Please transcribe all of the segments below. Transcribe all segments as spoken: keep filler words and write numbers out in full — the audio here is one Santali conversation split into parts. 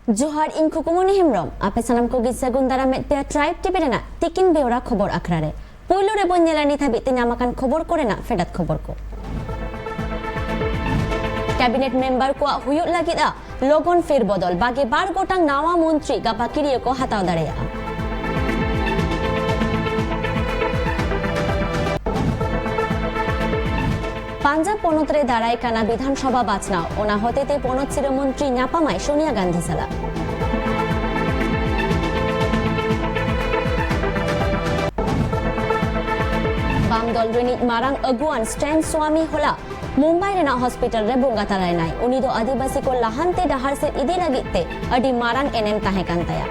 ᱡᱚᱦᱟᱨ, ᱤᱧ ᱠᱷᱩᱠᱩᱢᱚᱱᱤ ᱦᱮᱢᱵᱨᱚᱢ᱾ ᱟᱯᱮ ᱥᱟᱱᱟᱢ ᱠᱚᱜᱮ ᱥᱟᱹᱜᱩᱱ ᱫᱟᱨᱟᱢᱮᱫ ᱯᱮᱭᱟ Tribe TV ᱨᱮᱱᱟᱜ ᱛᱤᱠᱤᱱ ᱵᱮᱣᱨᱟ ᱠᱷᱚᱵᱚᱨ ᱟᱠᱷᱲᱟ ᱨᱮ᱾ ᱯᱩᱭᱞᱩ ᱨᱮᱵᱚᱱ ᱧᱮᱞᱟ ᱱᱤᱛ ᱦᱟᱹᱵᱤᱡ ᱛᱮ ᱧᱟᱢ ᱟᱠᱟᱱ ᱠᱷᱚᱵᱚᱨ ᱠᱚᱨᱮᱱᱟᱜ ᱯᱷᱮᱰᱟᱛ ᱠᱷᱚᱵᱚᱨ ᱠᱚ᱾ ᱠᱮᱵᱤᱱᱮᱴ ᱢᱮᱢᱵᱟᱨ ᱠᱚᱣᱟᱜ ᱦᱩᱭᱩᱜ ᱞᱟᱹᱜᱤᱫᱼᱟ ᱞᱚᱜᱚᱱ ᱯᱷᱮᱨ ᱵᱚᱫᱚᱞ, ᱵᱟᱜᱮ ᱵᱟᱨ ᱜᱚᱴᱟᱝ ᱱᱟᱣᱟ ᱢᱚᱱᱛᱨᱤ ᱜᱟᱯᱟ ᱠᱤᱨᱤᱭᱟᱹ ᱠᱚ ᱦᱟᱛᱟᱣ ᱫᱟᱲᱮᱭᱟᱜᱼᱟ᱾ ᱯᱟᱧᱡᱟᱵᱽ ᱯᱚᱱᱚᱛ ᱨᱮ ᱫᱟᱨᱟᱭ ᱠᱟᱱᱟ ᱵᱤᱫᱷᱟᱱ ᱥᱚᱵᱷᱟ ᱵᱟᱪᱷᱱᱟᱣ, ᱚᱱᱟ ᱦᱚᱛᱮᱛᱮ ᱯᱚᱱᱚᱛ ᱥᱤᱨᱟᱹ ᱢᱚᱱᱛᱨᱤ ᱧᱟᱯᱟᱢᱟᱭ ᱥᱳᱱᱤᱭᱟ ᱜᱟᱱᱫᱷᱤ ᱥᱟᱞᱟᱜ᱾ ᱵᱟᱢ ᱫᱚᱞ ᱨᱤᱱᱤᱡ ᱢᱟᱨᱟᱝ ᱟᱹᱜᱩᱣᱟᱱ ᱥᱴᱮᱱ ᱥᱣᱟᱢᱤ ᱦᱚᱞᱟ ᱢᱩᱢᱵᱟᱭ ᱨᱮᱱᱟᱜ ᱦᱚᱥᱯᱤᱴᱟᱞ ᱨᱮ ᱵᱚᱸᱜᱟ ᱛᱟᱞᱟᱭᱮᱱᱟᱭ᱾ ᱩᱱᱤ ᱫᱚ ᱟᱹᱫᱤᱵᱟᱹᱥᱤ ᱠᱚ ᱞᱟᱦᱟᱱᱛᱤ ᱰᱟᱦᱟᱨ ᱥᱮᱫ ᱤᱫᱤ ᱞᱟᱹᱜᱤᱫ ᱛᱮ ᱟᱹᱰᱤ ᱢᱟᱨᱟᱝ ᱮᱱᱮᱢ ᱛᱟᱦᱮᱸ ᱠᱟᱱ ᱛᱟᱭᱟ᱾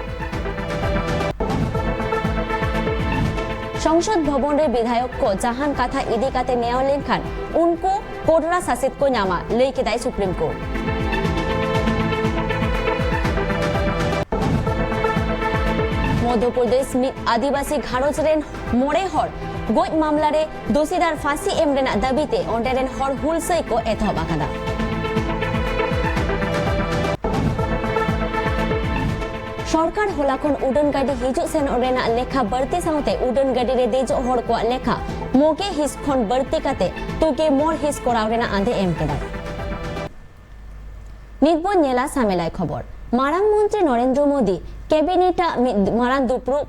ᱥᱚᱝᱥᱚᱫ ᱵᱷᱚᱵᱚᱱ ᱨᱮ ᱵᱤᱫᱷᱟᱭᱚᱠ ᱠᱚ ᱡᱟᱦᱟᱱ ᱠᱟᱛᱷᱟ ᱤᱫᱤ ᱠᱟᱛᱮ ᱱᱮᱭᱟᱣ ᱞᱮᱱᱠᱷᱟᱱ ᱩᱱᱠᱩ ᱠᱚᱰᱨᱟ ᱥᱟᱥᱮᱛ ᱠᱚ ᱧᱟᱢᱟ, ᱞᱟᱹᱭ ᱠᱮᱫᱟᱭ ᱥᱩᱯᱨᱤᱢ ᱠᱳᱨᱴ᱾ ᱢᱚᱫᱷᱭᱚ ᱯᱨᱚᱫᱮᱥ, ᱢᱤᱫ ᱟᱹᱫᱤᱵᱟᱹᱥᱤ ᱜᱷᱟᱨᱚᱸᱡᱽ ᱨᱮᱱ ᱢᱚᱬᱮ ᱦᱚᱲ ᱜᱚᱡ ᱢᱟᱢᱞᱟ ᱨᱮ ᱫᱳᱥᱤᱫᱟᱨ ᱯᱷᱟᱸᱥᱤ ᱮᱢ ᱨᱮᱱᱟᱜ ᱫᱟᱹᱵᱤ ᱛᱮ ᱚᱸᱰᱮ ᱨᱮᱱ ᱦᱚᱲ ᱦᱩᱞᱥᱟᱹᱭ ᱠᱚ ᱮᱛᱚᱦᱚᱵ ᱟᱠᱟᱫᱟ᱾ ᱥᱚᱨᱠᱟᱨ ᱦᱚᱞᱟ ᱠᱷᱚᱱ ᱩᱰᱟᱹᱱ ᱜᱟᱹᱰᱤ ᱦᱤᱡᱩᱜ ᱥᱮᱱᱚᱜ ᱨᱮᱱᱟᱜ ᱞᱮᱠᱷᱟ ᱵᱟᱹᱲᱛᱤ ᱥᱟᱶᱛᱮ ᱩᱰᱟᱹᱱ ᱜᱟᱹᱰᱤ ᱨᱮ ᱫᱮᱡᱚᱜ ᱦᱚᱲ ᱠᱚᱣᱟᱜ ᱞᱮᱠᱷᱟ ᱢᱚᱜᱮ ᱦᱤᱸᱥ ᱠᱷᱚᱱ ᱵᱟᱹᱲᱛᱤ ᱠᱟᱛᱮ ᱛᱩᱜᱮ ᱢᱚᱬ ᱦᱤᱸᱥ ᱠᱚᱨᱟᱣ ᱨᱮᱱᱟᱜ ᱟᱸᱫᱮ ᱮᱢ ᱠᱮᱫᱟᱭ᱾ ᱱᱤᱛ ᱵᱚᱱ ᱧᱮᱞᱟ ᱥᱟᱢᱮᱞᱟᱭ ᱠᱷᱚᱵᱚᱨ᱾ ᱢᱟᱨᱟᱝ ᱢᱚᱱᱛᱨᱤ ᱱᱚᱨᱮᱱᱫᱨᱚ ᱢᱳᱫᱤ ᱠᱮᱵᱤᱱᱮᱴ ᱟᱜ ᱢᱤᱫ ᱢᱟᱨᱟᱝ ᱫᱩᱯᱲᱩᱵ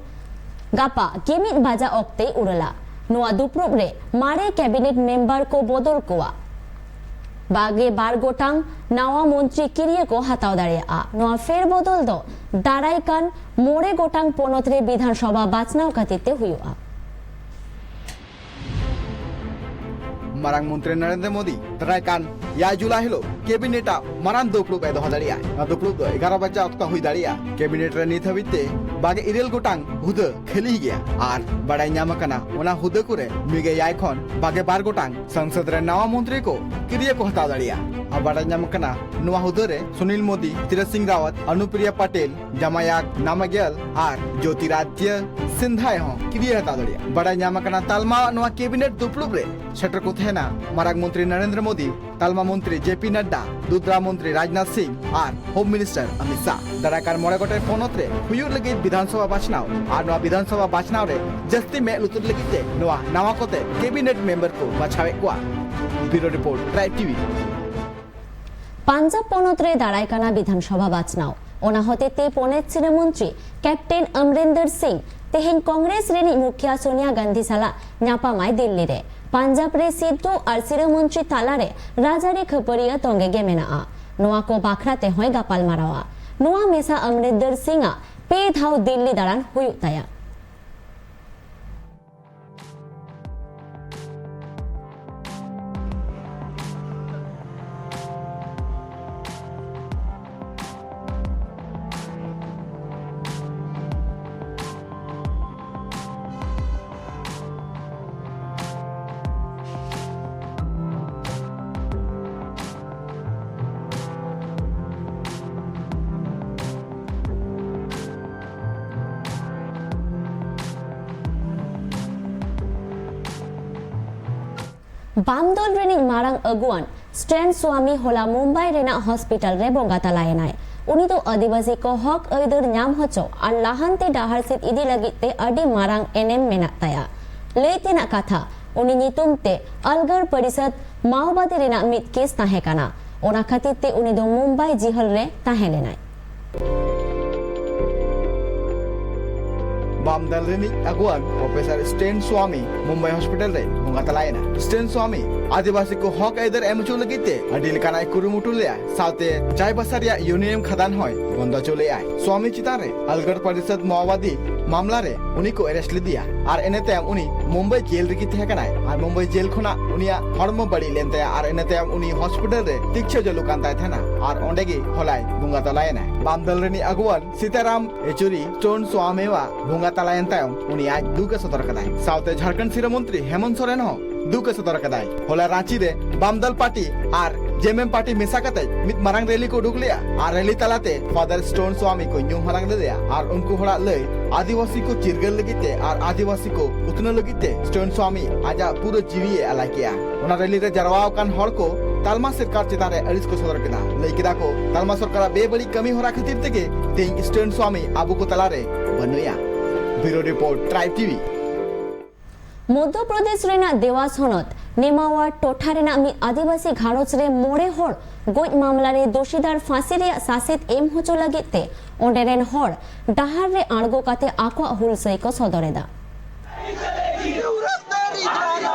ᱜᱟᱯᱟ ᱜᱮᱢᱤᱫ ᱵᱟᱡᱟ ᱚᱠᱛᱮᱭ ᱩᱨᱟᱹᱞᱟ᱾ ᱱᱚᱣᱟ ᱫᱩᱯᱲᱩᱵ ᱨᱮ ᱢᱟᱨᱮ ᱠᱮᱵᱤᱱᱮᱴ ᱢᱮᱢᱵᱟᱨ ᱠᱚ ᱵᱚᱫᱚᱞ ᱠᱚᱣᱟ᱾ ᱵᱟᱜᱮ ᱵᱟᱨ ᱜᱚᱴᱟᱝ ᱱᱟᱣᱟ ᱢᱚᱱᱛᱨᱤ ᱠᱤᱨᱤᱭᱟᱹ ᱠᱚ ᱦᱟᱛᱟᱣ ᱫᱟᱲᱮᱭᱟᱜᱼᱟ᱾ ᱱᱚᱣᱟ ᱯᱷᱮᱨ ᱵᱚᱫᱚᱞ ᱫᱚ ᱫᱟᱨᱟᱭ ᱠᱟᱱ ᱢᱚᱬᱮ ᱜᱚᱴᱟᱝ ᱯᱚᱱᱚᱛ ᱨᱮ ᱵᱤᱫᱷᱟᱱ ᱥᱚᱵᱷᱟ ᱵᱟᱪᱷᱱᱟᱣ ᱠᱷᱟᱹᱛᱤᱨ ᱛᱮ ᱦᱩᱭᱩᱜᱼᱟ᱾ ᱢᱟᱨᱟᱝ ᱢᱚᱱᱛᱨᱤ ᱱᱚᱨᱮᱱᱫᱨᱚ ᱢᱳᱫᱤ ᱫᱟᱨᱟᱭ ᱠᱟᱱ ᱮᱭᱟᱭ ᱡᱩᱞᱟᱭ ᱦᱤᱞᱳᱜ ᱠᱮᱵᱤᱱᱮᱴ ᱟᱜ ᱢᱟᱨᱟᱝ ᱫᱩᱯᱲᱩᱵ ᱮ ᱫᱚᱦᱚ ᱫᱟᱲᱮᱭᱟᱜᱼᱟ᱾ ᱱᱚᱣᱟ ᱫᱩᱯᱲᱩᱵ ᱫᱚ ᱮᱜᱟᱨᱚ ᱵᱟᱡᱟ ᱚᱠᱛᱚ ᱦᱩᱭ ᱫᱟᱲᱮᱭᱟᱜᱼᱟ᱾ ᱠᱮᱵᱤᱱᱮᱴ ᱨᱮ ᱱᱤᱛ ᱦᱟᱹᱵᱤᱡ ᱛᱮ ᱵᱟᱜᱮ ᱤᱨᱟᱹᱞ ᱜᱚᱴᱟᱝ ᱦᱩᱫᱟᱹ ᱠᱷᱟᱹᱞᱤ ᱜᱮᱭᱟ ᱟᱨ ᱵᱟᱲᱟᱭ ᱧᱟᱢ ᱟᱠᱟᱱᱟ, ᱚᱱᱟ ᱦᱩᱫᱟᱹ ᱠᱚᱨᱮ ᱢᱤᱫ ᱜᱮᱞ ᱮᱭᱟᱭ ᱠᱷᱚᱱ ᱵᱟᱜᱮ ᱵᱟᱨ ᱜᱚᱴᱟᱝ ᱥᱚᱝᱥᱚᱫ ᱨᱮ ᱱᱟᱣᱟ ᱢᱚᱱᱛᱨᱤ ᱠᱚ ᱠᱤᱨᱤᱭᱟᱹ ᱠᱚ ᱦᱟᱛᱟᱣ ᱫᱟᱲᱮᱭᱟᱜᱼᱟ᱾ ᱟᱨ ᱵᱟᱲᱟᱭ ᱧᱟᱢ ᱟᱠᱟᱱᱟ, ᱱᱚᱣᱟ ᱦᱩᱫᱟᱹ ᱨᱮ ᱥᱩᱱᱤᱞ ᱢᱳᱫᱤ, ᱛᱤᱨᱚᱛ ᱥᱤᱝ ᱨᱟᱣᱟᱛ, ᱟᱱᱩᱯᱨᱤᱭᱟ ᱯᱟᱴᱮᱞ, ᱡᱟᱢᱟᱭᱟᱜ ᱱᱟᱢᱟᱜᱮᱞ ᱟᱨ ᱡᱳᱛᱤᱨᱟᱫᱤᱛᱭᱚ ᱥᱤᱱᱫᱷᱟᱭ ᱦᱚᱸ ᱠᱤᱨᱭᱟᱹ ᱦᱟᱛᱟᱣ ᱫᱟᱲᱮᱭᱟᱜᱼᱟ᱾ ᱵᱟᱰᱟᱭ ᱧᱟᱢ ᱟᱠᱟᱱᱟ, ᱛᱟᱞᱢᱟᱣᱟᱜ ᱱᱚᱣᱟ ᱠᱮᱵᱤᱱᱮᱴ ᱫᱩᱯᱲᱩᱵ ᱨᱮ ᱥᱮᱴᱮᱨ ᱠᱚ ᱛᱟᱦᱮᱱᱟ ᱢᱟᱨᱟᱝ ᱢᱚᱱᱛᱨᱤ ᱱᱚᱨᱮᱱᱫᱨᱚ ᱢᱳᱫᱤ, ᱛᱟᱞᱢᱟ ᱢᱚᱱᱛᱨᱤ ᱡᱮ ᱯᱤ ᱱᱟᱰᱰᱟ, ᱫᱩᱫᱽᱨᱟ ᱢᱚᱱᱛᱨᱤ ᱨᱟᱡᱽᱱᱟᱛᱷ ᱥᱤᱝ ᱟᱨ ᱦᱳᱢ ᱢᱤᱱᱤᱥᱴᱟᱨ ᱚᱢᱤᱛ ᱥᱟᱦ᱾ ᱫᱟᱨᱟᱭ ᱠᱟᱱ ᱢᱚᱬᱮ ᱜᱚᱴᱮᱱ ᱯᱚᱱᱚᱛ ᱨᱮ ᱦᱩᱭᱩᱜ ᱞᱟᱹᱜᱤᱫ ᱵᱤᱫᱷᱟᱱ ᱥᱚᱵᱷᱟ ᱵᱟᱪᱷᱱᱟᱣ ᱟᱨ ᱱᱚᱣᱟ ᱵᱤᱫᱷᱟᱱ ᱥᱚᱵᱷᱟ ᱵᱟᱪᱷᱱᱟᱣ ᱨᱮ ᱡᱟᱹᱥᱛᱤ ᱢᱮᱫ ᱞᱩᱛᱩᱨ ᱞᱟᱹᱜᱤᱫ ᱛᱮ ᱱᱚᱣᱟ ᱱᱟᱣᱟ ᱠᱚᱛᱮ ᱠᱮᱵᱤᱱᱮᱴ ᱢᱮᱢᱵᱟᱨ ᱠᱚ ᱵᱟᱪᱷᱟᱣᱮᱫ ᱠᱚᱣᱟ᱾ ᱵᱤᱭᱩᱨᱳ ᱨᱤᱯᱳᱨᱴ, ᱴᱨᱟᱭᱤᱵᱽ ᱴᱤᱵᱷᱤ᱾ ᱯᱟᱧᱡᱟᱵᱽ ᱯᱚᱱᱚᱛ ᱨᱮ ᱫᱟᱨᱟᱭ ᱠᱟᱱᱟ ᱵᱤᱫᱷᱟᱱ ᱥᱚᱵᱷᱟ ᱵᱟᱪᱷᱱᱟᱣ᱾ ᱚᱱᱟ ᱦᱚᱛᱮᱛᱮ ᱯᱚᱱᱚᱛ ᱥᱤᱨᱟᱹ ᱢᱚᱱᱛᱨᱤ ᱠᱮᱯᱴᱮᱱ ᱚᱢᱨᱤᱱᱫᱚᱨ ᱥᱤᱝ ᱛᱮᱦᱮᱧ ᱠᱚᱝᱜᱨᱮᱥ ᱨᱤᱱᱤᱡ ᱢᱩᱠᱷᱤᱭᱟᱹ ᱥᱳᱱᱤᱭᱟ ᱜᱟᱱᱫᱷᱤ ᱥᱟᱞᱟᱜ ᱧᱟᱯᱟᱢᱟᱭ ᱫᱤᱞᱞᱤ ᱨᱮ᱾ ᱯᱟᱧᱡᱟᱵᱽ ᱨᱮ ᱥᱤᱫᱷᱩ ᱟᱨ ᱥᱤᱨᱟᱹ ᱢᱚᱱᱛᱨᱤ ᱛᱟᱞᱟᱨᱮ ᱨᱟᱡᱽᱟᱹᱨᱤ ᱠᱷᱟᱹᱯᱟᱹᱨᱤᱭᱟᱹ ᱛᱚᱸᱜᱮ ᱜᱮ ᱢᱮᱱᱟᱜᱼᱟ᱾ ᱱᱚᱣᱟ ᱠᱚ ᱵᱟᱠᱷᱨᱟ ᱛᱮᱦᱚᱸᱭ ᱜᱟᱯᱟᱞ ᱢᱟᱨᱟᱣᱟ᱾ ᱱᱚᱣᱟ ᱢᱮᱥᱟ ᱚᱢᱨᱤᱱᱫᱚᱨ ᱥᱤᱝ ᱟᱜ ᱯᱮ ᱫᱷᱟᱣ ᱫᱤᱞᱞᱤ ᱫᱟᱬᱟᱱ ᱦᱩᱭᱩᱜ ᱛᱟᱭᱟ᱾ ᱵᱟᱢ ᱫᱚᱞ ᱨᱤᱱᱤᱡ ᱢᱟᱨᱟᱝ ᱟᱹᱜᱩᱣᱟᱱ ᱥᱴᱮᱱ ᱥᱣᱟᱢᱤ ᱦᱚᱞᱟ ᱢᱩᱢᱵᱟᱭ ᱨᱮᱱᱟᱜ ᱦᱚᱥᱯᱤᱴᱟᱞ ᱨᱮ ᱵᱚᱸᱜᱟ ᱛᱟᱞᱟᱭᱮᱱᱟᱭ᱾ ᱩᱱᱤ ᱫᱚ ᱟᱹᱫᱤᱵᱟᱹᱥᱤ ᱠᱚ ᱦᱚᱠ ᱟᱹᱭᱫᱟᱹᱨ ᱧᱟᱢ ᱦᱚᱪᱚ ᱟᱨ ᱞᱟᱦᱟᱱᱛᱤ ᱰᱟᱦᱟᱨ ᱥᱮᱫ ᱤᱫᱤ ᱞᱟᱹᱜᱤᱫ ᱛᱮ ᱟᱹᱰᱤ ᱢᱟᱨᱟᱝ ᱮᱱᱮᱢ ᱢᱮᱱᱟᱜ ᱛᱟᱭᱟ᱾ ᱞᱟᱹᱭ ᱛᱮᱱᱟᱜ ᱠᱟᱛᱷᱟ, ᱩᱱᱤ ᱧᱩᱛᱩᱢ ᱛᱮ ᱟᱞᱜᱟᱨ ᱯᱚᱨᱤᱥᱚᱫᱽ ᱢᱟᱣᱵᱟᱫᱤ ᱨᱮᱱᱟᱜ ᱢᱤᱫ ᱠᱮᱥ ᱛᱟᱦᱮᱸ ᱠᱟᱱᱟ᱾ ᱚᱱᱟ ᱠᱷᱟᱹᱛᱤᱨ ᱛᱮ ᱩᱱᱤ ᱫᱚ ᱢᱩᱢᱵᱟᱭ ᱡᱤᱦᱚᱞ ᱨᱮ ᱛᱟᱦᱮᱸ ᱞᱮᱱᱟᱭ᱾ ᱵᱟᱢ ᱫᱚᱞ ᱨᱤᱱᱤᱡ ᱟᱹᱜᱩᱣᱟᱱ professor stand Swami Mumbai hospital ᱨᱮ ᱵᱚᱸᱜᱟ ᱛᱟᱞᱟᱭᱮᱱᱟ᱾ ᱥᱴᱮᱱ ᱥᱣᱟᱢᱤ ᱟᱹᱫᱤᱵᱟᱹᱥᱤ ᱠᱚ ᱦᱚᱠ ᱟᱹᱭᱫᱟᱹᱨ ᱮᱢ ᱦᱚᱪᱚ ᱞᱟᱹᱜᱤᱫ ᱛᱮ ᱟᱹᱰᱤ ᱞᱮᱠᱟᱱᱟᱜ ᱮ ᱠᱩᱨᱩᱢᱩᱴᱩ ᱞᱮᱫᱼᱟ᱾ ᱥᱟᱶᱛᱮ ᱪᱟᱭᱵᱟᱥᱟ ᱨᱮᱭᱟᱜ ᱭᱩᱨᱮᱱᱤᱭᱟᱢ ᱠᱷᱟᱫᱟᱱ ᱦᱚᱸᱭ ᱵᱚᱱᱫᱚ ᱦᱚᱪᱚ ᱞᱮᱫᱼᱟᱭ᱾ ᱥᱣᱟᱢᱤ ᱪᱮᱛᱟᱱ ᱨᱮ ᱟᱞᱜᱟᱨ ᱯᱚᱨᱤᱥᱚᱫᱽ ᱢᱟᱣᱵᱟᱫᱤ ᱢᱟᱢᱞᱟ ᱨᱮ ᱩᱱᱤ ᱠᱚ ᱮᱨᱮᱥᱴ ᱞᱮᱫᱮᱭᱟ ᱟᱨ ᱤᱱᱟᱹ ᱛᱟᱭᱚᱢ ᱩᱱᱤ ᱢᱩᱢᱵᱟᱭ ᱡᱮᱞ ᱨᱮᱜᱮ ᱛᱟᱦᱮᱸ ᱠᱟᱱᱟᱭ ᱟᱨ ᱢᱩᱢᱵᱟᱭ ᱡᱮᱞ ᱠᱷᱚᱱᱟᱜ ᱩᱱᱤᱭᱟᱜ ᱦᱚᱲᱢᱚ ᱵᱟᱹᱲᱤᱡ ᱞᱮᱱ ᱛᱟᱭᱟ ᱟᱨ ᱤᱱᱟᱹ ᱛᱟᱭᱚᱢ ᱩᱱᱤ ᱦᱚᱥᱯᱤᱴᱟᱞ ᱨᱮ ᱛᱤᱠᱪᱷᱟᱹ ᱪᱟᱹᱞᱩ ᱠᱟᱱ ᱛᱟᱭ ᱛᱟᱦᱮᱱᱟ ᱟᱨ ᱚᱸᱰᱮ ᱜᱮ ᱦᱚᱞᱟᱭ ᱵᱚᱸᱜᱟ ᱛᱟᱞᱟᱭᱮᱱᱟᱭ᱾ ᱵᱟᱢ ᱫᱚᱞ ᱨᱤᱱᱤᱡ ᱟᱹᱜᱩᱣᱟᱱ ᱥᱤᱛᱟᱨᱟᱢ ᱭᱮᱪᱩᱨᱤ ᱥᱴᱮᱱ ᱥᱣᱟᱢᱤᱣᱟᱜ ᱵᱚᱸᱜᱟ ᱛᱟᱞᱟᱭᱮᱱ ᱛᱟᱭᱚᱢ ᱩᱱᱤ ᱟᱡ ᱫᱩᱠ ᱮ ᱥᱚᱫᱚᱨ ᱠᱟᱫᱟᱭ᱾ ᱥᱟᱶᱛᱮ ᱡᱷᱟᱲᱠᱷᱚᱸᱰ ᱥᱤᱨᱟᱹ ᱢᱚᱱᱛᱨᱤ ᱦᱮᱢᱚᱱᱛ ᱥᱚᱨᱮᱱ ᱦᱚᱸ ᱫᱩᱠ ᱮ ᱥᱚᱫᱚᱨ ᱠᱟᱫᱟᱭ᱾ ᱦᱚᱞᱟ ᱨᱟᱸᱪᱤ ᱨᱮ ᱵᱟᱢ ᱫᱚᱞ ᱯᱟᱨᱴᱤ ᱟᱨ ᱡᱮᱢᱮᱢ ᱯᱟᱨᱴᱤ ᱢᱮᱥᱟ ᱠᱟᱛᱮ ᱢᱤᱫ ᱢᱟᱨᱟᱝ ᱨᱮᱞᱤ ᱠᱚ ᱩᱰᱩᱠ ᱞᱮᱫᱼᱟ ᱟᱨ ᱨᱮᱞᱤ ᱛᱟᱞᱟᱛᱮ ᱯᱷᱟᱫᱟᱨ ᱥᱴᱳᱱ ᱥᱣᱟᱢᱤ ᱠᱚ ᱧᱩᱢ ᱦᱟᱞᱟᱝ ᱞᱮᱫᱮᱭᱟ ᱟᱨ ᱩᱱᱠᱩ ᱦᱚᱲᱟᱜ ᱞᱟᱹᱭ ᱟᱹᱫᱤᱵᱟᱹᱥᱤ ᱠᱚ ᱪᱤᱨᱜᱟᱹᱞ ᱞᱟᱹᱜᱤᱫ ᱛᱮ ᱟᱨ ᱟᱹᱫᱤᱵᱟᱹᱥᱤ ᱠᱚ ᱩᱛᱱᱟᱹᱣ ᱞᱟᱹᱜᱤᱫ ᱛᱮ ᱥᱴᱳᱱ ᱥᱣᱟᱢᱤ ᱟᱡᱟᱜ ᱯᱩᱨᱟᱹ ᱡᱤᱣᱤ ᱮ ᱟᱞᱟᱭ ᱠᱮᱫᱼᱟ᱾ ᱚᱱᱟ ᱨᱮᱞᱤ ᱨᱮ ᱡᱟᱨᱣᱟ ᱟᱠᱟᱱ ᱦᱚᱲ ᱠᱚ ᱛᱟᱞᱢᱟ ᱥᱚᱨᱠᱟᱨ ᱪᱮᱛᱟᱱ ᱨᱮ ᱟᱹᱲᱤᱥ ᱠᱚ ᱥᱚᱫᱚᱨ ᱠᱮᱫᱟ᱾ ᱞᱟᱹᱭ ᱠᱮᱫᱟ ᱠᱚ, ᱛᱟᱞᱢᱟ ᱥᱚᱨᱠᱟᱨᱟᱜ ᱵᱮᱵᱟᱹᱲᱤᱡ ᱠᱟᱹᱢᱤ ᱦᱚᱨᱟ ᱠᱷᱟᱹᱛᱤᱨ ᱛᱮᱜᱮ ᱛᱮᱦᱮᱧ ᱥᱴᱳᱱ ᱥᱣᱟᱢᱤ ᱟᱵᱚ ᱠᱚ ᱛᱟᱞᱟᱨᱮ ᱵᱟᱹᱱᱩᱜᱼᱟ᱾ ᱵᱤᱭᱩᱨᱳ report, tribe TV. Madhya Pradesh ᱨᱮᱱᱟᱜ ᱫᱮᱣᱟᱥ ᱦᱚᱱᱚᱛ ᱱᱮᱢᱟᱣᱟ ᱴᱚᱴᱷᱟ ᱨᱮᱱᱟᱜ ᱢᱤᱫ ᱟᱹᱫᱤᱵᱟᱹᱥᱤ ᱜᱷᱟᱨᱚᱸᱡᱽ ᱨᱮ ᱢᱚᱬᱮ ᱦᱚᱲ ᱜᱚᱡ ᱢᱟᱢᱞᱟ ᱨᱮ ᱫᱳᱥᱤᱫᱟᱨ ᱯᱷᱟᱸᱥᱤ ᱨᱮᱭᱟᱜ ᱥᱟᱥᱮᱛ ᱮᱢ ᱦᱚᱪᱚ ᱞᱟᱹᱜᱤᱫ ᱛᱮ ᱚᱸᱰᱮ ᱨᱮᱱ ᱦᱚᱲ ᱰᱟᱦᱟᱨ ᱨᱮ ᱟᱬᱜᱚ ᱠᱟᱛᱮ ᱟᱠᱚᱣᱟᱜ ᱦᱩᱞᱥᱟᱹᱭ ᱠᱚ ᱥᱚᱫᱚᱨ ᱮᱫᱟ᱾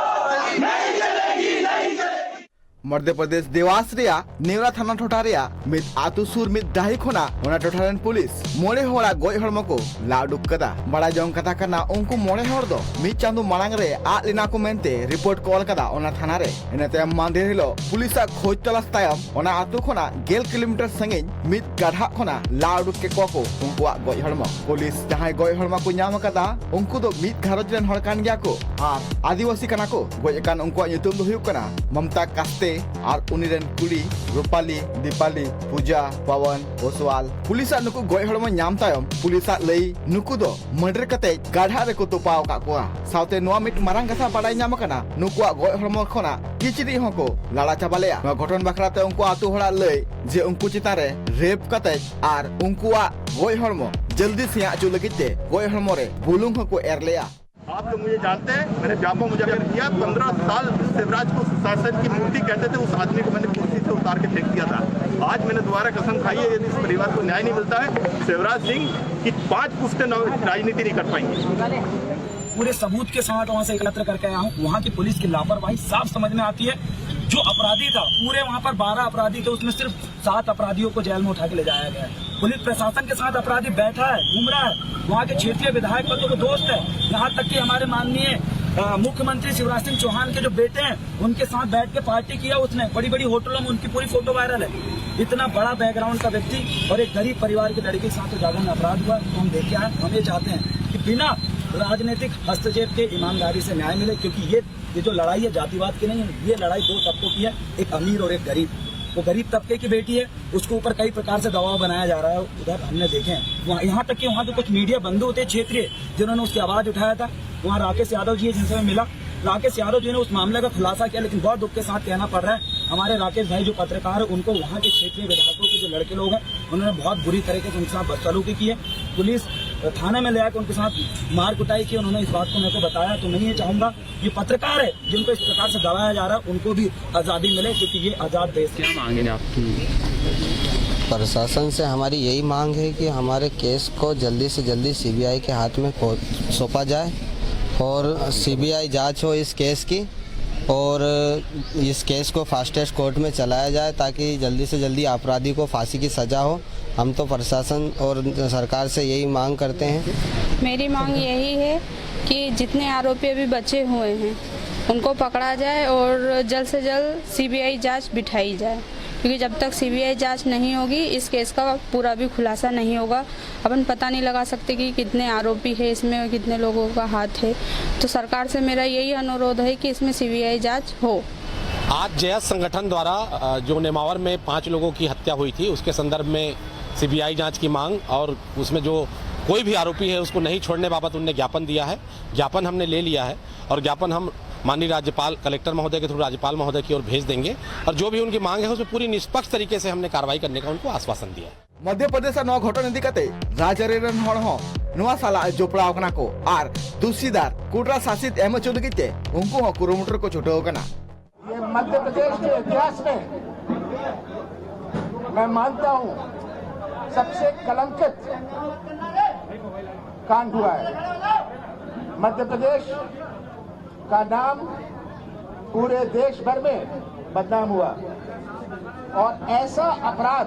ᱢᱚᱫᱽᱫᱷᱚ ᱯᱨᱚᱫᱮᱥ ᱫᱮᱣᱟᱥ ᱨᱮᱭᱟᱜ ᱱᱮᱣᱨᱟ ᱛᱷᱟᱱᱟ ᱴᱚᱴᱷᱟ ᱨᱮᱭᱟᱜ ᱢᱤᱫ ᱟᱛᱳ ᱥᱩᱨ ᱢᱤᱫ ᱰᱟᱹᱦᱤ ᱠᱷᱚᱱᱟᱜ ᱚᱱᱟ ᱴᱚᱴᱷᱟ ᱨᱮᱱ ᱯᱩᱞᱤᱥ ᱢᱚᱬᱮ ᱦᱚᱲᱟᱜ ᱜᱚᱡ ᱦᱚᱲᱢᱚ ᱠᱚ ᱞᱟ ᱩᱰᱩᱠ ᱠᱟᱫᱟ᱾ ᱵᱟᱲᱟᱭ ᱡᱚᱝ ᱠᱟᱛᱷᱟ ᱠᱟᱱᱟ, ᱩᱱᱠᱩ ᱢᱚᱬᱮ ᱦᱚᱲ ᱫᱚ ᱢᱤᱫ ᱪᱟᱸᱫᱳ ᱢᱟᱲᱟᱝ ᱨᱮ ᱟᱫ ᱞᱮᱱᱟ ᱠᱚ ᱢᱮᱱᱛᱮ ᱨᱤᱯᱳᱨᱴ ᱠᱚ ᱚᱞ ᱠᱟᱫᱟ ᱚᱱᱟ ᱛᱷᱟᱱᱟ ᱨᱮ᱾ ᱤᱱᱟᱹ ᱛᱟᱭᱚᱢ ᱢᱟᱱᱫᱷᱮᱨ ᱦᱤᱞᱳᱜ ᱯᱩᱞᱤᱥᱟᱜ ᱠᱷᱳᱡ ᱛᱚᱞᱟᱥ ᱛᱟᱭᱚᱢ ᱚᱱᱟ ᱟᱛᱳ ᱠᱷᱚᱱᱟᱜ ᱜᱮᱞ ᱠᱤᱞᱳᱢᱤᱴᱟᱨ ᱥᱟᱺᱜᱤᱧ ᱢᱤᱫ ᱜᱟᱰᱷᱟᱜ ᱠᱷᱚᱱᱟᱜ ᱞᱟ ᱩᱰᱩᱠ ᱠᱮᱫ ᱠᱚᱣᱟ ᱠᱚ ᱩᱱᱠᱩᱣᱟᱜ ᱜᱚᱡ ᱦᱚᱲᱢᱚ᱾ ᱯᱩᱞᱤᱥ ᱡᱟᱦᱟᱸᱭ ᱜᱚᱡ ᱦᱚᱲᱢᱚ ᱠᱚ ᱧᱟᱢ ᱟᱠᱟᱫᱟ, ᱩᱱᱠᱩ ᱫᱚ ᱢᱤᱫ ᱜᱷᱟᱨᱚᱸᱡᱽ ᱨᱮᱱ ᱦᱚᱲ ᱠᱟᱱ ᱜᱮᱭᱟ ᱠᱚ ᱟᱨ ᱟᱹᱫᱤᱵᱟᱹᱥᱤ ᱠᱟᱱᱟ ᱠᱚ᱾ ᱜᱚᱡ ᱟᱠᱟᱱ ᱩᱱᱠᱩᱣᱟᱜ ᱧᱩᱛᱩᱢ ᱫᱚ ᱦᱩᱭᱩᱜ ᱠᱟᱱᱟ ᱢᱚᱢᱛᱟ ᱠᱟᱥᱛᱮ ᱟᱨ ᱩᱱᱤ ᱨᱮᱱ ᱠᱩᱲᱤ ᱨᱩᱯᱟᱞᱤ, ᱫᱤᱯᱟᱞᱤ, ᱯᱩᱡᱟ, ᱯᱟᱣᱟᱱ, ᱳᱥᱣᱟᱞ᱾ ᱯᱩᱞᱤᱥᱟᱜ ᱱᱩᱠᱩ ᱜᱚᱡ ᱦᱚᱲᱢᱚ ᱧᱟᱢ ᱛᱟᱭᱚᱢ ᱯᱩᱞᱤᱥᱟᱜ ᱞᱟᱹᱭ, ᱱᱩᱠᱩ ᱫᱚ ᱢᱟᱹᱰᱟᱹᱨ ᱠᱟᱛᱮ ᱜᱟᱰᱷᱟᱜ ᱨᱮᱠᱚ ᱛᱚᱯᱟᱣ ᱟᱠᱟᱫ ᱠᱚᱣᱟ᱾ ᱥᱟᱶᱛᱮ ᱱᱚᱣᱟ ᱢᱤᱫ ᱢᱟᱨᱟᱝ ᱠᱟᱛᱷᱟ ᱵᱟᱰᱟᱭ ᱧᱟᱢ ᱟᱠᱟᱱᱟ, ᱱᱩᱠᱩᱣᱟᱜ ᱜᱚᱡ ᱦᱚᱲᱢᱚ ᱠᱷᱚᱱᱟᱜ ᱠᱤᱪᱨᱤᱡ ᱦᱚᱸᱠᱚ ᱞᱟᱲᱟ ᱪᱟᱵᱟ ᱞᱮᱫᱼᱟ᱾ ᱱᱚᱣᱟ ᱜᱷᱚᱴᱚᱱ ᱵᱟᱠᱷᱨᱟ ᱛᱮ ᱩᱱᱠᱩ ᱟᱛᱳ ᱦᱚᱲᱟᱜ ᱞᱟᱹᱭ ᱡᱮ ᱩᱱᱠᱩ ᱪᱮᱛᱟᱱ ᱨᱮ ᱨᱮᱯ ᱠᱟᱛᱮ ᱟᱨ ᱩᱱᱠᱩᱣᱟᱜ ᱜᱚᱡ ᱦᱚᱲᱢᱚ ᱡᱚᱞᱫᱤ ᱥᱮᱭᱟ ᱦᱚᱪᱚ ᱞᱟᱹᱜᱤᱫ ᱛᱮ ᱜᱚᱡ ᱦᱚᱲᱢᱚ ᱨᱮ ᱵᱩᱞᱩᱝ ᱦᱚᱸᱠᱚ ᱮᱨ ᱞᱮᱫᱼᱟ᱾ आप लोग मुझे जानते हैं, मैंने व्यापम मुजाहिर किया। पंद्रह साल शिवराज को सुशासन की मूर्ति कहते थे, उस आदमी को मैंने कुर्सी से उतार के फेंक दिया था। आज मैंने दोबारा कसम खाई है, यदि इस परिवार को न्याय नहीं मिलता है, शिवराज सिंह की पांच पुश्ते नव-, राजनीति नहीं कर पाएंगे। पूरे सबूत के साथ वहां से एकत्र करके आया हूँ। वहां की पुलिस की लापरवाही साफ समझ में आती है। जो अपराधी था, पूरे वहां पर बारह अपराधी थे, उसमें सिर्फ सात अपराधियों को जेल में उठा के ले जाया गया है। पुलिस प्रशासन के साथ अपराधी बैठा है, घूम रहा है। वहां के क्षेत्रीय विधायक का तो वो दोस्त है, यहाँ तक कि हमारे माननीय, अ, मुख्यमंत्री शिवराज सिंह चौहान के जो बेटे हैं, उनके साथ बैठ के पार्टी किया उसने, बड़ी बड़ी होटलों में उनकी पूरी फोटो वायरल है। इतना बड़ा बैकग्राउंड का व्यक्ति और एक गरीब परिवार की लड़की के साथ तो जादू में अपराध हुआ, तो हम देखे हैं। हम ये चाहते हैं कि बिना राजनीतिक हस्तक्षेप के ईमानदारी से न्याय मिले, क्योंकि ये ये जो लड़ाई है जातिवाद की नहीं है, ये लड़ाई दो तबकों की है, एक अमीर और एक गरीब। वो गरीब तबके की बेटी है, उसके ऊपर कई प्रकार से दबाव बनाया जा रहा है। उधर हमने देखे हैं वहाँ, यहाँ तक कि वहाँ जो कुछ मीडिया बंधु होते हैं क्षेत्रीय, जिन्होंने उसकी आवाज उठाया था, वहाँ राकेश यादव जी है जिनसे मैं मिला। राकेश यादव जी ने उस मामले का खुलासा किया, लेकिन बहुत दुख के साथ कहना पड़ रहा है, हमारे राकेश भाई जो पत्रकार है, उनको वहाँ के क्षेत्रीय विधायकों के जो लड़के लोग हैं, उन्होंने बहुत बुरी तरीके से उनके साथ बदसलूकी की है। पुलिस थाने में ले आकर उनके साथ मार कुटाई की। उन्होंने इस बात को मेरे को बताया, तो मैं ये चाहूंगा, ये पत्रकार है जिनको इस प्रकार से दबाया जा रहा है, उनको भी आजादी मिले, क्योंकि ये आजाद देश है। क्या मांग है आपकी? प्रशासन से हमारी यही मांग है कि हमारे केस को जल्दी से जल्दी सीबीआई के हाथ में पहुं- सौंपा जाए और सीबीआई जांच हो इस केस की और इस केस को फास्टेस्ट कोर्ट में चलाया जाए, ताकि जल्दी से जल्दी अपराधी को फांसी की सजा हो। हम तो प्रशासन और सरकार से यही मांग करते हैं। मेरी मांग यही है कि जितने आरोपी अभी बचे हुए हैं, उनको पकड़ा जाए और जल्द से जल्द सीबीआई जांच बिठाई जाए, क्योंकि जब तक सीबीआई जांच नहीं होगी, इस केस का पूरा भी खुलासा नहीं होगा। अपन पता नहीं लगा सकते कि कितने आरोपी है इसमें और कितने लोगों का हाथ है। तो सरकार से मेरा यही अनुरोध है कि इसमें सीबीआई जांच हो। आज जयस संगठन द्वारा अ, जो नेमावर में पांच लोगों की हत्या हुई थी, उसके संदर्भ में सीबीआई जांच की मांग और उसमें जो कोई भी आरोपी है, उसको नहीं छोड़ने बाबत उनने ज्ञापन दिया है। ज्ञापन हमने ले लिया है और ज्ञापन हम माननीय राज्यपाल, कलेक्टर महोदय के थ्रू राज्यपाल महोदय की ओर भेज देंगे और जो भी उनकी मांग है, उसमें पूरी निष्पक्ष तरीके से हमने कार्रवाई करने का उनको आश्वासन दिया है। ᱢᱚᱫᱽᱫᱷᱚ ᱯᱨᱚᱫᱮᱥ ᱨᱮ ᱱᱚᱣᱟ ᱜᱷᱚᱴᱚᱱ ᱤᱫᱤ ᱠᱟᱛᱮ ᱨᱟᱡᱽᱟᱹᱨᱤ ᱨᱮᱱ ᱦᱚᱲ ᱦᱚᱸ ᱱᱚᱣᱟ ᱥᱟᱞᱟᱜ ᱡᱚᱯᱲᱟᱣ ᱠᱟᱱᱟ ᱠᱚ ᱟᱨ ᱫᱩᱥᱤᱫᱟᱨ ᱠᱩᱴᱨᱟ ᱥᱟᱥᱤᱛ ᱮᱢ ᱦᱚᱪᱚ ᱞᱟᱹᱜᱤᱫ ᱛᱮ ᱩᱱᱠᱩ ᱦᱚᱸ ᱠᱩᱨᱩᱢᱩᱴᱩ ᱨᱮᱠᱚ ᱪᱷᱩᱴᱟᱹᱣ ᱟᱠᱟᱱᱟ᱾ ये मध्य प्रदेश के इतिहास में मैं मानता हूं सबसे कलंकित कांड हुआ है। मध्य प्रदेश का नाम पूरे देश भर में बदनाम हुआ और ऐसा अपराध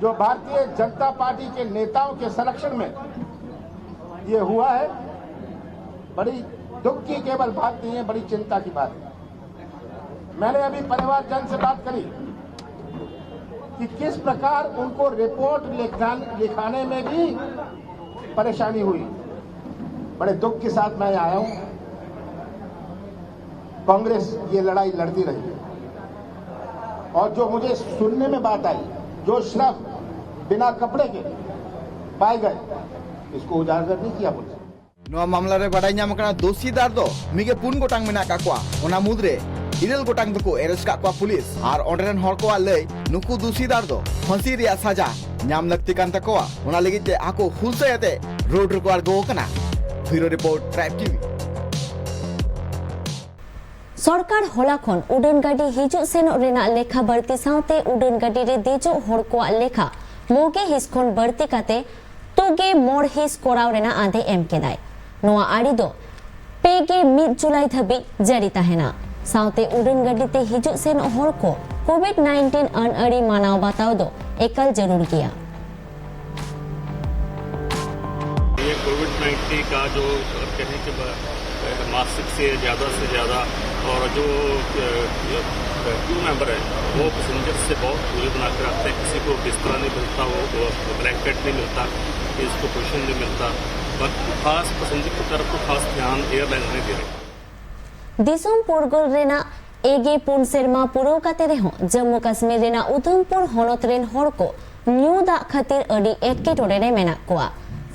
जो भारतीय जनता पार्टी के नेताओं के संरक्षण में ये हुआ है, बड़ी दुख की केवल बात नहीं है, बड़ी चिंता की बात है। मैंने अभी परिवारजन से बात करी कि किस प्रकार उनको रिपोर्ट लिखान- लिखाने में भी परेशानी हुई। बड़े दुख के साथ मैं आया हूं। कांग्रेस ये लड़ाई लड़ती रही है और जो मुझे सुनने में बात आई, जो शराब बिना कपड़े के पाए गए, इसको उजागर नहीं किया पुलिस ने। ᱱᱚᱣᱟ ᱢᱟᱢᱞᱟ ᱨᱮ ᱵᱟᱰᱟᱭ ᱧᱟᱢ ᱟᱠᱟᱱᱟ, ᱫᱳᱥᱤᱫᱟᱨ ᱫᱚ ᱢᱤᱫ ᱜᱮ ᱯᱩᱱ ᱜᱚᱴᱟᱝ ᱢᱮᱱᱟᱜ ᱟᱠᱟᱫ ᱠᱚᱣᱟ᱾ ᱚᱱᱟ ᱢᱩᱫᱽᱨᱮ ᱤᱨᱟᱹᱞ ᱜᱚᱴᱟᱝ ᱫᱚᱠᱚ ᱮᱨᱮᱥᱴ ᱟᱠᱟᱫ ᱠᱚᱣᱟ ᱯᱩᱞᱤᱥ᱾ ᱟᱨ ᱚᱸᱰᱮ ᱨᱮᱱ ᱦᱚᱲ ᱠᱚᱣᱟᱜ ᱞᱟᱹᱭ, ᱱᱩᱠᱩ ᱫᱳᱥᱤᱫᱟᱨ ᱫᱚ ᱯᱷᱟᱹᱥᱤ ᱨᱮᱭᱟᱜ ᱥᱟᱡᱟ ᱧᱟᱢ ᱞᱟᱹᱠᱛᱤ ᱠᱟᱱ ᱛᱟᱠᱚᱣᱟ᱾ ᱚᱱᱟ ᱞᱟᱹᱜᱤᱫ ᱛᱮ ᱟᱠᱚ ᱦᱩᱞᱥᱟᱹᱭ ᱟᱛᱮ ᱨᱳᱰ ᱨᱮᱠᱚ ᱟᱬᱜᱚ ᱟᱠᱟᱱᱟ᱾ ᱵᱤᱭᱩᱨᱳ ᱨᱤᱯᱳᱨᱴ, ᱴᱨᱟᱭᱤᱵᱽ ᱴᱤᱵᱷᱤ᱾ ᱥᱚᱨᱠᱟᱨ ᱦᱚᱞᱟ ᱠᱷᱚᱱ ᱩᱰᱟᱹᱱ ᱜᱟᱹᱰᱤ ᱦᱤᱡᱩᱜ ᱥᱮᱱᱚᱜ ᱨᱮᱱᱟᱜ ᱞᱮᱠᱷᱟ ᱵᱟᱹᱲᱛᱤ ᱥᱟᱶᱛᱮ ᱩᱰᱟᱹᱱ ᱜᱟᱹᱰᱤ ᱨᱮ ᱫᱮᱡᱚᱜ ᱦᱚᱲ ᱠᱚᱣᱟᱜ ᱞᱮᱠᱷᱟ ᱢᱚᱜᱮ ᱦᱤᱸᱥ ᱠᱷᱚᱱ ᱵᱟᱹᱲᱛᱤ ᱠᱟᱛᱮ ᱛᱩᱜᱮ ᱢᱚᱬ ᱦᱤᱸᱥ ᱠᱚᱨᱟᱣ ᱨᱮᱱᱟᱜ ᱟᱸᱫᱮ ᱮᱢ ᱠᱮᱫᱟᱭ᱾ ᱱᱚᱣᱟ ᱟᱹᱨᱤ ᱫᱚ ᱯᱮ ᱜᱮ ᱢᱤᱫ ᱡᱩᱞᱟᱭ ᱫᱷᱟᱹᱵᱤᱡ ᱡᱟᱹᱨᱤ ᱛᱟᱦᱮᱱᱟ᱾ ᱥᱟᱶᱛᱮ ᱩᱰᱟᱹᱱ ᱜᱟᱹᱰᱤ ᱛᱮ ᱦᱤᱡᱩᱜ ᱥᱮᱱᱚᱜ ᱦᱚᱲ ᱠᱚ ᱠᱳᱵᱷᱤᱰ ᱱᱟᱭᱤᱱᱴᱤᱱ ᱟᱹᱱ ᱟᱹᱨᱤ ᱢᱟᱱᱟᱣ ᱵᱟᱛᱟᱣ ᱫᱚ ᱮᱠᱟᱞ ᱡᱟᱹᱨᱩᱲ ᱜᱮᱭᱟ᱾ ये कोविड नाइन्टीन का जो कहें कि ब-, मासिक से ज़्यादा से ज़्यादा, और जो, अ, क्रू मेंबर है, वो पैसेंजर से बहुत दूरी बना के रखते हैं। किसी को बिस्तरा नहीं मिलता, वो, वो ब्लैंकेट नहीं मिलता, इसको कुशन नहीं मिलता। बाकी खास पैसेंजर की तरफ तो खास ध्यान एयरलाइन नहीं दे रही। ᱫᱤᱥᱚᱢ ᱯᱩᱨᱜᱟᱹᱞ ᱨᱮᱱᱟᱜ ᱮᱜᱮ ᱯᱩᱱ ᱥᱮᱨᱢᱟ ᱯᱩᱨᱟᱹᱣ ᱠᱟᱛᱮ ᱨᱮᱦᱚᱸ ᱡᱟᱹᱢᱢᱩ ᱠᱟᱥᱢᱤᱨ ᱨᱮᱱᱟᱜ ᱩᱫᱷᱚᱢᱯᱩᱨ ᱦᱚᱱᱚᱛ ᱨᱮᱱ ᱦᱚᱲ ᱠᱚ ᱧᱩ ᱫᱟᱜ ᱠᱷᱟᱹᱛᱤᱨ ᱟᱹᱰᱤ ᱮᱴᱠᱮᱴᱚᱬᱮ ᱨᱮ ᱢᱮᱱᱟᱜ ᱠᱚᱣᱟ᱾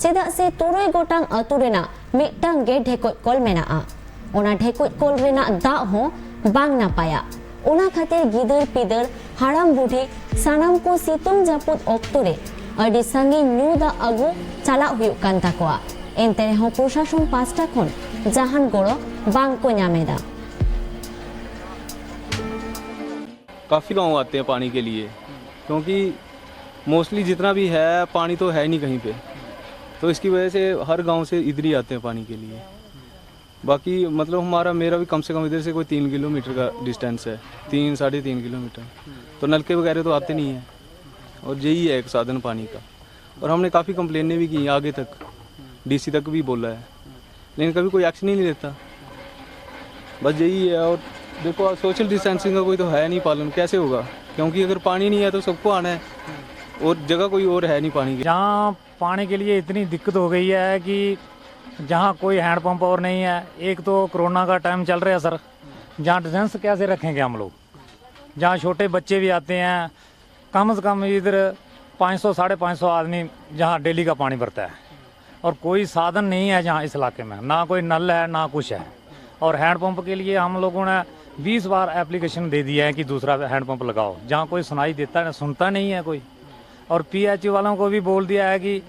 ᱪᱮᱫᱟᱜ ᱥᱮ ᱛᱩᱨᱩᱭ ᱜᱚᱴᱟᱝ ᱟᱹᱛᱩ ᱨᱮᱱᱟᱜ ᱢᱤᱫᱴᱟᱝ ᱜᱮ ᱰᱷᱮᱠᱚᱡ ᱠᱚᱞ ᱢᱮᱱᱟᱜᱼᱟ᱾ ᱚᱱᱟ ᱰᱷᱮᱠᱚᱡ ᱠᱚᱞ ᱨᱮᱱᱟᱜ ᱫᱟᱜ ᱦᱚᱸ ᱵᱟᱝ ᱱᱟᱯᱟᱭᱟ᱾ ᱚᱱᱟ ᱠᱷᱟᱹᱛᱤᱨ ᱜᱤᱫᱟᱹᱨ ᱯᱤᱫᱟᱹᱨ, ᱦᱟᱲᱟᱢ ᱵᱩᱰᱷᱤ ᱥᱟᱱᱟᱢ ᱠᱚ ᱥᱤᱛᱩᱝ ᱡᱟᱹᱯᱩᱫ ᱚᱠᱛᱚ ᱨᱮ ᱟᱹᱰᱤ ᱥᱟᱺᱜᱤᱧ ᱧᱩ ᱫᱟᱜ ᱟᱹᱜᱩ ᱪᱟᱞᱟᱜ ᱦᱩᱭᱩᱜ ᱠᱟᱱ ᱛᱟᱠᱚᱣᱟ᱾ ᱮᱱᱛᱮ ᱨᱮᱦᱚᱸ ᱯᱨᱚᱥᱟᱥᱚᱱ ᱯᱟᱥᱴᱟ ᱠᱷᱚᱱ ᱡᱟᱦᱟᱱ ᱜᱚᱲᱚ ᱵᱟᱝ ᱠᱚ ᱧᱟᱢ ᱮᱫᱟ᱾ काफ़ी गांव आते हैं पानी के लिए, क्योंकि मोस्टली जितना भी है, पानी तो है नहीं कहीं पे, तो इसकी वजह से हर गांव से इधर ही आते हैं पानी के लिए। बाकी मतलब हमारा, मेरा भी कम से कम इधर से कोई तीन किलोमीटर का डिस्टेंस है, तीन, साढ़े तीन किलोमीटर। तो नलके वगैरह तो आते नहीं हैं, और यही है एक साधन पानी का। और हमने काफ़ी कंप्लेनें भी की आगे तक, डीसी तक भी बोला है, लेकिन कभी कोई एक्शन ही नहीं लेता। बस यही है। और देखो, आज सोशल डिस्टेंसिंग का कोई तो है नहीं पालन, कैसे होगा? क्योंकि अगर पानी नहीं है तो सबको आना है, और जगह कोई और है नहीं पानी के। जहाँ पानी के लिए इतनी दिक्कत हो गई है कि जहाँ कोई हैंडपम्प और नहीं है। एक तो कोरोना का टाइम चल रहा है सर, जहाँ डिस्टेंस कैसे रखेंगे हम लोग, जहाँ छोटे बच्चे भी आते हैं, कम से कम इधर पाँच सौ, साढ़े पाँच सौ आदमी जहाँ डेली का पानी भरता है, और कोई साधन नहीं है जहाँ इस इलाके में, ना कोई नल है ना कुछ है। और हैंडपम्प के लिए हम लोगों ने बीस बार एप्लीकेशन दे दिया है कि दूसरा हैंडपम्प लगाओ, जहाँ कोई सुनाई देता है, सुनता नहीं है कोई। और पीएचई वालों को भी बोल दिया है कि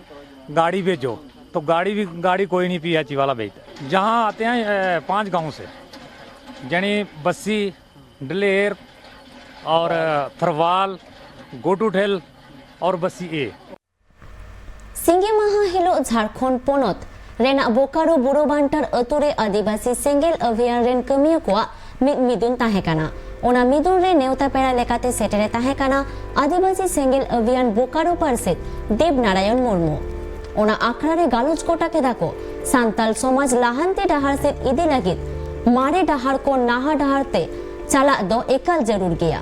गाड़ी भेजो, तो गाड़ी भी, गाड़ी कोई नहीं पीएचई वाला भेजता। जहाँ आते हैं पाँच गाँव से, यानी बस्सी, डलेर और थरवाल, गोटूठेल और बस्सी ए। ᱥᱤᱸᱜᱮ ᱢᱟᱦᱟ ᱦᱤᱞᱳᱜ ᱡᱷᱟᱲᱠᱷᱚᱸᱰ ᱯᱚᱱᱚᱛ ᱨᱮᱱᱟᱜ ᱵᱳᱠᱟᱨᱳ ᱵᱩᱨᱩ ᱵᱟᱱᱴᱟᱨ ᱟᱹᱛᱩ ᱨᱮ ᱟᱹᱫᱤᱵᱟᱹᱥᱤ ᱥᱮᱸᱜᱮᱞ ᱚᱵᱷᱤᱭᱟᱱ ᱨᱮᱱ ᱠᱟᱹᱢᱤᱭᱟᱹ ᱠᱚᱣᱟᱜ ᱢᱤᱫ ᱢᱤᱫᱩᱱ ᱛᱟᱦᱮᱸ ᱠᱟᱱᱟ᱾ ᱚᱱᱟ ᱢᱤᱫᱩᱱ ᱨᱮ ᱱᱮᱣᱛᱟ ᱯᱮᱲᱟ ᱞᱮᱠᱟᱛᱮ ᱥᱮᱴᱮᱨᱮ ᱛᱟᱦᱮᱸ ᱠᱟᱱᱟ ᱟᱹᱫᱤᱵᱟᱹᱥᱤ ᱥᱮᱸᱜᱮᱞ ᱚᱵᱷᱤᱭᱟᱱ ᱵᱳᱠᱟᱨᱳ ᱯᱟᱨᱥᱮᱛ ᱫᱮᱵᱽ ᱱᱟᱨᱟᱭᱚᱱ ᱢᱩᱨᱢᱩ᱾ ᱚᱱᱟ ᱟᱠᱷᱲᱟ ᱨᱮ ᱜᱟᱞᱚᱪ ᱜᱚᱴᱟ ᱠᱮᱫᱟ ᱠᱚ, ᱥᱟᱱᱛᱟᱞ ᱥᱚᱢᱟᱡᱽ ᱞᱟᱦᱟᱱᱛᱤ ᱰᱟᱦᱟᱨ ᱥᱮᱫ ᱤᱫᱤ ᱞᱟᱹᱜᱤᱫ ᱢᱟᱨᱮ ᱰᱟᱦᱟᱨ ᱠᱷᱚᱱ ᱱᱟᱦᱟ ᱰᱟᱦᱟᱨ ᱛᱮ ᱪᱟᱞᱟᱜ ᱫᱚ ᱮᱠᱟᱞ ᱡᱟᱹᱨᱩᱲ ᱜᱮᱭᱟ᱾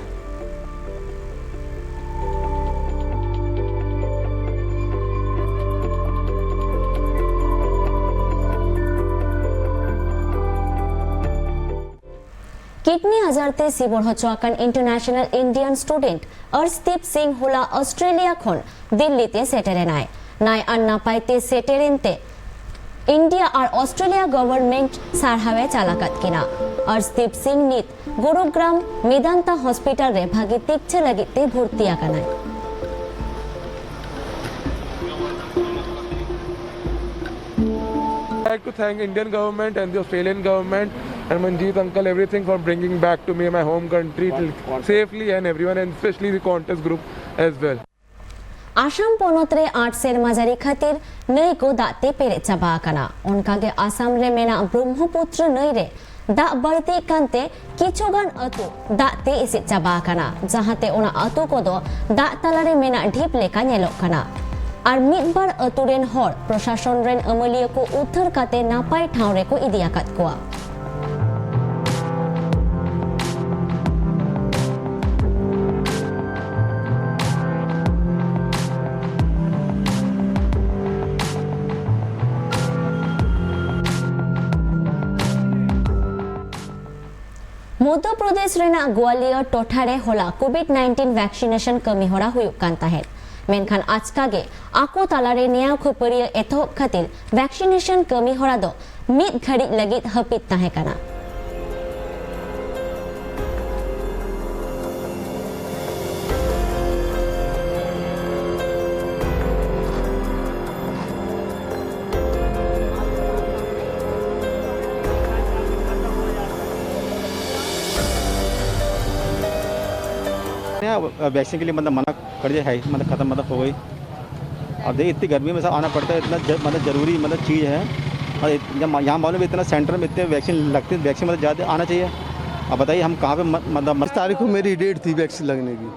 ᱠᱤᱰᱱᱤ ᱟᱡᱟᱨ ᱛᱮ ᱥᱤᱵᱚᱲ ᱦᱚᱪᱚ ᱟᱠᱟᱱ ᱤᱱᱴᱟᱨᱱᱮᱥᱱᱟᱞ ᱤᱱᱰᱤᱭᱟᱱ ᱥᱴᱩᱰᱮᱱᱴ ᱟᱨᱥᱫᱤᱯ ᱥᱤᱝ ᱦᱚᱞᱟ ᱚᱥᱴᱨᱮᱞᱤᱭᱟ ᱠᱷᱚᱱ ᱫᱤᱞᱞᱤ ᱛᱮ ᱥᱮᱴᱮᱨ ᱮᱱᱟᱭ᱾ ᱱᱟᱭ ᱟᱨ ᱱᱟᱯᱟᱭ ᱛᱮ ᱥᱮᱴᱮᱨ ᱮᱱᱛᱮ ᱤᱱᱰᱤᱭᱟ ᱟᱨ ᱚᱥᱴᱨᱮᱞᱤᱭᱟ ᱜᱚᱵᱷᱚᱨᱱᱢᱮᱱᱴ ᱥᱟᱨᱦᱟᱣ ᱮ ᱪᱟᱞ ᱟᱠᱟᱫ ᱠᱤᱱᱟ᱾ ᱟᱨᱥᱫᱤᱯ ᱥᱤᱝ ᱱᱤᱛ ᱜᱩᱨᱩᱜᱨᱟᱢ ᱢᱮᱫᱟᱱᱛᱟ ᱦᱚᱥᱯᱤᱴᱟᱞ ᱨᱮ ᱵᱷᱟᱹᱜᱤ ᱛᱤᱠᱪᱷᱟᱹ ᱞᱟᱹᱜᱤᱫ ᱛᱮ ᱵᱷᱚᱨᱛᱤ ᱟᱠᱟᱱᱟᱭ᱾ I'd like to thank Indian government and the Australian government and Manjeet uncle everything for bringing back to me my home country safely and everyone and especially the contest group as well. Assam ᱯᱚᱱᱚᱛ ᱨᱮ ᱟᱴ ᱥᱮᱨᱢᱟ ᱡᱟᱹᱲᱤ ᱠᱷᱟᱹᱛᱤᱨ ᱱᱟᱹᱭ ᱠᱚ ᱫᱟᱜ ᱛᱮ ᱯᱮᱨᱮᱡ ᱪᱟᱵᱟ ᱟᱠᱟᱱᱟ᱾ ᱚᱱᱠᱟᱜᱮ ᱟᱥᱟᱢ ᱨᱮ ᱢᱮᱱᱟᱜ ᱵᱨᱚᱦᱢᱚᱯᱩᱛᱨᱚ ᱱᱟᱹᱭ ᱨᱮ ᱫᱟᱜ ᱵᱟᱹᱲᱛᱤᱜ ᱠᱟᱱᱛᱮ ᱠᱤᱪᱷᱩ ᱜᱟᱱ ᱟᱹᱛᱩ ᱫᱟᱜ ᱛᱮ ᱮᱥᱮᱫ ᱪᱟᱵᱟ ᱟᱠᱟᱱᱟ, ᱡᱟᱦᱟᱸᱛᱮ ᱚᱱᱟ ᱟᱹᱛᱩ ᱠᱚᱫᱚ ᱫᱟᱜ ᱛᱟᱞᱟᱨᱮ ᱢᱮᱱᱟᱜ ᱰᱷᱤᱯ ᱞᱮᱠᱟ ᱧᱮᱞᱚᱜ ᱠᱟᱱᱟ᱾ ᱟᱨ ᱢᱤᱫ ᱵᱟᱨ ᱟᱹᱛᱩ ᱨᱮᱱ ᱦᱚᱲ ᱯᱨᱚᱥᱟᱥᱚᱱ ᱨᱮᱱ ᱟᱹᱢᱟᱹᱞᱤᱭᱟᱹ ᱠᱚ ᱩᱫᱽᱫᱷᱟᱹᱨ ᱠᱟᱛᱮ ᱱᱟᱯᱟᱭ ᱴᱷᱟᱶ ᱨᱮᱠᱚ ᱤᱫᱤ ᱟᱠᱟᱫ ᱠᱚᱣᱟ᱾ ᱢᱚᱫᱽᱫᱷᱚ ᱯᱨᱚᱫᱮᱥ ᱨᱮᱱᱟᱜ ᱜᱣᱟᱞᱤᱭᱚᱨ ᱴᱚᱴᱷᱟ ᱨᱮ ᱦᱚᱞᱟ ᱠᱳᱵᱷᱤᱰ ᱱᱟᱭᱤᱱᱴᱤᱱ ᱵᱷᱮᱠᱥᱤᱱᱮᱥᱚᱱ ᱠᱟᱹᱢᱤ ᱦᱚᱨᱟ ᱦᱩᱭᱩᱜ ᱠᱟᱱ ᱛᱟᱦᱮᱸᱫ, ᱢᱮᱱᱠᱷᱟᱱ ᱟᱪᱠᱟ ᱜᱮ ᱟᱠᱚ ᱛᱟᱞᱟᱨᱮ ᱱᱮᱭᱟᱣ ᱠᱷᱟᱹᱯᱟᱹᱨᱤᱭᱟᱹ ᱮᱛᱚᱦᱚᱵ ᱠᱷᱟᱹᱛᱤᱨ ᱵᱷᱮᱠᱥᱤᱱᱮᱥᱚᱱ ᱠᱟᱹᱢᱤ ᱦᱚᱨᱟ ᱫᱚ ᱢᱤᱫ ᱜᱷᱟᱹᱲᱤᱡ ᱞᱟᱹᱜᱤᱫ ᱦᱟᱹᱯᱤᱫ ᱛᱟᱦᱮᱸ ᱠᱟᱱᱟ᱾ वैक्सीन के लिए मतलब मना कर दिया है, मतलब खत्म, मतलब हो गई। अब देखिए, इतनी गर्मी में सब आना पड़ता है, इतना ज-, मतलब जरूरी, मतलब चीज़ है। और इत-, जब यहाँ मालूम है इतना सेंटर में इतने वैक्सीन लगते हैं, वैक्सीन मतलब ज़्यादा आना चाहिए। अब बताइए, हम कहाँ पे म-, मतलब म- तारीख को मेरी डेट थी वैक्सीन लगने की।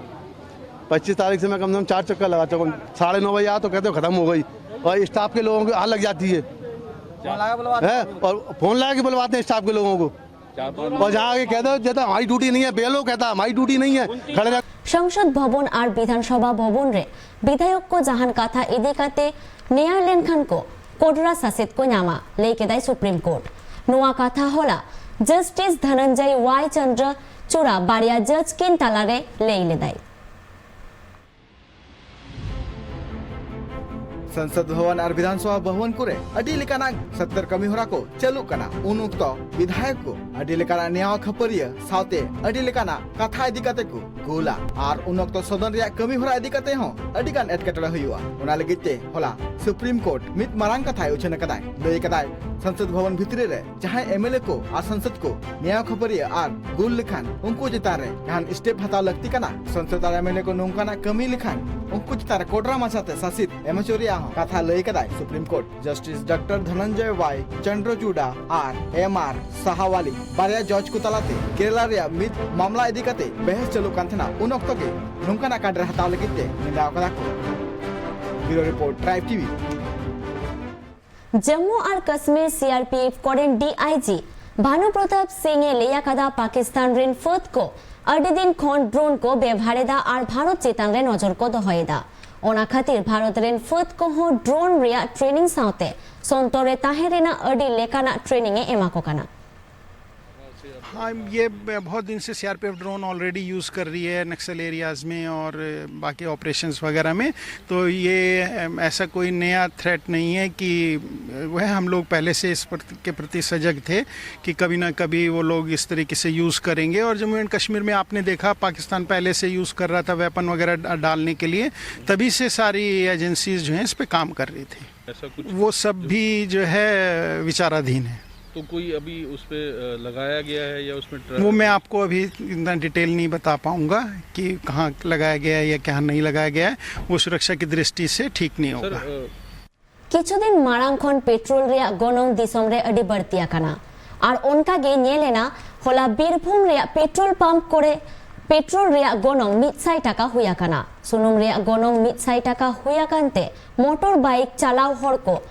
पच्चीस तारीख से मैं कम से कम चार चक्कर लगा चुका हूँ। साढ़े नौ बजे आओ तो कहते हो खत्म हो गई, और स्टाफ के लोगों की आग लग जाती है। है, और फोन लगा के बुलवाते हैं स्टाफ के लोगों को। और जहाँ आगे कहते हो, कहता हमारी ड्यूटी नहीं है, बेलो कहता हमारी ड्यूटी नहीं है, खड़े रह। সংসদ ভবন আর বিধানসভা ভবন ᱨᱮ ᱵᱤᱫᱷᱟᱭᱚᱠ ᱠᱚ ᱡᱟᱦᱟᱱ ᱠᱟᱛᱷᱟ ᱤᱫᱤ ᱠᱟᱛᱮ ᱱᱮᱭᱟᱣ ᱞᱮᱱᱠᱷᱟᱱ ᱠᱚ ᱠᱚᱰᱨᱟ ᱥᱟᱥᱮᱛ ᱠᱚ ᱧᱟᱢᱟ, ᱞᱟᱹᱭ ᱠᱮᱫᱟᱭ ᱥᱩᱯᱨᱤᱢ ᱠᱳᱨᱴ᱾ ᱱᱚᱣᱟ ᱠᱟᱛᱷᱟ ᱦᱚᱞᱟ ᱡᱟᱥᱴᱤᱥ ᱫᱷᱚᱱᱚᱱᱡᱚᱭ ᱣᱟᱭ ᱪᱚᱱᱫᱨᱚᱪᱩᱲᱟ ᱵᱟᱨᱭᱟ ᱡᱟᱡᱽ ᱠᱤᱱ ᱛᱟᱞᱟᱨᱮ ᱞᱟᱹᱭ ᱞᱮᱫᱟᱭ᱾ ᱥᱚᱝᱥᱚᱫ ᱵᱷᱚᱵᱚᱱ ᱟᱨ ᱵᱤᱫᱷᱟᱱᱥᱚᱵᱷᱟ ᱵᱷᱚᱵᱚᱱ ᱠᱚᱨᱮ ᱟᱹᱰᱤ ᱞᱮᱠᱟᱱᱟᱜ ᱥᱚᱛᱛᱚᱨ ᱠᱟᱹᱢᱤ ᱦᱚᱨᱟ ᱠᱚ ᱪᱟᱹᱞᱩᱜ ᱠᱟᱱᱟ᱾ ᱩᱱ ᱚᱠᱛᱚ ᱵᱤᱫᱷᱟᱭᱚᱠ ᱠᱚ ᱟᱹᱰᱤ ᱞᱮᱠᱟᱱᱟᱜ ᱱᱮᱭᱟᱣ ᱠᱷᱟᱹᱯᱟᱹᱨᱤᱭᱟᱹ ᱥᱟᱶᱛᱮ ᱟᱹᱰᱤ ᱞᱮᱠᱟᱱᱟᱜ ᱠᱟᱛᱷᱟ ᱤᱫᱤ ᱠᱟᱛᱮ ᱠᱚ ᱜᱳᱞᱟ᱾ ᱟᱨ ᱩᱱ ᱚᱠᱛᱚ ᱥᱚᱫᱚᱱ ᱨᱮᱭᱟᱜ ᱠᱟᱹᱢᱤ ᱦᱚᱨᱟ ᱤᱫᱤ ᱠᱟᱛᱮ ᱦᱚᱸ ᱟᱹᱰᱤ ᱜᱟᱱ ᱮᱴᱠᱮᱴᱚᱬᱮ ᱦᱩᱭᱩᱜᱼᱟ᱾ ᱚᱱᱟ ᱞᱟᱹᱜᱤᱫ ᱛᱮ ᱦᱚᱞᱟ ᱥᱩᱯᱨᱤᱢ ᱠᱳᱨᱴ ᱢᱤᱫ ᱢᱟᱨᱟᱝ ᱠᱟᱛᱷᱟᱭ ᱩᱪᱷᱟᱹᱱ ᱟᱠᱟᱫᱟᱭ, ᱞᱟᱹᱭ ᱟᱠᱟᱫᱟᱭ, ᱥᱚᱝᱥᱚᱫ ᱵᱷᱚᱵᱚᱱ ᱵᱷᱤᱛᱨᱤ ᱨᱮ ᱡᱟᱦᱟᱸᱭ ᱮᱢᱮᱞᱮ ᱠᱚ ᱟᱨ ᱥᱚᱝᱥᱚᱫ ᱠᱚ ᱱᱮᱭᱟᱣ ᱠᱷᱟᱹᱯᱟᱹᱨᱤᱭᱟᱹ ᱟᱨ ᱜᱳᱞ ᱞᱮᱠᱷᱟᱱ ᱩᱱᱠᱩ ᱪᱮᱛᱟᱱ ᱨᱮ ᱡᱟᱦᱟᱱ ᱥᱴᱮᱯ ᱦᱟᱛᱟᱣ ᱞᱟᱹᱠᱛᱤ ᱠᱟᱱᱟ᱾ ᱥᱚᱝᱥᱚᱫ ᱟᱨ ᱮᱢᱮᱞᱮ ᱠᱚ ᱱᱚᱝᱠᱟᱱᱟᱜ ᱠᱟᱹᱢᱤ ᱞᱮᱠᱷᱟᱱ ᱩᱱᱠᱩ ᱪᱮᱛᱟᱱ ᱨᱮ ᱠᱚᱰᱨᱟ ᱢᱟᱪᱷᱟᱛᱮ ᱥᱟᱥᱤᱛ ᱮᱢ ᱦᱚᱪᱚ ᱨᱮᱭᱟᱜ ᱦᱚᱸ ᱠᱟᱛᱷᱟ ᱞᱟᱹᱭ ᱠᱟᱫᱟᱭ ᱥᱩᱯᱨᱤᱢ ᱠᱳᱨᱴ᱾ ᱡᱟᱥᱴᱤᱥ ᱰᱚᱠᱴᱚᱨ ᱫᱷᱚᱱᱚᱱᱡᱚᱭ ᱣᱟᱭ ᱪᱚᱱᱫᱨᱚᱪᱩᱰᱟ ᱟᱨ ᱮᱢ ᱟᱨ ᱥᱟᱦᱟᱣᱟᱞᱤ ᱵᱟᱨᱭᱟ ᱡᱚᱡᱽ ᱠᱚ ᱛᱟᱞᱟᱛᱮ ᱠᱮᱨᱟᱞᱟ ᱨᱮᱭᱟᱜ ᱢᱤᱫ ᱢᱟᱢᱞᱟ ᱤᱫᱤ ᱠᱟᱛᱮ ᱵᱮᱦᱮᱥ ᱪᱟᱹᱞᱩᱜ ᱠᱟᱱ ᱛᱟᱦᱮᱱᱟ, ᱩᱱ ᱚᱠᱛᱚ ᱜᱮ ᱱᱚᱝᱠᱟᱱᱟᱜ ᱠᱟᱰᱨᱮ ᱦᱟᱛᱟᱣ ᱞᱟᱹᱜᱤᱫ ᱛᱮ ᱱᱮᱰᱟᱣ ᱠᱟᱫᱟ ᱠᱚ᱾ ᱵᱤᱭᱩᱨᱳ ᱨᱤᱯᱳᱨᱴ, ᱴᱨᱟᱭᱤᱵᱽ ᱴᱤᱵᱷᱤ᱾ ᱡᱟᱢᱢᱩ ᱟᱨ ᱠᱟᱥᱢᱤᱨ ᱥᱤ ᱟᱨ ᱯᱤ ᱮᱯᱷ ᱠᱚᱨᱮᱱ ᱰᱤ ᱟᱭ ᱡᱤ ᱵᱷᱟᱱᱩ ᱯᱨᱚᱛᱟᱯ ᱥᱤᱝ ᱮ ᱞᱟᱹᱭ ᱟᱠᱟᱫᱟ, ᱯᱟᱠᱤᱥᱛᱟᱱ ᱨᱮᱱ ᱯᱷᱟᱹᱫ ᱠᱚ ᱟᱹᱰᱤ ᱫᱤᱱ ᱠᱷᱚᱱ ᱰᱨᱳᱱ ᱠᱚ ᱵᱮᱵᱷᱟᱨ ᱮᱫᱟ ᱟᱨ ᱵᱷᱟᱨᱚᱛ ᱪᱮᱛᱟᱱ ᱨᱮ ᱱᱚᱡᱚᱨ ᱠᱚ ᱫᱚᱦᱚᱭᱮᱫᱟ᱾ ᱚᱱᱟ ᱠᱷᱟᱹᱛᱤᱨ ᱵᱷᱟᱨᱚᱛ ᱨᱮᱱ ᱯᱷᱟᱹᱫ ᱠᱚᱦᱚᱸ ᱰᱨᱳᱱ ᱨᱮᱭᱟᱜ ᱴᱨᱮᱱᱤᱝ ᱥᱟᱶᱛᱮ ᱥᱚᱱᱛᱚᱨ ᱨᱮ ᱛᱟᱦᱮᱸ ᱨᱮᱱᱟᱜ ᱟᱹᱰᱤ ᱞᱮᱠᱟᱱᱟᱜ ᱴᱨᱮᱱᱤᱝ ᱮ ᱮᱢᱟ ᱠᱚ ᱠᱟᱱᱟ᱾ हाँ, ये ब- बहुत दिन से सीआरपीएफ ड्रोन ऑलरेडी यूज़ कर रही है नक्सल एरियाज़ में और बाकी ऑपरेशंस वगैरह में। तो ये अम, ऐसा कोई नया थ्रेट नहीं है कि वह हम लोग पहले से इस प्रति, के प्रति सजग थे कि कभी ना कभी वो लोग इस तरीके से यूज़ करेंगे। और जम्मू एंड कश्मीर में आपने देखा, पाकिस्तान पहले से यूज़ कर रहा था वेपन वगैरह डा- डालने के लिए, तभी से सारी एजेंसीज जो हैं इस पे काम कर रही थी। ऐसा कुछ वो सब भी जो है विचाराधीन है। तो कोई अभी उस पे अ, लगाया गया है या उसमें ट्रा- वो मैं आपको अभी इतना डिटेल नहीं बता पाऊंगा कि कहाँ लगाया गया है या कहाँ नहीं लगाया गया है। वो सुरक्षा की दृष्टि से ठीक नहीं सर होगा। अ, ᱠᱤᱪᱷᱩ ᱫᱤᱱ ᱢᱟᱲᱟᱝ ᱠᱷᱚᱱ ᱯᱮᱴᱨᱳᱞ ᱨᱮᱭᱟᱜ ᱜᱚᱱᱚᱝ ᱫᱤᱥᱚᱢ ᱨᱮ ᱟᱹᱰᱤ ᱵᱟᱹᱲᱛᱤ ᱟᱠᱟᱱᱟ᱾ ᱟᱨ ᱚᱱᱠᱟ ᱜᱮ ᱧᱮᱞ ᱮᱱᱟ, ᱦᱚᱞᱟ ᱵᱤᱨᱵᱷᱩᱢ ᱨᱮᱭᱟᱜ ᱯᱮᱴᱨᱳᱞ ᱯᱟᱢᱯ ᱠᱚᱨᱮ ᱯᱮᱴᱨᱳᱞ ᱨᱮᱭᱟᱜ ᱜᱚᱱᱚᱝ ᱢᱤᱫ ᱥᱟᱭ ᱴᱟᱠᱟ ᱦᱩᱭ ᱟᱠᱟᱱᱟ᱾ ᱥᱩᱱᱩᱢ ᱨᱮᱭᱟᱜ ᱜᱚᱱᱚᱝ ᱢᱤᱫ ᱥᱟᱭ ᱴᱟᱠᱟ ᱦᱩᱭ ᱟᱠᱟᱱ ᱛᱮ ᱢᱚᱴᱚᱨ ᱵᱟᱭᱤᱠ ᱪᱟᱞᱟᱣ ᱦᱚᱲ ᱠᱚ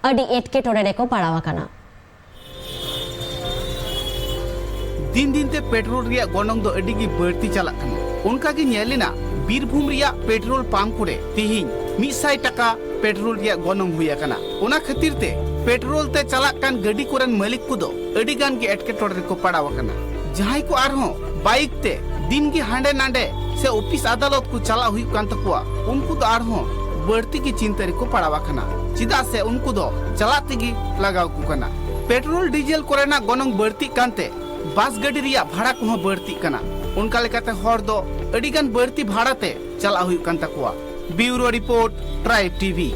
ᱟᱹᱰᱤ ᱮᱴᱠᱮᱴᱚᱬᱮ ᱨᱮᱠᱚ ᱯᱟᱲᱟᱣ ᱟᱠᱟᱱᱟ᱾ ᱫᱤᱱ ᱫᱤᱱ ᱛᱮ ᱯᱮᱴᱨᱳᱞ ᱨᱮᱭᱟᱜ ᱜᱚᱱᱚᱝ ᱫᱚ ᱟᱹᱰᱤ ᱜᱮ ᱵᱟᱹᱲᱛᱤ ᱪᱟᱞᱟᱜ ᱠᱟᱱᱟ᱾ ᱚᱱᱠᱟ ᱜᱮ ᱧᱮᱞ ᱮᱱᱟ, ᱵᱤᱨᱵᱷᱩᱢ ᱨᱮᱭᱟᱜ ᱯᱮᱴᱨᱳᱞ ᱯᱟᱢᱯ ᱠᱚᱨᱮ ᱛᱮᱦᱮᱧ ᱢᱤᱫ ᱥᱟᱭ ᱴᱟᱠᱟ ᱯᱮᱴᱨᱳᱞ ᱨᱮᱭᱟᱜ ᱜᱚᱱᱚᱝ ᱦᱩᱭ ᱟᱠᱟᱱᱟ᱾ ᱚᱱᱟ ᱠᱷᱟᱹᱛᱤᱨ ᱛᱮ ᱯᱮᱴᱨᱳᱞ ᱛᱮ ᱪᱟᱞᱟᱜ ᱠᱟᱱ ᱜᱟᱹᱰᱤ ᱠᱚᱨᱮᱱ ᱢᱟᱹᱞᱤᱠ ᱠᱚᱫᱚ ᱟᱹᱰᱤ ᱜᱟᱱ ᱜᱮ ᱮᱴᱠᱮᱴᱚᱬᱮ ᱨᱮᱠᱚ ᱯᱟᱲᱟᱣ ᱟᱠᱟᱱᱟ᱾ ᱡᱟᱦᱟᱸᱭ ᱠᱚ ᱟᱨᱦᱚᱸ ᱵᱟᱭᱤᱠ ᱛᱮ ᱫᱤᱱ ᱜᱮ ᱦᱟᱸᱰᱮ ᱱᱟᱰᱮ ᱥᱮ ᱚᱯᱷᱤᱥ ᱟᱫᱟᱞᱚᱛ ᱠᱚ ᱪᱟᱞᱟᱜ ᱦᱩᱭᱩᱜ ᱠᱟᱱ ᱛᱟᱠᱚᱣᱟ, ᱩᱱᱠᱩ ᱫᱚ ᱟᱨᱦᱚᱸ ᱵᱟᱹᱲᱛᱤ ᱜᱮ ᱪᱤᱱᱛᱟᱹ ᱨᱮᱠᱚ ᱯᱟᱲᱟᱣ ᱟᱠᱟᱱᱟ᱾ ᱪᱮᱫᱟᱜ ᱥᱮ ᱩᱱᱠᱩ ᱫᱚ ᱪᱟᱞᱟᱜ ᱛᱮᱜᱮ ᱞᱟᱜᱟᱣ ᱠᱚ ᱠᱟᱱᱟ᱾ ᱯᱮᱴᱨᱳᱞ ᱰᱤᱡᱮᱞ ᱠᱚᱨᱮᱱᱟᱜ ᱜᱚᱱᱚᱝ ᱵᱟᱹᱲᱛᱤᱜ ᱠᱟᱱᱛᱮ ᱵᱟᱥ ᱜᱟᱹᱰᱤ ᱨᱮᱭᱟᱜ ᱵᱷᱟᱲᱟ ᱠᱚᱦᱚᱸ ᱵᱟᱹᱲᱛᱤᱜ ᱠᱟᱱᱟ᱾ ᱚᱱᱠᱟ ᱞᱮᱠᱟᱛᱮ ᱦᱚᱲ ᱫᱚ ᱟᱹᱰᱤ ᱜᱟᱱ ᱵᱟᱹᱲᱛᱤ ᱵᱷᱟᱲᱟ ᱛᱮ ᱪᱟᱞᱟᱜ ᱦᱩᱭᱩᱜ ᱠᱟᱱ ᱛᱟᱠᱚᱣᱟ᱾ ᱵᱤᱭᱩᱨᱳ ᱨᱤᱯᱳᱨᱴ, ᱴᱨᱟᱭᱤᱵᱽ ᱴᱤᱵᱷᱤ᱾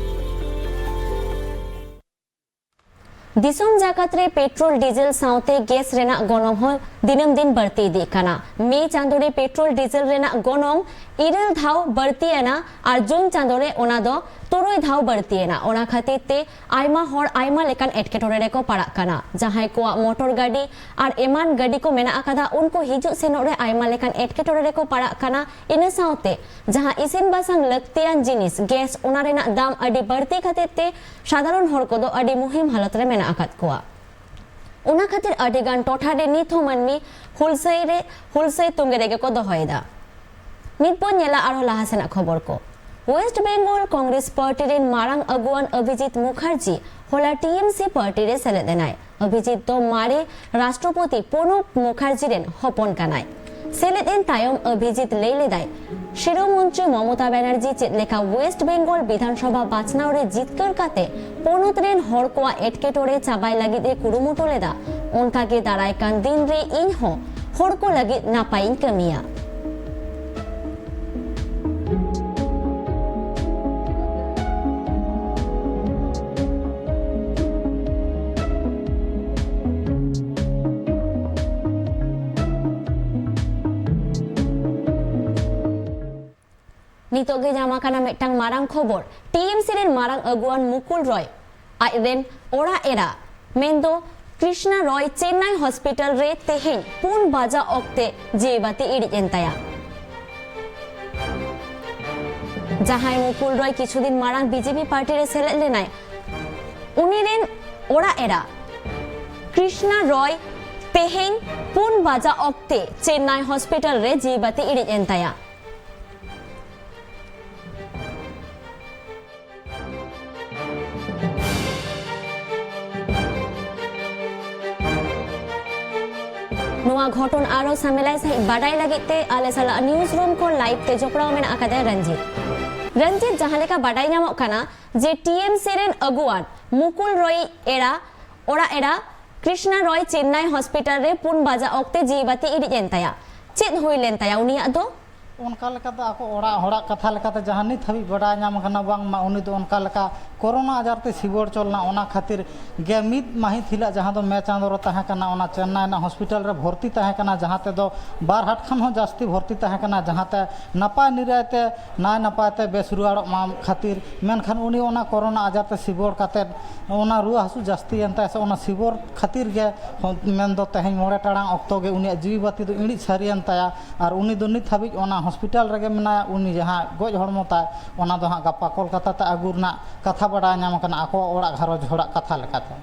ᱫᱤᱥᱚᱢ ᱡᱟᱠᱟᱛ ᱨᱮ ᱯᱮᱴᱨᱳᱞ ᱰᱤᱡᱮᱞ ᱥᱟᱶᱛᱮ ᱜᱮᱥ ᱨᱮᱱᱟᱜ ᱜᱚᱱᱚᱝ ᱦᱚᱸ ᱫᱤᱱᱟᱹᱢ ᱫᱤᱱ ᱵᱟᱹᱲᱛᱤ ᱤᱫᱤᱜ ᱠᱟᱱᱟ᱾ ᱢᱮ ᱪᱟᱸᱫᱳ ᱨᱮ ᱯᱮᱴᱨᱳᱞ ᱰᱤᱡᱮᱞ ᱨᱮᱱᱟᱜ ᱜᱚᱱᱚᱝ ᱤᱨᱟᱹᱞ ᱫᱷᱟᱣ ᱵᱟᱹᱲᱛᱤ ᱮᱱᱟ ᱟᱨ ᱡᱩᱱ ᱪᱟᱸᱫᱳ ᱨᱮ ᱚᱱᱟ ᱫᱚ ᱛᱩᱨᱩᱭ ᱫᱷᱟᱣ ᱵᱟᱹᱲᱛᱤ ᱮᱱᱟ᱾ ᱚᱱᱟ ᱠᱷᱟᱹᱛᱤᱨ ᱛᱮ ᱟᱭᱢᱟ ᱦᱚᱲ ᱟᱭᱢᱟ ᱞᱮᱠᱟᱱ ᱮᱴᱠᱮᱴᱚᱬᱮ ᱨᱮᱠᱚ ᱯᱟᱲᱟᱜ ᱠᱟᱱᱟ᱾ ᱡᱟᱦᱟᱸᱭ ᱠᱚᱣᱟᱜ ᱢᱚᱴᱚᱨ ᱜᱟᱹᱰᱤ ᱟᱨ ᱮᱢᱟᱱ ᱜᱟᱹᱰᱤ ᱠᱚ ᱢᱮᱱᱟᱜ ᱟᱠᱟᱫᱟ, ᱩᱱᱠᱩ ᱦᱤᱡᱩᱜ ᱥᱮᱱᱚᱜ ᱨᱮ ᱟᱭᱢᱟ ᱞᱮᱠᱟᱱ ᱮᱴᱠᱮᱴᱚᱬᱮ ᱨᱮᱠᱚ ᱯᱟᱲᱟᱜ ᱠᱟᱱᱟ᱾ ᱤᱱᱟᱹ ᱥᱟᱶᱛᱮ ᱡᱟᱦᱟᱸ ᱤᱥᱤᱱ ᱵᱟᱥᱟᱝ ᱞᱟᱹᱠᱛᱤᱭᱟᱱ ᱡᱤᱱᱤᱥ ᱜᱮᱥ, ᱚᱱᱟ ᱨᱮᱱᱟᱜ ᱫᱟᱢ ᱟᱹᱰᱤ ᱵᱟᱹᱲᱛᱤ ᱠᱷᱟᱹᱛᱤᱨ ᱛᱮ ᱥᱟᱫᱷᱟᱨᱚᱱ ᱦᱚᱲ ᱠᱚᱫᱚ ᱟᱹᱰᱤ ᱢᱩᱦᱤᱢ ᱦᱟᱞᱚᱛ ᱨᱮ ᱢᱮᱱᱟᱜ ᱟᱠᱟᱫ ᱠᱚᱣᱟ᱾ ᱚᱱᱟ ᱠᱷᱟᱹᱛᱤᱨ ᱟᱹᱰᱤ ᱜᱟᱱ ᱴᱚᱴᱷᱟ ᱨᱮ ᱱᱤᱛ ᱦᱚᱸ ᱢᱟᱹᱱᱢᱤ ᱦᱩᱞᱥᱟᱹᱭ ᱨᱮ, ᱦᱩᱞᱥᱟᱹᱭ ᱛᱚᱸᱜᱮ ᱨᱮᱜᱮ ᱠᱚ ᱫᱚᱦᱚᱭᱮᱫᱟ᱾ ᱱᱤᱛ ᱵᱚᱱ ᱧᱮᱞᱟ ᱟᱨᱦᱚᱸ ᱞᱟᱦᱟ ᱥᱮᱱᱟᱜ ᱠᱷᱚᱵᱚᱨ ᱠᱚ᱾ ᱳᱭᱮᱥᱴ ᱵᱮᱝᱜᱚᱞ ᱠᱚᱝᱜᱨᱮᱥ ᱯᱟᱨᱴᱤ ᱨᱮᱱ ᱢᱟᱨᱟᱝ ᱟᱹᱜᱩᱣᱟᱹᱱ ᱚᱵᱷᱤᱡᱤᱛ ᱢᱩᱠᱷᱟᱨᱡᱤ ᱦᱚᱞᱟ ᱴᱤ ᱮᱢ ᱥᱤ ᱯᱟᱨᱴᱤ ᱨᱮ ᱥᱮᱞᱮᱫ ᱮᱱᱟᱭ᱾ ᱚᱵᱷᱤᱡᱤᱛ ᱫᱚ ᱢᱟᱨᱮ ᱨᱟᱥᱴᱨᱚᱯᱚᱛᱤ ᱯᱨᱚᱱᱚᱵᱽ ᱢᱩᱠᱷᱟᱨᱡᱤ ᱨᱮᱱ ᱦᱚᱯᱚᱱ ᱠᱟᱱᱟᱭ᱾ ᱥᱮᱞᱮᱫ ᱮᱱ ᱛᱟᱭᱚᱢ ᱚᱵᱷᱤᱡᱤᱛ ᱞᱟᱹᱭ ᱞᱮᱫᱟᱭ, ᱥᱤᱨᱟᱹ ᱢᱚᱱᱛᱨᱤ ᱢᱚᱢᱚᱛᱟ ᱵᱟᱱᱟᱨᱡᱤ ᱪᱮᱫ ᱞᱮᱠᱟ ᱳᱭᱮᱥᱴ ᱵᱮᱝᱜᱚᱞ ᱵᱤᱫᱷᱟᱱᱥᱚᱵᱷᱟ ᱵᱟᱪᱷᱱᱟᱣ ᱨᱮ ᱡᱤᱛᱠᱟᱹᱨ ᱠᱟᱛᱮ ᱯᱚᱱᱚᱛ ᱨᱮᱱ ᱦᱚᱲ ᱠᱚᱣᱟᱜ ᱮᱴᱠᱮᱴᱚᱬᱮ ᱪᱟᱵᱟᱭ ᱞᱟᱹᱜᱤᱫ ᱮ ᱠᱩᱨᱩᱢᱩᱴᱩ ᱞᱮᱫᱟ, ᱚᱱᱠᱟ ᱜᱮ ᱫᱟᱨᱟᱭ ᱠᱟᱱ ᱫᱤᱱ ᱨᱮ ᱤᱧ ᱦᱚᱸ ᱦᱚᱲ ᱠᱚ ᱞᱟᱹᱜᱤᱫ ᱱᱟᱯᱟᱭᱤᱧ ᱠᱟᱹᱢᱤᱭᱟ᱾ ᱱᱤᱛᱚᱜ ᱜᱮ ᱧᱟᱢ ᱟᱠᱟᱱᱟ ᱢᱤᱫᱴᱟᱝ ᱢᱟᱨᱟᱝ ᱠᱷᱚᱵᱚᱨ᱾ ᱴᱤ ᱮᱢ ᱥᱤ ᱨᱮᱱ ᱢᱟᱨᱟᱝ ᱟᱹᱜᱩᱣᱟᱹᱱ ᱢᱩᱠᱩᱞ ᱨᱚᱭ, ᱟᱡ ᱨᱮᱱ ᱚᱲᱟᱜ ᱮᱨᱟ ᱢᱮᱱᱫᱚ ᱠᱨᱤᱥᱱᱟ ᱨᱚᱭ ᱪᱮᱱᱱᱟᱭ ᱦᱚᱥᱯᱤᱴᱟᱞ ᱨᱮ ᱛᱮᱦᱮᱧ ᱯᱩᱱ ᱵᱟᱡᱟᱜ ᱚᱠᱛᱮ ᱡᱤᱣᱤ ᱵᱟᱹᱛᱤ ᱤᱲᱤᱡ ᱮᱱ ᱛᱟᱭᱟ᱾ ᱡᱟᱦᱟᱸᱭ ᱢᱩᱠᱩᱞ ᱨᱚᱭ ᱠᱤᱪᱷᱩ ᱫᱤᱱ ᱢᱟᱲᱟᱝ ᱵᱤ ᱡᱮ ᱯᱤ ᱯᱟᱨᱴᱤ ᱨᱮ ᱥᱮᱞᱮᱫ ᱞᱮᱱᱟᱭ, ᱩᱱᱤ ᱨᱮᱱ ᱚᱲᱟᱜ ᱮᱨᱟ ᱠᱨᱤᱥᱱᱟ ᱨᱚᱭ ᱛᱮᱦᱮᱧ ᱯᱩᱱ ᱵᱟᱡᱟᱜ ᱚᱠᱛᱮ ᱪᱮᱱᱱᱟᱭ ᱦᱚᱥᱯᱤᱴᱟᱞ ᱨᱮ ᱡᱤᱣᱤ ᱵᱟᱹᱛᱤ ᱤᱲᱤᱡ ᱮᱱ ᱛᱟᱭᱟ᱾ ᱱᱚᱣᱟ ᱜᱷᱚᱴᱚᱱ ᱟᱨᱚ ᱥᱟᱢᱮᱞᱟᱭ ᱥᱟᱹᱦᱤᱡ ᱵᱟᱰᱟᱭ ᱞᱟᱹᱜᱤᱫ ᱛᱮ ᱟᱞᱮ ᱥᱟᱞᱟᱜ ᱱᱤᱭᱩᱡᱽ ᱨᱩᱢ ᱠᱷᱚᱱ ᱞᱟᱭᱤᱵᱷ ᱛᱮ ᱡᱚᱯᱲᱟᱣ ᱢᱮᱱᱟᱜ ᱟᱠᱟᱫᱟ ᱨᱚᱧᱡᱤᱛ᱾ ᱨᱚᱧᱡᱤᱛ, ᱡᱟᱦᱟᱸ ᱞᱮᱠᱟ ᱵᱟᱰᱟᱭ ᱧᱟᱢᱚᱜ ᱠᱟᱱᱟ ᱡᱮ ᱴᱤ ᱮᱢ ᱥᱤ ᱨᱮᱱ ᱟᱹᱜᱩᱣᱟᱱ ᱢᱩᱠᱩᱞ ᱨᱚᱭ ᱮᱨᱟ, ᱚᱲᱟᱜ ᱮᱨᱟ ᱠᱨᱤᱥᱱᱟ ᱨᱚᱭ ᱪᱮᱱᱱᱟᱭ ᱦᱚᱥᱯᱤᱴᱟᱞ ᱨᱮ ᱯᱩᱱ ᱵᱟᱡᱟᱜ ᱚᱠᱛᱮ ᱡᱤᱣᱤ ᱵᱟᱹᱛᱤ ᱤᱲᱤᱡ ᱮᱱ ᱛᱟᱭᱟ᱾ ᱪᱮᱫ ᱦᱩᱭ ᱞᱮᱱ ᱛᱟᱭᱟ ᱩᱱᱤᱭᱟᱜ ᱫᱚ? ᱚᱱᱠᱟ ᱞᱮᱠᱟ ᱫᱚ ᱟᱠᱚ ᱚᱲᱟᱜ ᱦᱚᱲᱟᱜ ᱠᱟᱛᱷᱟ ᱞᱮᱠᱟᱛᱮ ᱡᱟᱦᱟᱸ ᱱᱤᱛ ᱦᱟᱹᱵᱤᱡ ᱵᱟᱰᱟᱭ ᱧᱟᱢ ᱟᱠᱟᱱᱟ, ᱵᱟᱝᱢᱟ ᱩᱱᱤ ᱫᱚ ᱚᱱᱠᱟ ᱞᱮᱠᱟ ᱠᱳᱨᱳᱱᱟ ᱟᱡᱟᱨ ᱛᱮ ᱥᱤᱵᱚᱲ ᱪᱚᱞ ᱞᱮᱱᱟ, ᱚᱱᱟ ᱠᱷᱟᱹᱛᱤᱨ ᱜᱮ ᱢᱤᱫ ᱢᱟᱹᱦᱤᱛ ᱦᱤᱞᱳᱜ, ᱡᱟᱦᱟᱸ ᱫᱚ ᱢᱮ ᱪᱟᱸᱫᱳ ᱨᱮ ᱛᱟᱦᱮᱸ ᱠᱟᱱᱟ, ᱚᱱᱟ ᱪᱮᱱᱱᱟᱭ ᱨᱮᱱᱟᱜ ᱦᱚᱥᱯᱤᱴᱟᱞ ᱨᱮ ᱵᱷᱚᱨᱛᱤ ᱛᱟᱦᱮᱸ ᱠᱟᱱᱟ, ᱡᱟᱦᱟᱸ ᱛᱮᱫᱚ ᱵᱟᱨ ᱦᱟᱴ ᱠᱷᱚᱱ ᱦᱚᱸ ᱡᱟᱹᱥᱛᱤ ᱵᱷᱚᱨᱛᱤ ᱛᱟᱦᱮᱸ ᱠᱟᱱᱟ, ᱡᱟᱦᱟᱸ ᱛᱮ ᱱᱟᱯᱟᱭ ᱱᱤᱨᱟᱭ ᱛᱮ, ᱱᱟᱭ ᱱᱟᱯᱟᱭ ᱛᱮ ᱵᱮᱥ ᱨᱩᱣᱟᱹᱲᱚᱜ ᱢᱟ ᱠᱷᱟᱹᱛᱤᱨ᱾ ᱢᱮᱱᱠᱷᱟᱱ ᱩᱱᱤ ᱚᱱᱟ ᱠᱳᱨᱳᱱᱟ ᱟᱡᱟᱨ ᱛᱮ ᱥᱤᱵᱚᱲ ᱠᱟᱛᱮᱫ, ᱚᱱᱟ ᱨᱩᱣᱟᱹ ᱦᱟᱹᱥᱩ ᱡᱟᱹᱥᱛᱤᱭᱮᱱ ᱛᱟᱭᱟ ᱥᱮ ᱚᱱᱟ ᱥᱤᱵᱚᱲ ᱠᱷᱟᱹᱛᱤᱨ ᱜᱮ, ᱢᱮᱱᱫᱚ ᱛᱮᱦᱮᱧ ᱢᱚᱬᱮ ᱴᱟᱲᱟᱝ ᱚᱠᱛᱚ ᱜᱮ ᱩᱱᱤᱭᱟᱜ ᱡᱤᱣᱤ ᱵᱟᱹᱛᱤ ᱫᱚ ᱤᱬᱤᱡ ᱥᱟᱹᱨᱤᱭᱮᱱ ᱛᱟᱭᱟ᱾ ᱟᱨ ᱩᱱᱤ ᱫᱚ ᱱᱤᱛ ᱦᱟᱹᱵᱤᱡ ᱚᱱᱟ ᱦᱚᱥᱯᱤᱴᱟᱞ ᱨᱮᱜᱮ ᱢᱮᱱᱟᱭᱟ᱾ ᱩᱱᱤ ᱡᱟᱦᱟᱸ ᱜᱚᱡ ᱦᱚᱲᱢᱚ ᱛᱟᱭ, ᱚᱱᱟ ᱫᱚ ᱦᱟᱸᱜ ᱜᱟᱯᱟ ᱠᱳᱞᱠᱟᱛᱟ ᱛᱮ ᱟᱹᱜᱩ ᱨᱮᱱᱟᱜ ᱠᱟᱛᱷᱟ ᱵᱟᱰᱟᱭ ᱧᱟᱢ ᱟᱠᱟᱱᱟ, ᱟᱠᱚᱣᱟᱜ ᱚᱲᱟᱜ ᱜᱷᱟᱨᱚᱸᱡᱽ ᱦᱚᱲᱟᱜ ᱠᱟᱛᱷᱟ ᱞᱮᱠᱟᱛᱮ᱾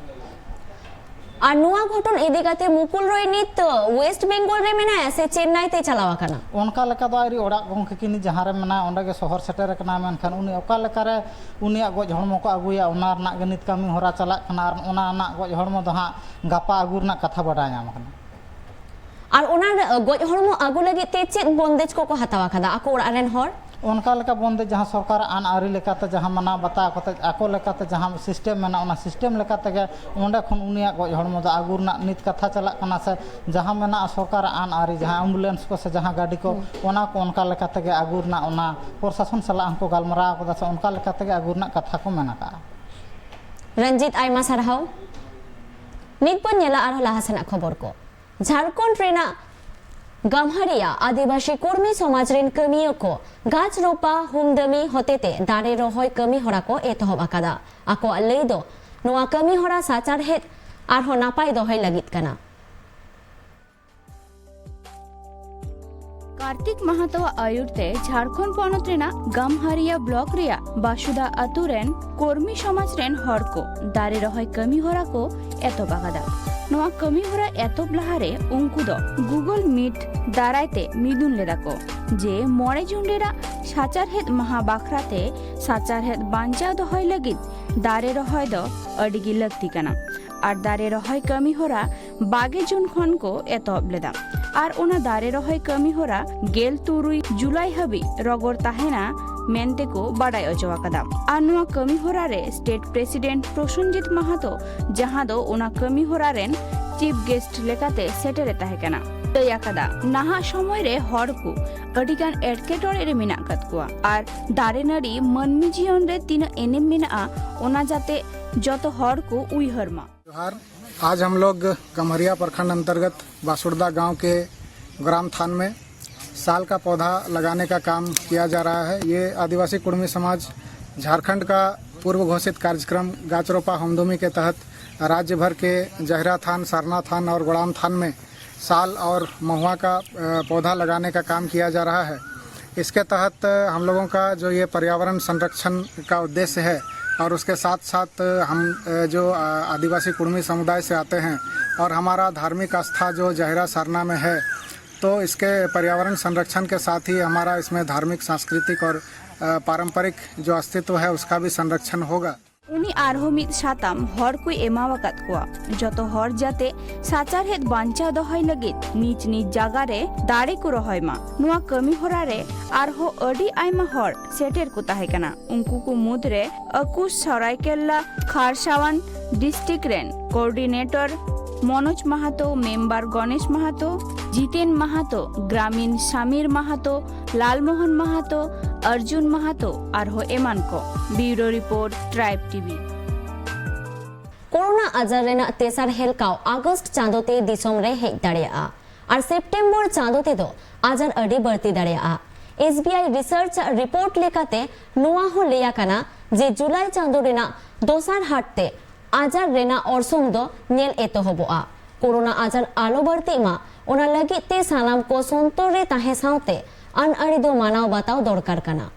ᱟᱨ ᱱᱚᱣᱟ ᱜᱷᱚᱴᱚᱱ ᱤᱫᱤ ᱠᱟᱛᱮ ᱢᱩᱠᱩᱞ ᱨᱚᱭ ᱱᱤᱛ ᱫᱚ ᱳᱭᱮᱥᱴ ᱵᱮᱝᱜᱚᱞ ᱨᱮ ᱢᱮᱱᱟᱭᱟ ᱥᱮ ᱪᱮᱱᱱᱟᱭ ᱛᱮ ᱪᱟᱞᱟᱣ ᱟᱠᱟᱱᱟ? ᱚᱱᱠᱟ ᱞᱮᱠᱟ ᱫᱚ ᱟᱹᱣᱨᱤ, ᱚᱲᱟᱜ ᱜᱚᱢᱠᱮ ᱠᱤᱱ ᱡᱟᱦᱟᱸ ᱨᱮ ᱢᱮᱱᱟᱭᱟ ᱚᱸᱰᱮ ᱜᱮ ᱥᱚᱦᱚᱨ ᱥᱮᱴᱮᱨ ᱟᱠᱟᱱᱟ, ᱢᱮᱱᱠᱷᱟᱱ ᱩᱱᱤ ᱚᱠᱟ ᱞᱮᱠᱟᱨᱮ ᱩᱱᱤᱭᱟᱜ ᱜᱚᱡ ᱦᱚᱲᱢᱚ ᱠᱚ ᱟᱹᱜᱩᱭᱟ, ᱚᱱᱟ ᱨᱮᱱᱟᱜ ᱜᱮ ᱱᱤᱛ ᱠᱟᱹᱢᱤ ᱦᱚᱨᱟ ᱪᱟᱞᱟᱜ ᱠᱟᱱᱟ᱾ ᱟᱨ ᱚᱱᱟ ᱨᱮᱱᱟᱜ ᱜᱚᱡ ᱦᱚᱲᱢᱚ ᱫᱚ ᱦᱟᱸᱜ ᱜᱟᱯᱟ ᱟᱹᱜᱩ ᱨᱮᱱᱟᱜ ᱠᱟᱛᱷᱟ ᱵᱟᱰᱟᱭ ᱧᱟᱢ ᱟᱠᱟᱱᱟ᱾ ᱟᱨ ᱚᱱᱟ ᱜᱚᱡ ᱦᱚᱲᱢᱚ ᱟᱹᱜᱩ ᱞᱟᱹᱜᱤᱫ ᱛᱮ ᱪᱮᱫ ᱵᱚᱱᱫᱮᱡ ᱠᱚᱠᱚ ᱦᱟᱛᱟᱣ ᱟᱠᱟᱫᱟ ᱟᱠᱚ ᱚᱲᱟᱜ ᱨᱮᱱ ᱦᱚᱲ? ᱚᱱᱠᱟ ᱞᱮᱠᱟ ᱵᱚᱱᱫᱮᱡ ᱡᱟᱦᱟᱸ ᱥᱚᱨᱠᱟᱨᱟᱜ ᱟᱹᱱ ᱟᱹᱨᱤ ᱞᱮᱠᱟᱛᱮ ᱡᱟᱦᱟᱸ ᱢᱟᱱᱟᱣ ᱵᱟᱛᱟᱣ ᱠᱟᱛᱮ, ᱟᱠᱚ ᱞᱮᱠᱟᱛᱮ ᱡᱟᱦᱟᱸ ᱥᱤᱥᱴᱮᱢ ᱢᱮᱱᱟᱜᱼᱟ, ᱚᱱᱟ ᱥᱤᱥᱴᱮᱢ ᱞᱮᱠᱟ ᱛᱮᱜᱮ ᱚᱸᱰᱮ ᱠᱷᱚᱱ ᱩᱱᱤᱭᱟᱜ ᱜᱚᱡ ᱦᱚᱲᱢᱚ ᱫᱚ ᱟᱹᱜᱩ ᱨᱮᱱᱟᱜ ᱱᱤᱛ ᱠᱟᱛᱷᱟ ᱪᱟᱞᱟᱜ ᱠᱟᱱᱟ, ᱥᱮ ᱡᱟᱦᱟᱸ ᱢᱮᱱᱟᱜᱼᱟ ᱥᱚᱨᱠᱟᱨᱟᱜ ᱟᱹᱱ ᱟᱹᱨᱤ, ᱡᱟᱦᱟᱸ ᱮᱢᱵᱩᱞᱮᱱᱥ ᱠᱚ ᱥᱮ ᱡᱟᱦᱟᱸ ᱜᱟᱹᱰᱤ ᱠᱚ, ᱦᱩᱸ᱾ ᱚᱱᱟ ᱠᱚ ᱚᱱᱠᱟ ᱞᱮᱠᱟ ᱛᱮᱜᱮ ᱟᱹᱜᱩ ᱨᱮᱱᱟᱜ ᱚᱱᱟ ᱯᱨᱚᱥᱟᱥᱚᱱ ᱥᱟᱞᱟᱜ ᱦᱚᱸᱠᱚ ᱜᱟᱞᱢᱟᱨᱟᱣ ᱠᱟᱫᱟ, ᱥᱮ ᱚᱱᱠᱟ ᱞᱮᱠᱟ ᱛᱮᱜᱮ ᱟᱹᱜᱩ ᱨᱮᱱᱟᱜ ᱠᱟᱛᱷᱟ ᱠᱚ ᱢᱮᱱ ᱟᱠᱟᱫᱼᱟ᱾ ᱨᱚᱧᱡᱤᱛ, ᱟᱭᱢᱟ ᱥᱟᱨᱦᱟᱣ᱾ ᱱᱤᱛ ᱵᱚᱱ ᱧᱮᱞᱟ ᱟᱨᱦᱚᱸ ᱞᱟᱦᱟ ᱥᱮᱱᱟᱜ ᱠᱷᱚᱵᱚᱨ ᱠᱚ᱾ ᱡᱷᱟᱲᱠᱷᱚᱸᱰ ᱨᱮᱱᱟᱜ ᱜᱟᱢᱦᱟᱨᱤᱭᱟ ᱟᱹᱫᱤᱵᱟᱹᱥᱤ ᱠᱚᱨᱢᱤ ᱥᱚᱢᱟᱡᱽ ᱨᱮᱱ ᱠᱟᱹᱢᱤᱭᱟᱹ ᱠᱚ ᱜᱟᱪᱨᱳᱯᱟ ᱦᱩᱢᱫᱟᱹᱢᱤ ᱦᱚᱛᱮᱛᱮ ᱫᱟᱨᱮ ᱨᱚᱦᱚᱭ ᱠᱟᱹᱢᱤ ᱦᱚᱨᱟ ᱠᱚ ᱮᱛᱚᱦᱚᱵ ᱟᱠᱟᱫᱟ᱾ ᱟᱠᱚᱣᱟᱜ ᱞᱟᱹᱭ ᱫᱚ, ᱱᱚᱣᱟ ᱠᱟᱹᱢᱤ ᱦᱚᱨᱟ ᱥᱟᱪᱟᱨᱦᱮᱫ ᱟᱨᱦᱚᱸ ᱱᱟᱯᱟᱭ ᱫᱚᱦᱚᱭ ᱞᱟᱹᱜᱤᱫ ᱠᱟᱱᱟ᱾ ᱠᱟᱨᱛᱤᱠ ᱢᱟᱦᱟᱛᱚᱣᱟᱜ ᱟᱹᱭᱩᱨ ᱛᱮ ᱡᱷᱟᱲᱠᱷᱚᱸᱰ ᱯᱚᱱᱚᱛ ᱨᱮᱱᱟᱜ ᱜᱟᱢᱦᱟᱨᱤᱭᱟ ᱵᱞᱚᱠ ᱨᱮᱭᱟᱜ ᱵᱟᱥᱩᱫᱟ ᱟᱛᱳ ᱨᱮᱱ ᱠᱚᱨᱢᱤ ᱥᱚᱢᱟᱡᱽ ᱨᱮᱱ ᱦᱚᱲ ᱠᱚ ᱫᱟᱨᱮ ᱨᱚᱦᱚᱭ ᱠᱟᱹᱢᱤ ᱦᱚᱨᱟ ᱠᱚ ᱮᱛᱚᱦᱚᱵ ᱟᱠᱟᱫᱟ᱾ ᱱᱚᱣᱟ ᱠᱟᱹᱢᱤ ᱦᱚᱨᱟ ᱮᱛᱚᱦᱚᱵ ᱞᱟᱦᱟᱨᱮ ᱩᱱᱠᱩ ᱫᱚ Google Meet ᱫᱟᱨᱟᱭ ᱛᱮ ᱢᱤᱫᱩᱱ ᱞᱮᱫᱟ ᱠᱚ ᱡᱮ ᱢᱚᱬᱮ ᱡᱩᱱ ᱨᱮᱱᱟᱜ ᱥᱟᱪᱟᱨᱦᱮᱫ ᱢᱟᱦᱟ ᱵᱟᱠᱷᱨᱟ ᱛᱮ ᱥᱟᱪᱟᱨᱦᱮᱫ ᱵᱟᱧᱪᱟᱣ ᱫᱚᱦᱚᱭ ᱞᱟᱹᱜᱤᱫ ᱫᱟᱨᱮ ᱨᱚᱦᱚᱭ ᱫᱚ ᱟᱹᱰᱤ ᱜᱮ ᱞᱟᱹᱠᱛᱤ ᱠᱟᱱᱟ᱾ ᱟᱨ ᱫᱟᱨᱮ ᱨᱚᱦᱚᱭ ᱠᱟᱹᱢᱤ ᱦᱚᱨᱟ ᱵᱟᱜᱮ ᱡᱩᱱ ᱠᱷᱚᱱ ᱠᱚ ᱮᱛᱚᱦᱚᱵ ᱞᱮᱫᱟ᱾ ᱟᱨ ᱚᱱᱟ ᱫᱟᱨᱮ ᱨᱚᱦᱚᱭ ᱠᱟᱹᱢᱤ ᱦᱚᱨᱟ ᱜᱮᱞ ᱛᱩᱨᱩᱭ ᱡᱩᱞᱟᱭ ᱦᱟᱹᱵᱤᱡ ᱨᱚᱜᱚᱲ ᱛᱟᱦᱮᱱᱟ ᱢᱮᱱᱛᱮ ᱠᱚ ᱵᱟᱰᱟᱭ ᱚᱪᱚ ᱟᱠᱟᱫᱟ᱾ ᱟᱨ ᱱᱚᱣᱟ ᱠᱟᱹᱢᱤ ᱦᱚᱨᱟ ᱨᱮ ᱥᱴᱮᱴ ᱯᱨᱮᱥᱤᱰᱮᱱᱴ ᱯᱨᱚᱥᱚᱱᱡᱤᱛ ᱢᱟᱦᱟᱛᱚ, ᱡᱟᱦᱟᱸ ᱫᱚ ᱚᱱᱟ ᱠᱟᱹᱢᱤ ᱦᱚᱨᱟ ᱨᱮᱱ ᱪᱤᱯ ᱜᱮᱥᱴ ᱞᱮᱠᱟᱛᱮ ᱥᱮᱴᱮᱨᱮ ᱛᱟᱦᱮᱸ ᱠᱟᱱᱟ, ᱞᱟᱹᱭ ᱟᱠᱟᱫᱟ, ᱱᱟᱦᱟᱜ ᱥᱚᱢᱚᱭ ᱨᱮ ᱦᱚᱲ ᱠᱚ ᱟᱹᱰᱤᱜᱟᱱ ᱮᱴᱠᱮᱴᱚᱬᱮ ᱨᱮ ᱢᱮᱱᱟᱜ ᱟᱠᱟᱫ ᱠᱚᱣᱟ ᱟᱨ ᱫᱟᱨᱮ ᱱᱟᱹᱲᱤ ᱢᱟᱹᱱᱢᱤ ᱡᱤᱭᱚᱱ ᱨᱮ ᱛᱤᱱᱟᱹᱜ ᱮᱱᱮᱢ ᱢᱮᱱᱟᱜᱼᱟ, ᱚᱱᱟ ᱡᱟᱛᱮ ᱡᱚᱛᱚ ᱦᱚᱲ ᱠᱚ ᱩᱭᱦᱟᱹᱨ ᱢᱟ᱾ जोहार। आज हम लोग गम्हरिया प्रखंड अंतर्गत बासुड़दा गांव के ग्राम थान में साल का पौधा लगाने का काम किया जा रहा है। ये आदिवासी कुड़मी समाज झारखंड का पूर्व घोषित कार्यक्रम गाचरोपा हमदुमी के तहत राज्य भर के जहरा थान, सरना थान और गोड़ाम थान में साल और महुआ का, अ, पौधा लगाने का काम किया जा रहा है। इसके तहत हम लोगों का जो ये पर्यावरण संरक्षण का उद्देश्य है, और उसके साथ साथ हम जो आदिवासी कुड़मी समुदाय से आते हैं और हमारा धार्मिक आस्था जो जहरा सरना में है, तो इसके पर्यावरण संरक्षण के साथ ही हमारा इसमें धार्मिक, सांस्कृतिक और पारंपरिक जो अस्तित्व है, उसका भी संरक्षण होगा। ᱩᱱᱤ ᱟᱨᱦᱚᱸ ᱢᱤᱫ ᱥᱟᱛᱟᱢ ᱦᱚᱲ ᱠᱚᱭ ᱮᱢᱟᱣᱟᱠᱟᱫ ᱠᱚᱣᱟ, ᱡᱚᱛᱚ ᱦᱚᱲ ᱡᱟᱛᱮ ᱥᱟᱪᱟᱨᱦᱮᱫ ᱵᱟᱧᱪᱟᱣ ᱫᱚᱦᱚᱭ ᱞᱟᱹᱜᱤᱫ ᱱᱤᱡ ᱱᱤᱡ ᱡᱟᱜᱟ ᱨᱮ ᱫᱟᱨᱮ ᱠᱚ ᱨᱚᱦᱚᱭ ᱢᱟ᱾ ᱱᱚᱣᱟ ᱠᱟᱹᱢᱤ ᱦᱚᱨᱟ ᱨᱮ ᱟᱨᱦᱚᱸ ᱟᱹᱰᱤ ᱟᱭᱢᱟ ᱦᱚᱲ ᱥᱮᱴᱮᱨ ᱠᱚ ᱛᱟᱦᱮᱸ ᱠᱟᱱᱟ᱾ ᱩᱱᱠᱩ ᱠᱚ ᱢᱩᱫᱽᱨᱮ ᱟᱠᱩᱥ ᱥᱚᱨᱟᱭᱠᱮᱞᱞᱟ ᱠᱷᱟᱨᱥᱟᱣᱟᱱ ᱰᱤᱥᱴᱨᱤᱠᱴ ᱨᱮᱱ ᱠᱳᱚᱨᱰᱤᱱᱮᱴᱚᱨ ᱢᱚᱱᱳᱡᱽ ᱢᱟᱦᱟᱛᱚ, ᱢᱮᱢᱵᱟᱨ ᱜᱚᱱᱮᱥ ᱢᱟᱦᱟᱛᱚ, ᱡᱤᱛᱮᱱ ᱢᱟᱦᱟᱛᱚ, ᱜᱨᱟᱢᱤᱱ ᱥᱟᱢᱤᱨ ᱢᱟᱦᱟᱛᱚ, ᱞᱟᱞᱢᱳᱦᱚᱱ ᱢᱟᱦᱟᱛᱚ, ᱚᱨᱡᱩᱱ ᱢᱟᱦᱟᱛᱚ ᱟᱨᱦᱚᱸ ᱮᱢᱟᱱ ᱠᱚ᱾ ᱵᱤᱭᱩᱨᱳ ᱨᱤᱯᱳᱨᱴ, ᱴᱨᱟᱭᱤᱵᱽ ᱴᱤᱵᱷᱤ᱾ ᱠᱳᱨᱳᱱᱟ ᱟᱡᱟᱨ ᱨᱮᱱᱟᱜ ᱛᱮᱥᱟᱨ ᱦᱮᱞᱠᱟᱣ ᱟᱜᱚᱥᱴ ᱪᱟᱸᱫᱚ ᱛᱮ ᱫᱤᱥᱚᱢ ᱨᱮ ᱦᱮᱡ ᱫᱟᱲᱮᱭᱟᱜᱼᱟ ᱟᱨ ᱥᱮᱯᱴᱮᱢᱵᱚᱨ ᱪᱟᱸᱫᱚ ᱛᱮᱫᱚ ᱟᱡᱟᱨ ᱟᱹᱰᱤ ᱵᱟᱹᱲᱛᱤ ᱫᱟᱲᱮᱭᱟᱜᱼᱟ᱾ ᱮᱥ ᱵᱤ ᱟᱭ ᱨᱤᱥᱟᱨᱪ ᱟᱜ ᱨᱤᱯᱳᱨᱴ ᱞᱮᱠᱟᱛᱮ ᱱᱚᱣᱟ ᱦᱚᱸ ᱞᱟᱹᱭ ᱟᱠᱟᱱᱟ ᱡᱮ ᱡᱩᱞᱟᱭ ᱪᱟᱸᱫᱚ ᱨᱮᱱᱟᱜ ᱫᱚᱥᱟᱨ ᱦᱟᱴ ᱛᱮ ᱟᱡᱟᱨ ᱨᱮᱱᱟᱜ ᱚᱨᱥᱚᱝ ᱫᱚ ᱧᱮᱞ ᱮᱛᱚᱦᱚᱵᱚᱜᱼᱟ᱾ ᱠᱳᱨᱳᱱᱟ ᱟᱡᱟᱨ ᱟᱞᱚ ᱵᱟᱹᱲᱛᱤᱜ ᱢᱟ, ᱚᱱᱟ ᱞᱟᱹᱜᱤᱫ ᱛᱮ ᱥᱟᱱᱟᱢ ᱠᱚ ᱥᱚᱱᱛᱚᱨ ᱨᱮ ᱛᱟᱦᱮᱸ ᱥᱟᱶᱛᱮ ᱟᱹᱱ ᱟᱹᱨᱤ ᱫᱚ ᱢᱟᱱᱟᱣ ᱵᱟᱛᱟᱣ ᱫᱚᱨᱠᱟᱨ ᱠᱟᱱᱟ᱾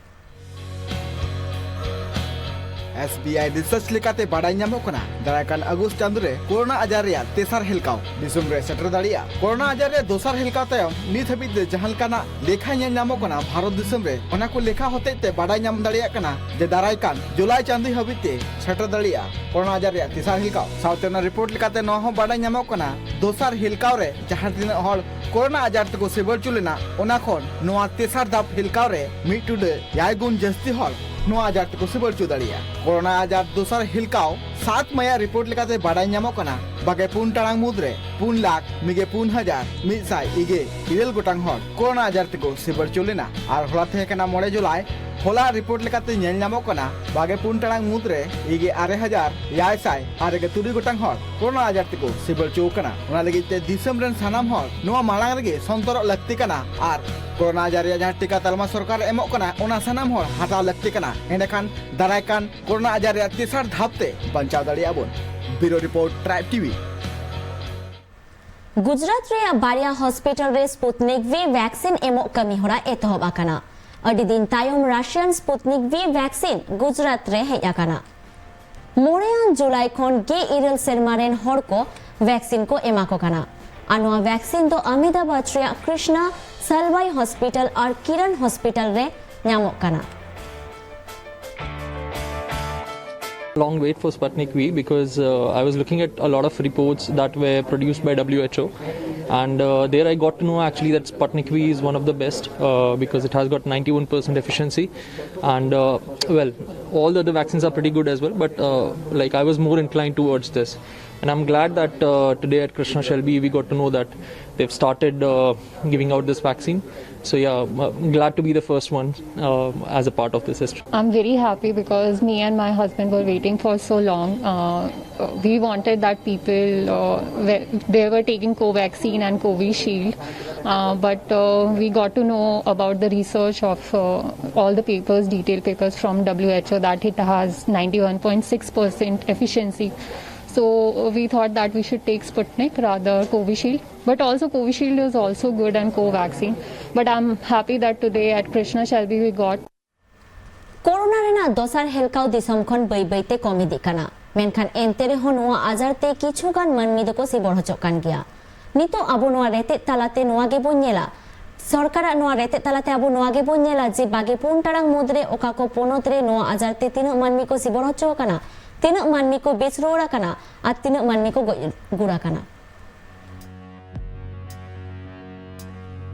ᱮᱥ ᱵᱤ ᱟᱭ ᱨᱤᱥᱟᱨᱪ ᱞᱮᱠᱟᱛᱮ ᱵᱟᱰᱟᱭ ᱧᱟᱢᱚᱜ ᱠᱟᱱᱟ, ᱫᱟᱨᱟᱭ ᱠᱟᱱ ᱟᱜᱚᱥᱴ ᱪᱟᱸᱫᱚ ᱨᱮ ᱠᱳᱨᱳᱱᱟ ᱟᱡᱟᱨ ᱨᱮᱭᱟᱜ ᱛᱮᱥᱟᱨ ᱦᱮᱞᱠᱟᱣ ᱫᱤᱥᱚᱢ ᱨᱮ ᱥᱮᱴᱮᱨ ᱫᱟᱲᱮᱭᱟᱜᱼᱟ᱾ ᱠᱳᱨᱳᱱᱟ ᱟᱡᱟᱨ ᱨᱮᱭᱟᱜ ᱫᱚᱥᱟᱨ ᱦᱮᱞᱠᱟᱣ ᱛᱟᱭᱚᱢ ᱱᱤᱛ ᱦᱟᱹᱵᱤᱡ ᱛᱮ ᱡᱟᱦᱟᱸ ᱞᱮᱠᱟᱱᱟᱜ ᱞᱮᱠᱷᱟ ᱧᱮᱞ ᱧᱟᱢᱚᱜ ᱠᱟᱱᱟ ᱵᱷᱟᱨᱚᱛ ᱫᱤᱥᱚᱢ ᱨᱮ, ᱚᱱᱟ ᱠᱚ ᱞᱮᱠᱷᱟ ᱦᱚᱛᱮᱡ ᱛᱮ ᱵᱟᱰᱟᱭ ᱧᱟᱢ ᱫᱟᱲᱮᱭᱟᱜ ᱠᱟᱱᱟ ᱡᱮ ᱫᱟᱨᱟᱭ ᱠᱟᱱ ᱡᱩᱞᱟᱭ ᱪᱟᱸᱫᱚ ᱦᱟᱹᱵᱤᱡ ᱛᱮ ᱥᱮᱴᱮᱨ ᱫᱟᱲᱮᱭᱟᱜᱼᱟ ᱠᱳᱨᱳᱱᱟ ᱟᱡᱟᱨ ᱨᱮᱭᱟᱜ ᱛᱮᱥᱟᱨ ᱦᱮᱞᱠᱟᱣ᱾ ᱥᱟᱶᱛᱮ ᱚᱱᱟ ᱨᱤᱯᱳᱨᱴ ᱞᱮᱠᱟᱛᱮ ᱱᱚᱣᱟ ᱦᱚᱸ ᱵᱟᱰᱟᱭ ᱧᱟᱢᱚᱜ ᱠᱟᱱᱟ, ᱫᱚᱥᱟᱨ ᱦᱮᱞᱠᱟᱣ ᱨᱮ ᱡᱟᱦᱟᱸ ᱛᱤᱱᱟᱹᱜ ᱦᱚᱲ ᱠᱳᱨᱳᱱᱟ ᱟᱡᱟᱨ ᱛᱮᱠᱚ ᱥᱤᱵᱟᱹᱲ ᱦᱚᱪᱚ ᱞᱮᱱᱟ, ᱚᱱᱟ ᱠᱷᱚᱱ ᱱᱚᱣᱟ ᱛᱮᱥᱟᱨ ᱫᱷᱟᱯ ᱦᱮᱞᱠᱟᱣ ᱨᱮ ᱢᱤᱫ ᱴᱩᱰᱟᱹ ᱮᱭᱟᱭ ᱜᱩᱱ ᱡᱟᱹᱥᱛᱤ ᱦᱚᱲ ᱱᱚᱣᱟ ᱟᱡᱟᱨ ᱛᱮᱠᱚ ᱥᱤᱵᱟᱹᱲ ᱦᱚᱪᱚ ᱫᱟᱲᱮᱭᱟᱜᱼᱟ᱾ ᱠᱳᱨᱳᱱᱟ ᱟᱡᱟᱨ ᱫᱚᱥᱟᱨ ᱦᱮᱞᱠᱟᱣ ᱥᱟᱛ ᱢᱟᱹᱭᱟᱜ ᱨᱤᱯᱳᱨᱴ ᱞᱮᱠᱟᱛᱮ ᱵᱟᱰᱟᱭ ᱧᱟᱢᱚᱜ ᱠᱟᱱᱟ, ᱵᱟᱜᱮ ᱯᱩᱱ ᱴᱟᱲᱟᱝ ᱢᱩᱫᱽᱨᱮ ᱯᱩᱱ ᱞᱟᱠᱷ ᱢᱤᱜᱮ ᱯᱩᱱ ᱦᱟᱡᱟᱨ ᱢᱤᱫ ᱥᱟᱭ ᱤᱜᱮ ᱤᱨᱟᱹᱞ ᱜᱚᱴᱟᱝ ᱦᱚᱲ ᱠᱳᱨᱳᱱᱟ ᱟᱡᱟᱨ ᱛᱮᱠᱚ ᱥᱤᱵᱟᱹᱲ ᱦᱚᱪᱚ ᱞᱮᱱᱟ᱾ ᱟᱨ ᱦᱚᱞᱟ ᱛᱟᱦᱮᱸ ᱠᱟᱱᱟ ᱢᱚᱬᱮ ᱡᱩᱞᱟᱭ᱾ ᱦᱚᱞᱟ ᱨᱤᱯᱳᱨᱴ ᱞᱮᱠᱟᱛᱮ ᱧᱮᱞ ᱧᱟᱢᱚᱜ ᱠᱟᱱᱟ, ᱵᱟᱜᱮ ᱯᱩᱱ ᱴᱟᱲᱟᱝ ᱢᱩᱫᱽᱨᱮ ᱤᱜᱮ ᱟᱨᱮ ᱦᱟᱡᱟᱨ ᱮᱭᱟᱭ ᱥᱟᱭ ᱟᱨᱮ ᱜᱮ ᱛᱩᱨᱩᱭ ᱜᱚᱴᱟᱝ ᱦᱚᱲ ᱠᱳᱨᱳᱱᱟ ᱟᱡᱟᱨ ᱛᱮᱠᱚ ᱥᱤᱵᱟᱹᱲ ᱦᱚᱪᱚ ᱟᱠᱟᱱᱟ᱾ ᱚᱱᱟ ᱞᱟᱹᱜᱤᱫ ᱛᱮ ᱫᱤᱥᱚᱢ ᱨᱮᱱ ᱥᱟᱱᱟᱢ ᱦᱚᱲ ᱱᱚᱣᱟ ᱢᱟᱲᱟᱝ ᱨᱮᱜᱮ ᱥᱚᱱᱛᱚᱨᱚᱜ ᱞᱟᱹᱠᱛᱤ ᱠᱟᱱᱟ ᱟᱨ ᱠᱳᱨᱳᱱᱟ ᱟᱡᱟᱨ ᱨᱮᱭᱟᱜ ᱡᱟᱦᱟᱸ ᱴᱤᱠᱟ ᱛᱟᱞᱢᱟ ᱥᱚᱨᱠᱟᱨ ᱮ ᱮᱢᱚᱜ ᱠᱟᱱᱟ, ᱚᱱᱟ ᱥᱟᱱᱟᱢ ᱦᱚᱲ ᱦᱟᱛᱟᱣ ᱞᱟᱹᱠᱛᱤ ᱠᱟᱱᱟ᱾ ᱮᱸᱰᱮᱠᱷᱟᱱ ᱫᱟᱨᱟᱭ ᱠᱟᱱ ᱠᱳᱨᱳᱱᱟ ᱟᱡᱟᱨ ᱨᱮᱭᱟᱜ ᱛᱮᱥᱟᱨ ᱫᱷᱟᱯ ᱛᱮ ᱵᱟᱧᱪᱟᱣ ᱫᱟᱲᱮᱭᱟᱜᱼᱟ ᱵᱚᱱ᱾ ᱵᱤᱭᱩᱨᱳ ᱨᱤᱯᱳᱨᱴ, ᱴᱨᱟᱭᱤᱵᱽ ᱴᱤᱵᱷᱤ᱾ ᱜᱩᱡᱽᱨᱟᱴ ᱨᱮᱭᱟᱜ ᱵᱟᱨᱭᱟ ᱦᱚᱥᱯᱤᱴᱟᱞ ᱨᱮ ᱥᱯᱩᱛᱱᱤᱠ ᱵᱷᱤ ᱵᱷᱮᱠᱥᱤᱱ ᱮᱢᱚᱜ ᱠᱟᱹᱢᱤᱦᱚᱨᱟ ᱮᱛᱚᱦᱚᱵ ᱟᱠᱟᱱᱟ᱾ ᱟᱹᱰᱤ ᱫᱤᱱ ᱛᱟᱭᱚᱢ ᱨᱟᱥᱤᱭᱟᱱ ᱥᱯᱩᱛᱱᱤᱠ ᱵᱷᱤ ᱵᱷᱮᱠᱥᱤᱱ ᱜᱩᱡᱽᱨᱟᱴ ᱨᱮ ᱦᱮᱡ ᱟᱠᱟᱱᱟ᱾ ᱢᱚᱬᱮᱭᱟᱱ ᱡᱩᱞᱟᱭ ᱠᱷᱚᱱ ᱜᱮᱞ ᱤᱨᱟᱹᱞ ᱥᱮᱨᱢᱟ ᱨᱮᱱ ᱦᱚᱲ ᱠᱚ ᱵᱷᱮᱠᱥᱤᱱ ᱠᱚ ᱮᱢᱟ ᱠᱚ ᱠᱟᱱᱟ᱾ ᱟᱨ ᱱᱚᱣᱟ ᱵᱷᱮᱠᱥᱤᱱ ᱫᱚ ᱟᱦᱢᱮᱫᱟᱵᱟᱫ ᱨᱮᱭᱟᱜ ᱠᱨᱤᱥᱱᱟ ᱥᱟᱞᱵᱟᱭ ᱦᱚᱥᱯᱤᱴᱟᱞ ᱟᱨ ᱠᱤᱨᱟᱱ ᱦᱚᱥᱯᱤᱴᱟᱞ ᱨᱮ ᱧᱟᱢᱚᱜ ᱠᱟᱱᱟ᱾ Long wait for Sputnik V because uh, I was looking at a lot of reports that were produced by W H O, and uh, there I got to know actually that Sputnik V is one of the best uh, because it has got ninety-one percent efficiency, and uh, well, all the other vaccines are pretty good as well, but uh, like I was more inclined towards this, and I'm glad that uh, today at Krishna Shelby we got to know that they've started uh, giving out this vaccine. So yeah, uh, glad to be the first one uh, as a part of this history. I'm very happy because me and my husband were waiting for so long. Uh, we wanted that people uh, were, they were taking Covaxin and Covishield, uh, but uh, we got to know about the research of uh, all the papers, detailed papers from W H O, that it has ninety-one point six percent efficiency. So uh, we thought that we should take Sputnik rather Covishield. But also Covishield is also good and Covaxin. But I'm happy that today at Krishna Shelby we got corona ᱨᱮᱱᱟᱜ ᱫᱚᱥᱟᱨ ᱦᱮᱞᱠᱟᱣ ᱫᱤᱥᱚᱢ ᱠᱷᱚᱱ ᱵᱟᱹᱭ ᱵᱟᱹᱭ ᱛᱮ ᱠᱚᱢ ᱤᱫᱤᱜ ᱠᱟᱱᱟ᱾ ᱢᱮᱱᱠᱷᱟᱱ ᱮᱱᱛᱮ ᱨᱮᱦᱚᱸ ᱱᱚᱣᱟ ᱟᱡᱟᱨ ᱛᱮ ᱠᱤᱪᱷᱩ ᱜᱟᱱ ᱢᱟᱹᱱᱢᱤ ᱫᱚᱠᱚ ᱥᱤᱵᱚᱲ ᱦᱚᱪᱚᱜ ᱠᱟᱱ ᱜᱮᱭᱟ᱾ ᱱᱤᱛᱚᱜ ᱟᱵᱚ ᱱᱚᱣᱟ ᱨᱮᱛᱮᱫ ᱛᱟᱞᱟᱛᱮ ᱱᱚᱣᱟ ᱜᱮᱵᱚᱱ ᱧᱮᱞᱟ, ᱥᱚᱨᱠᱟᱨᱟᱜ ᱱᱚᱣᱟ ᱨᱮᱛᱮᱫ ᱛᱟᱞᱟᱛᱮ ᱟᱵᱚ ᱱᱚᱣᱟ ᱜᱮᱵᱚᱱ ᱧᱮᱞᱟ ᱡᱮ ᱵᱟᱜᱮ ᱯᱩᱱ ᱴᱟᱲᱟᱝ ᱢᱩᱫᱽᱨᱮ ᱚᱠᱟ ᱠᱚ ᱯᱚᱱᱚᱛ ᱨᱮ ᱱᱚᱣᱟ ᱟᱡᱟᱨ ᱛᱮ ᱛᱤᱱᱟᱹᱜ ᱢᱟᱹᱱᱢᱤ ᱠᱚ ᱥᱤᱵᱚᱲ ᱦᱚᱪᱚ ᱟᱠᱟᱱᱟ, ᱛᱤᱱᱟᱹᱜ ᱢᱟᱹᱱᱢᱤ ᱠᱚ ᱵᱮᱥ ᱨᱩᱣᱟᱹᱲ ᱟᱠᱟᱱᱟ ᱟᱨ ᱛᱤᱱᱟᱹᱜ ᱢᱟᱹᱱᱢᱤ ᱠᱚ ᱜᱚᱡ ᱜᱩᱨ ᱟᱠᱟᱱᱟ᱾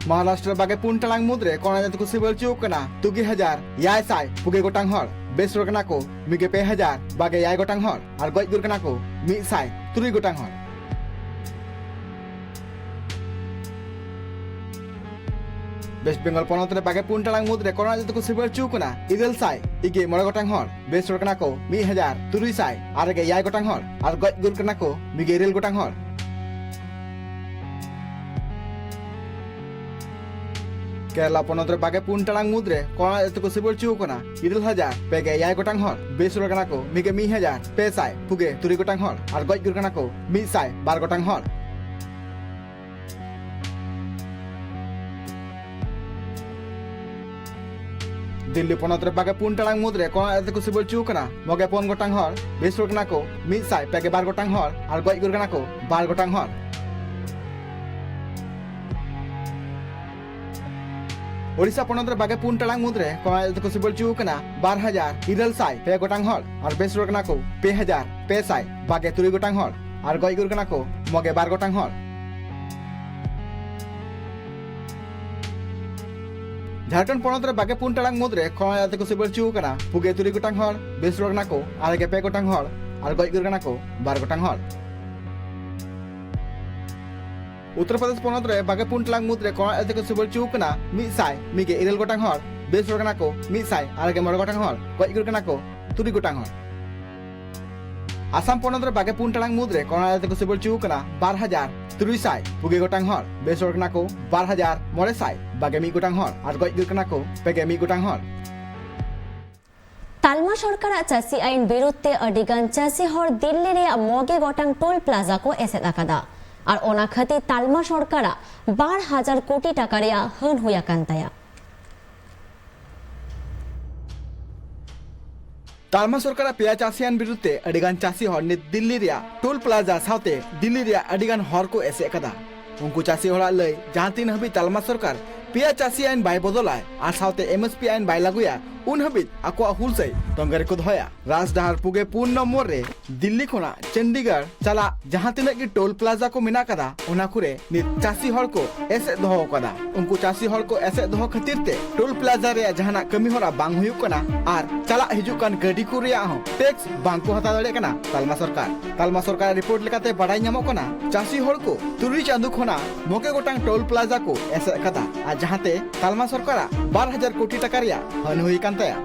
ᱢᱚᱦᱟᱨᱟᱥᱴᱨᱚ ᱵᱟᱜᱮ ᱯᱩᱱ ᱴᱟᱲᱟᱝ ᱢᱩᱫᱽᱨᱮ ᱠᱳᱨᱳᱱᱟ ᱡᱟᱹᱛᱤ ᱠᱚ ᱥᱤᱵᱟᱹᱞ ᱦᱚᱪᱚ ᱠᱟᱱᱟ ᱛᱩᱜᱮ ᱦᱟᱡᱟᱨ ᱮᱭᱟᱭ ᱥᱟᱭ ᱯᱩᱜᱮ ᱜᱚᱴᱟᱝ ᱦᱚᱲ, ᱵᱮᱥ ᱨᱩᱣᱟᱹᱲ ᱠᱟᱱᱟ ᱠᱚ ᱢᱤᱜᱮ ᱯᱮ ᱦᱟᱡᱟᱨ ᱵᱟᱜᱮ ᱮᱭᱟᱭ ᱜᱚᱴᱟᱝ ᱦᱚᱲ ᱟᱨ ᱜᱚᱡ ᱜᱩᱨ ᱠᱟᱱᱟ ᱠᱚ ᱢᱤᱫ ᱥᱟᱭ ᱛᱩᱨᱩᱭ ᱜᱚᱴᱟᱝ ᱦᱚᱲ᱾ ᱵᱮᱥᱴ ᱵᱮᱝᱜᱚᱞ ᱯᱚᱱᱚᱛ ᱨᱮ ᱵᱟᱜᱮ ᱯᱩᱱ ᱴᱟᱲᱟᱝ ᱢᱩᱫᱽᱨᱮ ᱠᱳᱨᱳᱱᱟ ᱡᱟᱹᱛᱤ ᱠᱚ ᱥᱤᱵᱟᱹᱞ ᱦᱚᱪᱚ ᱠᱟᱱᱟ ᱤᱨᱟᱹᱞ ᱥᱟᱭ ᱤᱜᱮ ᱢᱚᱬᱮ ᱜᱚᱴᱟᱝ ᱦᱚᱲ, ᱵᱮᱥ ᱨᱩᱣᱟᱹᱲ ᱠᱟᱱᱟ ᱠᱚ ᱢᱤᱫ ᱦᱟᱡᱟᱨ ᱛᱩᱨᱩᱭ ᱥᱟᱭ ᱟᱨᱮ ᱜᱮ ᱮᱭᱟᱭ ᱜᱚᱴᱟᱝ ᱦᱚᱲ ᱟᱨ ᱜᱚᱡ ᱜᱩᱨ ᱠᱟᱱᱟ ᱠᱚ ᱢᱤᱜᱮ ᱤᱨᱟᱹᱞ ᱜᱚᱴᱟᱝ ᱦᱚᱲ᱾ ᱠᱮᱨᱟᱞᱟ ᱯᱚᱱᱚᱛ ᱨᱮ ᱵᱟᱜᱮ ᱯᱩᱱ ᱴᱟᱲᱟᱝ ᱢᱩᱫᱽᱨᱮ ᱠᱳᱨᱳᱱᱟ ᱡᱟᱹᱛᱤ ᱠᱚ ᱥᱤᱵᱟᱹᱞ ᱦᱚᱪᱚ ᱠᱟᱱᱟ ᱤᱨᱟᱹᱞ ᱦᱟᱡᱟᱨ ᱯᱮ ᱜᱮ ᱮᱭᱟᱭ ᱜᱚᱴᱟᱝ ᱦᱚᱲ, ᱵᱮᱥ ᱨᱩᱣᱟᱹᱲ ᱠᱟᱱᱟ ᱠᱚ ᱢᱤᱜᱮ ᱢᱤᱫ ᱦᱟᱡᱟᱨ ᱯᱮ ᱥᱟᱭ ᱯᱩᱜᱮ ᱛᱩᱨᱩᱭ ᱜᱚᱴᱟᱝ ᱦᱚᱲ ᱟᱨ ᱜᱚᱡ ᱜᱩᱨ ᱠᱟᱱᱟ ᱠᱚ ᱢᱤᱫ ᱥᱟᱭ ᱵᱟᱨ ᱜᱚᱴᱟᱝ ᱦᱚᱲ᱾ ᱫᱤᱞᱞᱤ ᱯᱚᱱᱚᱛ ᱨᱮ ᱵᱟᱜᱮ ᱯᱩᱱ ᱴᱟᱲᱟᱝ ᱢᱩᱫᱽᱨᱮ ᱠᱚᱨᱳᱱᱟ ᱟᱡᱟᱨ ᱛᱮᱠᱚ ᱥᱤᱵᱤᱞ ᱦᱚᱪᱚ ᱟᱠᱟᱱᱟ ᱢᱚᱜᱮ ᱯᱩᱱ ᱜᱚᱴᱟᱝ ᱦᱚᱲ, ᱵᱮᱥ ᱨᱩᱣᱟᱹᱲ ᱠᱟᱱᱟ ᱠᱚ ᱢᱤᱫ ᱥᱟᱭ ᱯᱮ ᱜᱮᱞ ᱵᱟᱨ ᱜᱚᱴᱟᱝ ᱦᱚᱲ ᱟᱨ ᱜᱚᱡ ᱜᱩᱨ ᱠᱟᱱᱟ ᱠᱚ ᱵᱟᱨ ᱜᱚᱴᱟᱝ ᱦᱚᱲ᱾ ᱳᱰᱤᱥᱟ ᱯᱚᱱᱚᱛ ᱨᱮ ᱵᱟᱜᱮ ᱯᱩᱱ ᱴᱟᱲᱟᱝ ᱢᱩᱫᱽᱨᱮ ᱠᱚᱨᱳᱱᱟ ᱟᱡᱟᱨ ᱛᱮᱠᱚ ᱥᱤᱵᱤᱞ ᱦᱚᱪᱚ ᱟᱠᱟᱱᱟ ᱵᱟᱨ ᱦᱟᱡᱟᱨ ᱤᱨᱟᱹᱞ ᱥᱟᱭ ᱯᱮ ᱜᱚᱴᱟᱝ ᱦᱚᱲ ᱟᱨ ᱵᱮᱥ ᱨᱩᱣᱟᱹᱲ ᱠᱟᱱᱟ ᱠᱚ ᱯᱮ ᱦᱟᱡᱟᱨ ᱯᱮ ᱥᱟᱭ ᱵᱟᱜᱮ ᱛᱩᱨᱩᱭ ᱜᱚᱴᱟᱝ ᱦᱚᱲ ᱟᱨ ᱜᱚᱡ ᱜᱩᱨ ᱠᱟᱱᱟ ᱠᱚ ᱢᱚᱜᱮ ᱵᱟᱨ ᱜᱚᱴᱟᱝ ᱦᱚᱲ᱾ ᱡᱷᱟᱲᱠᱷᱚᱸᱰ ᱯᱚᱱᱚᱛ ᱨᱮ ᱵᱟᱜᱮ ᱯᱩᱱ ᱴᱟᱲᱟᱝ ᱢᱩᱫᱽᱨᱮ ᱠᱚᱨᱳᱱᱟ ᱟᱡᱟᱨ ᱛᱮᱠᱚ ᱥᱤᱵᱤᱞ ᱦᱚᱪᱚ ᱟᱠᱟᱱᱟ ᱯᱩᱜᱮ ᱛᱩᱨᱩᱭ ᱜᱚᱴᱟᱝ ᱦᱚᱲ, ᱵᱮᱥ ᱨᱩᱣᱟᱹᱲ ᱠᱟᱱᱟ ᱠᱚ ᱟᱨᱮ ᱜᱮ ᱯᱮ ᱜᱚᱴᱟᱝ ᱦᱚᱲ ᱟᱨ ᱜᱚᱡ ᱜᱩᱨ ᱠᱟᱱᱟ ᱠᱚ ᱵᱟᱨ ᱜᱚᱴᱟᱝ ᱦᱚᱲ᱾ ᱩᱛᱛᱚᱨ ᱯᱨᱚᱫᱮᱥ ᱯᱚᱱᱚᱛ ᱨᱮ ᱵᱟᱜᱮ ᱯᱩᱱ ᱴᱟᱲᱟᱝ ᱢᱩᱫᱽᱨᱮ ᱠᱚᱨᱳᱱᱟ ᱟᱡᱟᱨ ᱛᱮᱠᱚ ᱥᱤᱵᱤᱞ ᱦᱚᱪᱚ ᱟᱠᱟᱱᱟ ᱢᱤᱫ ᱥᱟᱭ ᱢᱤᱫ ᱜᱮᱞ ᱤᱨᱟᱹᱞ ᱜᱚᱴᱟᱝ ᱦᱚᱲ, ᱵᱮᱥ ᱨᱩᱣᱟᱹᱲ ᱠᱟᱱᱟ ᱠᱚ ᱢᱤᱫ ᱥᱟᱭ ᱟᱨᱮ ᱜᱮᱞ ᱢᱚᱬᱮ ᱜᱚᱴᱟᱝ ᱦᱚᱲ, ᱜᱚᱡ ᱜᱩᱨ ᱠᱟᱱᱟ ᱠᱚ ᱛᱩᱨᱩᱭ ᱜᱚᱴᱟᱝ ᱦᱚᱲ᱾ ᱟᱥᱟᱢ ᱯᱚᱱᱚᱛ ᱨᱮ ᱵᱟᱜᱮ ᱯᱩᱱ ᱴᱟᱲᱟᱝ ᱢᱩᱫᱽᱨᱮ ᱠᱚᱨᱳᱱᱟ ᱟᱡᱟᱨ ᱛᱮᱠᱚ ᱥᱤᱵᱤᱞ ᱦᱚᱪᱚ ᱟᱠᱟᱱᱟ ᱵᱟᱨ ᱦᱟᱡᱟᱨ ᱛᱩᱨᱩᱭ ᱥᱟᱭ ᱯᱩᱜᱮ ᱜᱚᱴᱟᱝ ᱦᱚᱲ, ᱵᱮᱥ ᱨᱩᱣᱟᱹᱲ ᱠᱟᱱᱟ ᱠᱚ ᱵᱟᱨ ᱦᱟᱡᱟᱨ ᱢᱚᱬᱮ ᱥᱟᱭ ᱵᱟᱜᱮ ᱢᱤᱫ ᱜᱚᱴᱟᱝ ᱦᱚᱲ ᱟᱨ ᱜᱚᱡ ᱜᱩᱨ ᱠᱟᱱᱟ ᱠᱚ ᱯᱮ ᱜᱮᱞ ᱢᱤᱫ ᱜᱚᱴᱟᱝ ᱦᱚᱲ᱾ ᱛᱟᱞᱢᱟ ᱥᱚᱨᱠᱟᱨᱟᱜ ᱪᱟᱹᱥᱤ ᱟᱭᱤᱱ ᱵᱤᱨᱩᱫᱷ ᱛᱮ ᱟᱹᱰᱤ ᱜᱟᱱ ᱪᱟᱹᱥᱤ ᱦᱚᱲ ᱫᱤᱞᱞᱤ ᱨᱮᱭᱟᱜ ᱢᱚᱜᱮ ᱜᱚᱴᱟᱝ ᱴᱳᱞ ᱯᱞᱟᱡᱟ ᱠᱚ ᱮᱥᱮᱫ ᱟᱠᱟᱫᱟ ᱟᱨ ᱚᱱᱟ ᱠᱷᱟᱹᱛᱤᱨ ᱛᱟᱞᱢᱟ ᱥᱚᱨᱠᱟᱨᱟᱜ ᱵᱟᱨ ᱦᱟᱡᱟᱨ ᱠᱳᱴᱤ ᱴᱟᱠᱟ ᱨᱮᱭᱟᱜ ᱦᱟᱹᱱ ᱦᱩᱭ ᱟᱠᱟᱱ ᱛᱟᱭᱟ᱾ ᱛᱟᱞᱢᱟ ᱥᱚᱨᱠᱟᱨᱟᱜ ᱯᱮᱭᱟ ᱪᱟᱹᱥᱤ ᱟᱭᱤᱱ ᱵᱤᱨᱩᱫᱷ ᱛᱮ ᱟᱹᱰᱤ ᱜᱟᱱ ᱪᱟᱹᱥᱤ ᱦᱚᱲ ᱱᱤᱛ ᱫᱤᱞᱞᱤ ᱨᱮᱭᱟᱜ ᱴᱳᱞ ᱯᱞᱟᱡᱟ ᱥᱟᱶᱛᱮ ᱫᱤᱞᱞᱤ ᱨᱮᱭᱟᱜ ᱟᱹᱰᱤ ᱜᱟᱱ ᱦᱚᱨ ᱠᱚ ᱮᱥᱮᱫ ᱟᱠᱟᱫᱟ᱾ ᱩᱱᱠᱩ ᱪᱟᱹᱥᱤ ᱦᱚᱲᱟᱜ ᱞᱟᱹᱭ, ᱡᱟᱦᱟᱸ ᱛᱤᱱ ᱦᱟᱹᱵᱤᱡ ᱛᱟᱞᱢᱟ ᱥᱚᱨᱠᱟᱨ ᱯᱮᱭᱟ ᱪᱟᱹᱥᱤ ᱟᱭᱤᱱ ᱵᱟᱭ ᱵᱚᱫᱚᱞᱟᱭ ᱟᱨ ᱥᱟᱶᱛᱮ ᱮᱢ ᱮᱥ ᱯᱤ ᱟᱭᱤᱱ ᱵᱟᱭ ᱞᱟᱹᱜᱩᱭᱟ, ᱩᱱ ᱦᱟᱹᱵᱤᱡ ᱟᱠᱚᱣᱟᱜ ᱦᱩᱞᱥᱟᱹᱭ ᱛᱚᱸᱜᱮ ᱨᱮᱠᱚ ᱫᱚᱦᱚᱭᱟ᱾ ᱨᱟᱡᱽᱰᱟᱦᱟᱨ ᱯᱩᱜᱮ ᱯᱩᱱ ᱱᱚᱢᱵᱚᱨ ᱨᱮ ᱫᱤᱞᱞᱤ ᱠᱷᱚᱱᱟᱜ ᱪᱚᱱᱰᱤᱜᱚᱲ ᱪᱟᱞᱟᱜ ᱡᱟᱦᱟᱸ ᱛᱤᱱᱟᱹᱜ ᱜᱮ ᱴᱳᱞ ᱯᱞᱟᱡᱟ ᱠᱚ ᱢᱮᱱᱟᱜ ᱟᱠᱟᱫᱟ, ᱚᱱᱟ ᱠᱚᱨᱮ ᱱᱤᱛ ᱪᱟᱹᱥᱤ ᱦᱚᱲ ᱠᱚ ᱮᱥᱮᱫ ᱫᱚᱦᱚ ᱟᱠᱟᱫᱟ᱾ ᱩᱱᱠᱩ ᱪᱟᱹᱥᱤ ᱦᱚᱲ ᱠᱚ ᱮᱥᱮᱫ ᱫᱚᱦᱚ ᱠᱷᱟᱹᱛᱤᱨ ᱛᱮ ᱴᱳᱞ ᱯᱞᱟᱡᱟ ᱨᱮᱭᱟᱜ ᱡᱟᱦᱟᱱᱟᱜ ᱠᱟᱹᱢᱤ ᱦᱚᱨᱟ ᱵᱟᱝ ᱦᱩᱭᱩᱜ ᱠᱟᱱᱟ ᱟᱨ ᱪᱟᱞᱟᱜ ᱦᱤᱡᱩᱜ ᱠᱟᱱ ᱜᱟᱹᱰᱤ ᱠᱚ ᱨᱮᱭᱟᱜ ᱦᱚᱸ ᱴᱮᱠᱥ ᱵᱟᱝ ᱠᱚ ᱦᱟᱛᱟᱣ ᱫᱟᱲᱮᱭᱟᱜ ᱠᱟᱱᱟ ᱛᱟᱞᱢᱟ ᱥᱚᱨᱠᱟᱨ᱾ ᱛᱟᱞᱢᱟ ᱥᱚᱨᱠᱟᱨᱟᱜ ᱨᱤᱯᱳᱨᱴ ᱞᱮᱠᱟᱛᱮ ᱵᱟᱰᱟᱭ ᱧᱟᱢᱚᱜ ᱠᱟᱱᱟ, ᱪᱟᱹᱥᱤ ᱦᱚᱲ ᱠᱚ ᱛᱩᱨᱩᱭ ᱪᱟᱸᱫᱳ ᱠᱷᱚᱱᱟᱜ ᱢᱚᱜᱮ ᱜᱚᱴᱟᱝ ᱴᱳᱞ ᱯᱞᱟᱡᱟ ᱠᱚ ᱮᱥᱮᱫ ᱟᱠᱟᱫᱟ ᱟᱨ ᱡᱟᱦᱟᱸᱛᱮ ᱛᱟᱞᱢᱟ ᱥᱚᱨᱠᱟᱨᱟᱜ ᱵᱟᱨ ᱦᱟᱡᱟᱨ ᱠᱳᱴᱤ ᱴᱟᱠᱟ ᱨᱮᱭᱟᱜ ᱦᱟᱹᱱ ᱦᱩᱭ ᱟᱠᱟᱱ ᱛᱟᱭᱟ᱾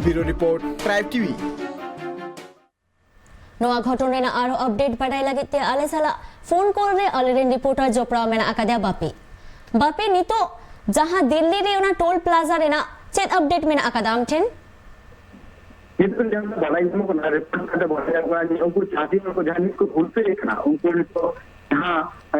ᱵᱤᱭᱩᱨᱳ ᱨᱤᱯᱳᱨᱴ, ᱴᱨᱟᱭᱤᱵᱽ ᱴᱤᱵᱷᱤ᱾ ᱱᱚᱣᱟ ᱜᱷᱚᱴᱚᱱ ᱨᱮᱱᱟᱜ ᱟᱨᱦᱚᱸ ᱟᱯᱰᱮᱴ ᱵᱟᱰᱟᱭ ᱞᱟᱹᱜᱤᱫ ᱛᱮ ᱟᱞᱮ ᱥᱟᱞᱟᱜ ᱯᱷᱳᱱ ᱠᱚᱞ ᱨᱮ ᱟᱞᱮᱨᱮᱱ ᱨᱤᱯᱳᱨᱴᱟᱨ ᱡᱚᱯᱲᱟᱣ ᱢᱮᱱᱟᱜ ᱟᱠᱟᱫᱮᱭᱟ ᱵᱟᱯᱤ᱾ ᱵᱟᱯᱤ, ᱱᱤᱛᱚᱜ ᱡᱟᱦᱟᱸ ᱫᱤᱞᱞᱤ ᱨᱮ ᱚᱱᱟ ᱴᱳᱞ ᱯᱞᱟᱡᱟ ᱨᱮᱱᱟᱜ ᱪᱮᱫ ᱟᱯᱰᱮᱴ ᱢᱮᱱᱟᱜ ᱟᱠᱟᱫᱟ ᱟᱢ ᱴᱷᱮᱱ? ᱱᱤᱛᱚᱜ ᱡᱟᱦᱟᱸ ᱵᱟᱰᱟᱭ ᱧᱟᱢᱚᱜ ᱠᱟᱱᱟ, ᱨᱤᱯᱳᱨᱴ ᱠᱟᱛᱮ ᱵᱟᱰᱟᱭ ᱧᱟᱢᱚᱜ ᱠᱟᱱᱟ ᱡᱮ ᱩᱱᱠᱩ ᱪᱟᱹᱥᱤ ᱦᱚᱲ ᱠᱚ ᱡᱟᱦᱟᱸ ᱱᱤᱛ ᱠᱚ ᱦᱩᱞᱥᱟᱹᱭ ᱠᱟᱱᱟ, ᱩᱱᱠᱩ ᱱᱤᱛᱚᱜ ᱡᱟᱦᱟᱸ, ᱮ,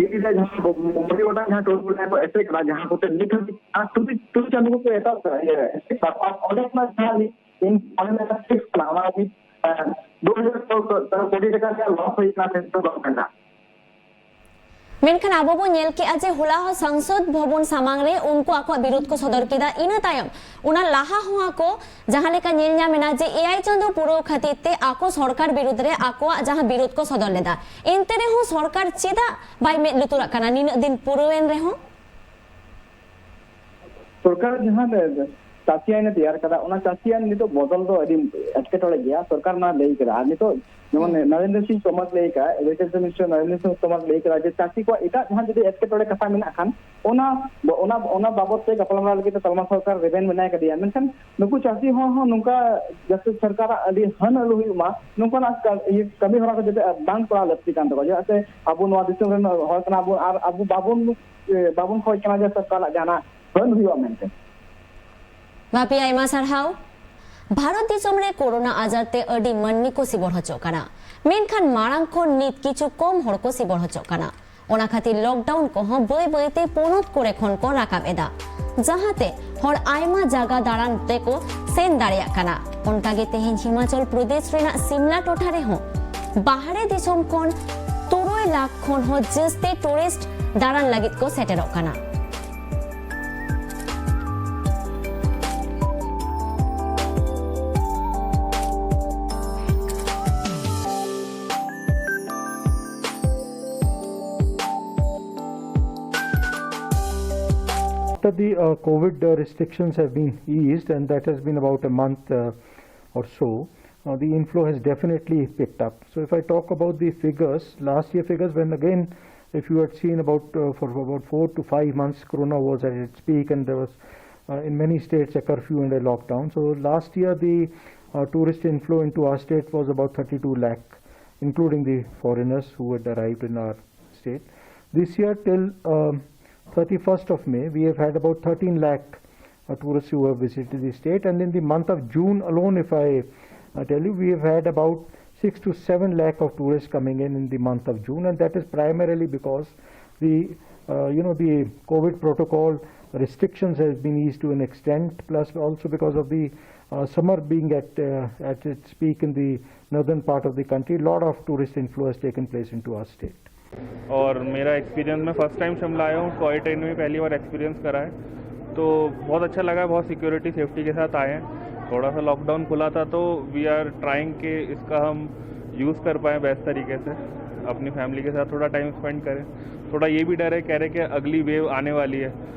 ᱫᱤᱞᱞᱤ ᱨᱮ ᱡᱟᱦᱟᱸ ᱢᱚᱬᱮ ᱜᱚᱴᱟᱝ ᱡᱟᱦᱟᱸ ᱴᱳᱞ ᱯᱞᱟᱡᱟ ᱠᱚ ᱮᱥᱮᱫ ᱠᱟᱱᱟ, ᱡᱟᱦᱟᱸ ᱠᱚᱛᱮ ᱱᱤᱛ ᱦᱟᱹᱵᱤᱡ ᱟᱨ ᱛᱩᱨᱩᱭ ᱛᱩᱨᱩᱭ ᱪᱟᱸᱫᱳ ᱠᱚ ᱮᱛᱚᱦᱚᱵ ᱠᱟᱱᱟ, ᱤᱭᱟᱹ ᱮᱥᱮᱫ ᱠᱟᱱᱟ, ᱚᱸᱰᱮ ᱠᱷᱚᱱᱟᱜ ᱡᱟᱦᱟᱸ ᱤᱧ ᱚᱸᱰᱮ ᱢᱮᱱᱟᱜ ᱥᱴᱮᱴ ᱠᱟᱱᱟ, ᱚᱱᱟ ᱞᱟᱹᱜᱤᱫ ᱫᱩ ᱦᱟᱡᱟᱨ ᱠᱳᱴᱤ ᱴᱟᱠᱟ ᱨᱮᱭᱟᱜ ᱞᱚᱥ ᱦᱩᱭ ᱠᱟᱱᱟ ᱥᱮᱱᱴᱨᱟᱞ ᱜᱚᱵᱷᱚᱨᱱᱢᱮᱱᱴ ᱟᱜ᱾ ᱢᱮᱱᱠᱷᱟᱱ ᱟᱵᱚ ᱵᱚ ᱧᱮᱞ ᱠᱮᱜᱼᱟ ᱡᱮ ᱦᱚᱞᱟ ᱦᱚᱸ ᱥᱚᱝᱥᱚᱫ ᱵᱷᱚᱵᱚᱱ ᱥᱟᱢᱟᱝ ᱨᱮ ᱩᱱᱠᱩ ᱟᱠᱚᱣᱟᱜ ᱵᱤᱨᱳᱫ ᱠᱚ ᱥᱚᱫᱚᱨ ᱠᱮᱫᱟ᱾ ᱤᱱᱟᱹ ᱛᱟᱭᱚᱢ ᱚᱱᱟ ᱞᱟᱦᱟ ᱦᱚᱸ ᱟᱠᱚ ᱡᱟᱦᱟᱸ ᱞᱮᱠᱟ ᱧᱮᱞ ᱧᱟᱢ ᱮᱱᱟ ᱡᱮ ᱮᱭᱟᱭ ᱪᱟᱸᱫᱳ ᱯᱩᱨᱟᱹᱣ ᱠᱷᱟᱹᱛᱤᱨ ᱛᱮ ᱟᱠᱚ ᱥᱚᱨᱠᱟᱨ ᱵᱤᱨᱩᱫᱽ ᱨᱮ ᱟᱠᱚᱣᱟᱜ ᱡᱟᱦᱟᱸ ᱵᱤᱨᱳᱫ ᱠᱚ ᱥᱚᱫᱚᱨ ᱞᱮᱫᱟ, ᱮᱱᱛᱮ ᱨᱮᱦᱚᱸ ᱥᱚᱨᱠᱟᱨ ᱪᱮᱫᱟᱜ ᱵᱟᱭ ᱢᱮᱫ ᱞᱩᱛᱩᱨᱟᱜ ᱠᱟᱱᱟ ᱱᱤᱱᱟᱹᱜ ᱫᱤᱱ ᱯᱩᱨᱟᱹᱣ ᱮᱱ ᱨᱮᱦᱚᱸ? ᱥᱚᱨᱠᱟᱨ ᱡᱟᱦᱟᱸ ᱪᱟᱹᱥᱤ ᱟᱭᱤᱱ ᱮ ᱛᱮᱭᱟᱨ ᱠᱟᱫᱟ, ᱚᱱᱟ ᱪᱟᱹᱥᱤ ᱟᱭᱤᱱ ᱱᱤᱛᱚᱜ ᱵᱚᱫᱚᱞ ᱫᱚ ᱟᱹᱰᱤ ᱮᱴᱠᱮᱴᱚᱬᱮ ᱜᱮᱭᱟ᱾ ᱥᱚᱨᱠᱟᱨ ᱚᱱᱟ ᱞᱟᱹᱭ ᱠᱟᱫᱟ᱾ ᱟᱨ ᱱᱤᱛᱚᱜ ᱡᱮᱢᱚᱱ ᱱᱚᱨᱮᱱᱫᱨᱚ ᱥᱤᱝ ᱛᱳᱢᱟᱨ ᱞᱟᱹᱭ ᱠᱟᱜᱼᱟ, ᱮᱜᱽᱨᱤᱠᱟᱞᱪᱟᱨ ᱢᱤᱱᱤᱥᱴᱟᱨ ᱱᱚᱨᱮᱱᱫᱨᱚ ᱥᱤᱝ ᱛᱳᱢᱟᱨ ᱞᱟᱹᱭ ᱠᱟᱫᱟ ᱡᱮ ᱪᱟᱹᱥᱤ ᱠᱚᱣᱟᱜ ᱮᱴᱟᱜ ᱡᱟᱦᱟᱸ ᱡᱩᱫᱤ ᱮᱴᱠᱮᱴᱚᱬᱮ ᱠᱟᱛᱷᱟ ᱢᱮᱱᱟᱜ ᱠᱷᱟᱱ, ᱚᱱᱟ ᱚᱱᱟ ᱚᱱᱟ ᱵᱟᱵᱚᱛ ᱛᱮ ᱜᱟᱯᱟᱞᱢᱟᱨᱟᱣ ᱞᱟᱹᱜᱤᱫ ᱛᱮ ᱛᱟᱞᱢᱟ ᱥᱚᱨᱠᱟᱨ ᱨᱮᱵᱮᱱ ᱢᱮᱱᱟᱭ ᱠᱟᱫᱮᱭᱟ᱾ ᱢᱮᱱᱠᱷᱟᱱ ᱱᱩᱠᱩ ᱪᱟᱹᱥᱤ ᱦᱚᱲ ᱦᱚᱸ ᱱᱚᱝᱠᱟ ᱡᱟᱛᱮ ᱥᱚᱨᱠᱟᱨᱟᱜ ᱟᱹᱰᱤ ᱦᱟᱹᱱ ᱟᱹᱞᱩ ᱦᱩᱭᱩᱜ ᱢᱟ, ᱱᱚᱝᱠᱟᱱᱟᱜ ᱠᱟ- ᱤᱭᱟᱹ ᱠᱟᱹᱢᱤ ᱦᱚᱨᱟ ᱠᱚ ᱡᱟᱛᱮ ᱵᱟᱝ ᱠᱚᱨᱟᱣ ᱞᱟᱹᱠᱛᱤ ᱠᱟᱱ ᱛᱟᱠᱚᱣᱟ᱾ ᱪᱮᱫᱟᱜ ᱥᱮ ᱟᱵᱚ ᱱᱚᱣᱟ ᱫᱤᱥᱚᱢ ᱨᱮᱱ ᱦᱚᱲ ᱠᱟᱱᱟ ᱵᱚᱱ ᱟᱨ ᱟᱵᱚ ᱵᱟᱵᱚᱱ ᱮ, ᱵᱟᱵᱚᱱ ᱠᱷᱚᱡᱽ ᱠᱟᱱᱟ ᱡᱮ ᱥᱚᱨᱠᱟᱨᱟᱜ ᱡᱟᱦᱟᱱᱟᱜ ᱦᱟᱹᱱ ᱦᱩᱭᱩᱜᱼᱟ ᱢᱮᱱᱛᱮ᱾ ᱵᱟᱯᱤ ᱟᱭᱢᱟ ᱥᱟᱨᱦᱟᱣ᱾ ᱵᱷᱟᱨᱚᱛ ᱫᱤᱥᱚᱢ ᱨᱮ ᱠᱳᱨᱳᱱᱟ ᱟᱡᱟᱨ ᱛᱮ ᱟᱹᱰᱤ ᱢᱟᱹᱱᱢᱤ ᱠᱚ ᱥᱤᱵᱚᱲ ᱦᱚᱪᱚᱜ ᱠᱟᱱᱟ, ᱢᱮᱱᱠᱷᱟᱱ ᱢᱟᱲᱟᱝ ᱠᱷᱚᱱ ᱱᱤᱛ ᱠᱤᱪᱷᱩ ᱠᱚᱢ ᱦᱚᱲ ᱠᱚ ᱥᱤᱵᱚᱲ ᱦᱚᱪᱚᱜ ᱠᱟᱱᱟ᱾ ᱚᱱᱟ ᱠᱷᱟᱹᱛᱤᱨ ᱞᱚᱠᱰᱟᱣᱩᱱ ᱠᱚᱦᱚᱸ ᱵᱟᱹᱭ ᱵᱟᱹᱭ ᱛᱮ ᱯᱚᱱᱚᱛ ᱠᱚᱨᱮ ᱠᱷᱚᱱ ᱠᱚ ᱨᱟᱠᱟᱵ ᱮᱫᱟ, ᱡᱟᱦᱟᱸᱛᱮ ᱦᱚᱲ ᱟᱭᱢᱟ ᱡᱟᱭᱜᱟ ᱫᱟᱬᱟᱱ ᱛᱮᱠᱚ ᱥᱮᱱ ᱫᱟᱲᱮᱭᱟᱜ ᱠᱟᱱᱟ᱾ ᱚᱱᱠᱟᱜᱮ ᱛᱮᱦᱮᱧ ᱦᱤᱢᱟᱪᱚᱞ ᱯᱨᱚᱫᱮᱥ ᱨᱮᱱᱟᱜ ᱥᱤᱢᱞᱟ ᱴᱚᱴᱷᱟ ᱨᱮᱦᱚᱸ ᱵᱟᱦᱨᱮ ᱫᱤᱥᱚᱢ ᱠᱷᱚᱱ ᱛᱩᱨᱩᱭ ᱞᱟᱠᱷ ᱠᱷᱚᱱ ᱦᱚᱸ ᱡᱟᱹᱥᱛᱤ ᱴᱩᱨᱤᱥᱴ ᱫᱟᱬᱟᱱ ᱞᱟᱹᱜᱤᱫ ᱠᱚ ᱥᱮᱴᱮᱨᱚᱜ ᱠᱟᱱᱟ᱾ After the uh, COVID uh, restrictions have been eased, and that has been about a month uh, or so, uh, the inflow has definitely picked up. So, if I talk about the figures, last year figures, when again, if you had seen about uh, for about four to five months, Corona was at its peak, and there was uh, in many states a curfew and a lockdown. So, last year the uh, tourist inflow into our state was about thirty-two lakh, including the foreigners who had arrived in our state. This year, till um, thirty-first of May, we have had about thirteen lakh uh, tourists who have visited the state, and in the month of June alone, if I uh, tell you, we have had about six to seven lakh of tourists coming in in the month of June, and that is primarily because the uh, you know the COVID protocol restrictions has been eased to an extent, plus also because of the uh, summer being at uh, at its peak in the northern part of the country, a lot of tourist inflow has taken place into our state. और मेरा एक्सपीरियंस, मैं फर्स्ट टाइम शिमला आया हूँ, टॉय ट्रेन में पहली बार एक्सपीरियंस करा है, तो बहुत अच्छा लगा, बहुत सिक्योरिटी सेफ्टी के साथ आए हैं। थोड़ा सा लॉकडाउन खुला था, तो वी आर ट्राइंग के इसका हम यूज़ कर पाएँ बेस्ट तरीके से, अपनी फैमिली के साथ थोड़ा टाइम स्पेंड करें। थोड़ा ये भी डर है, कह रहे कि अगली वेव आने वाली है,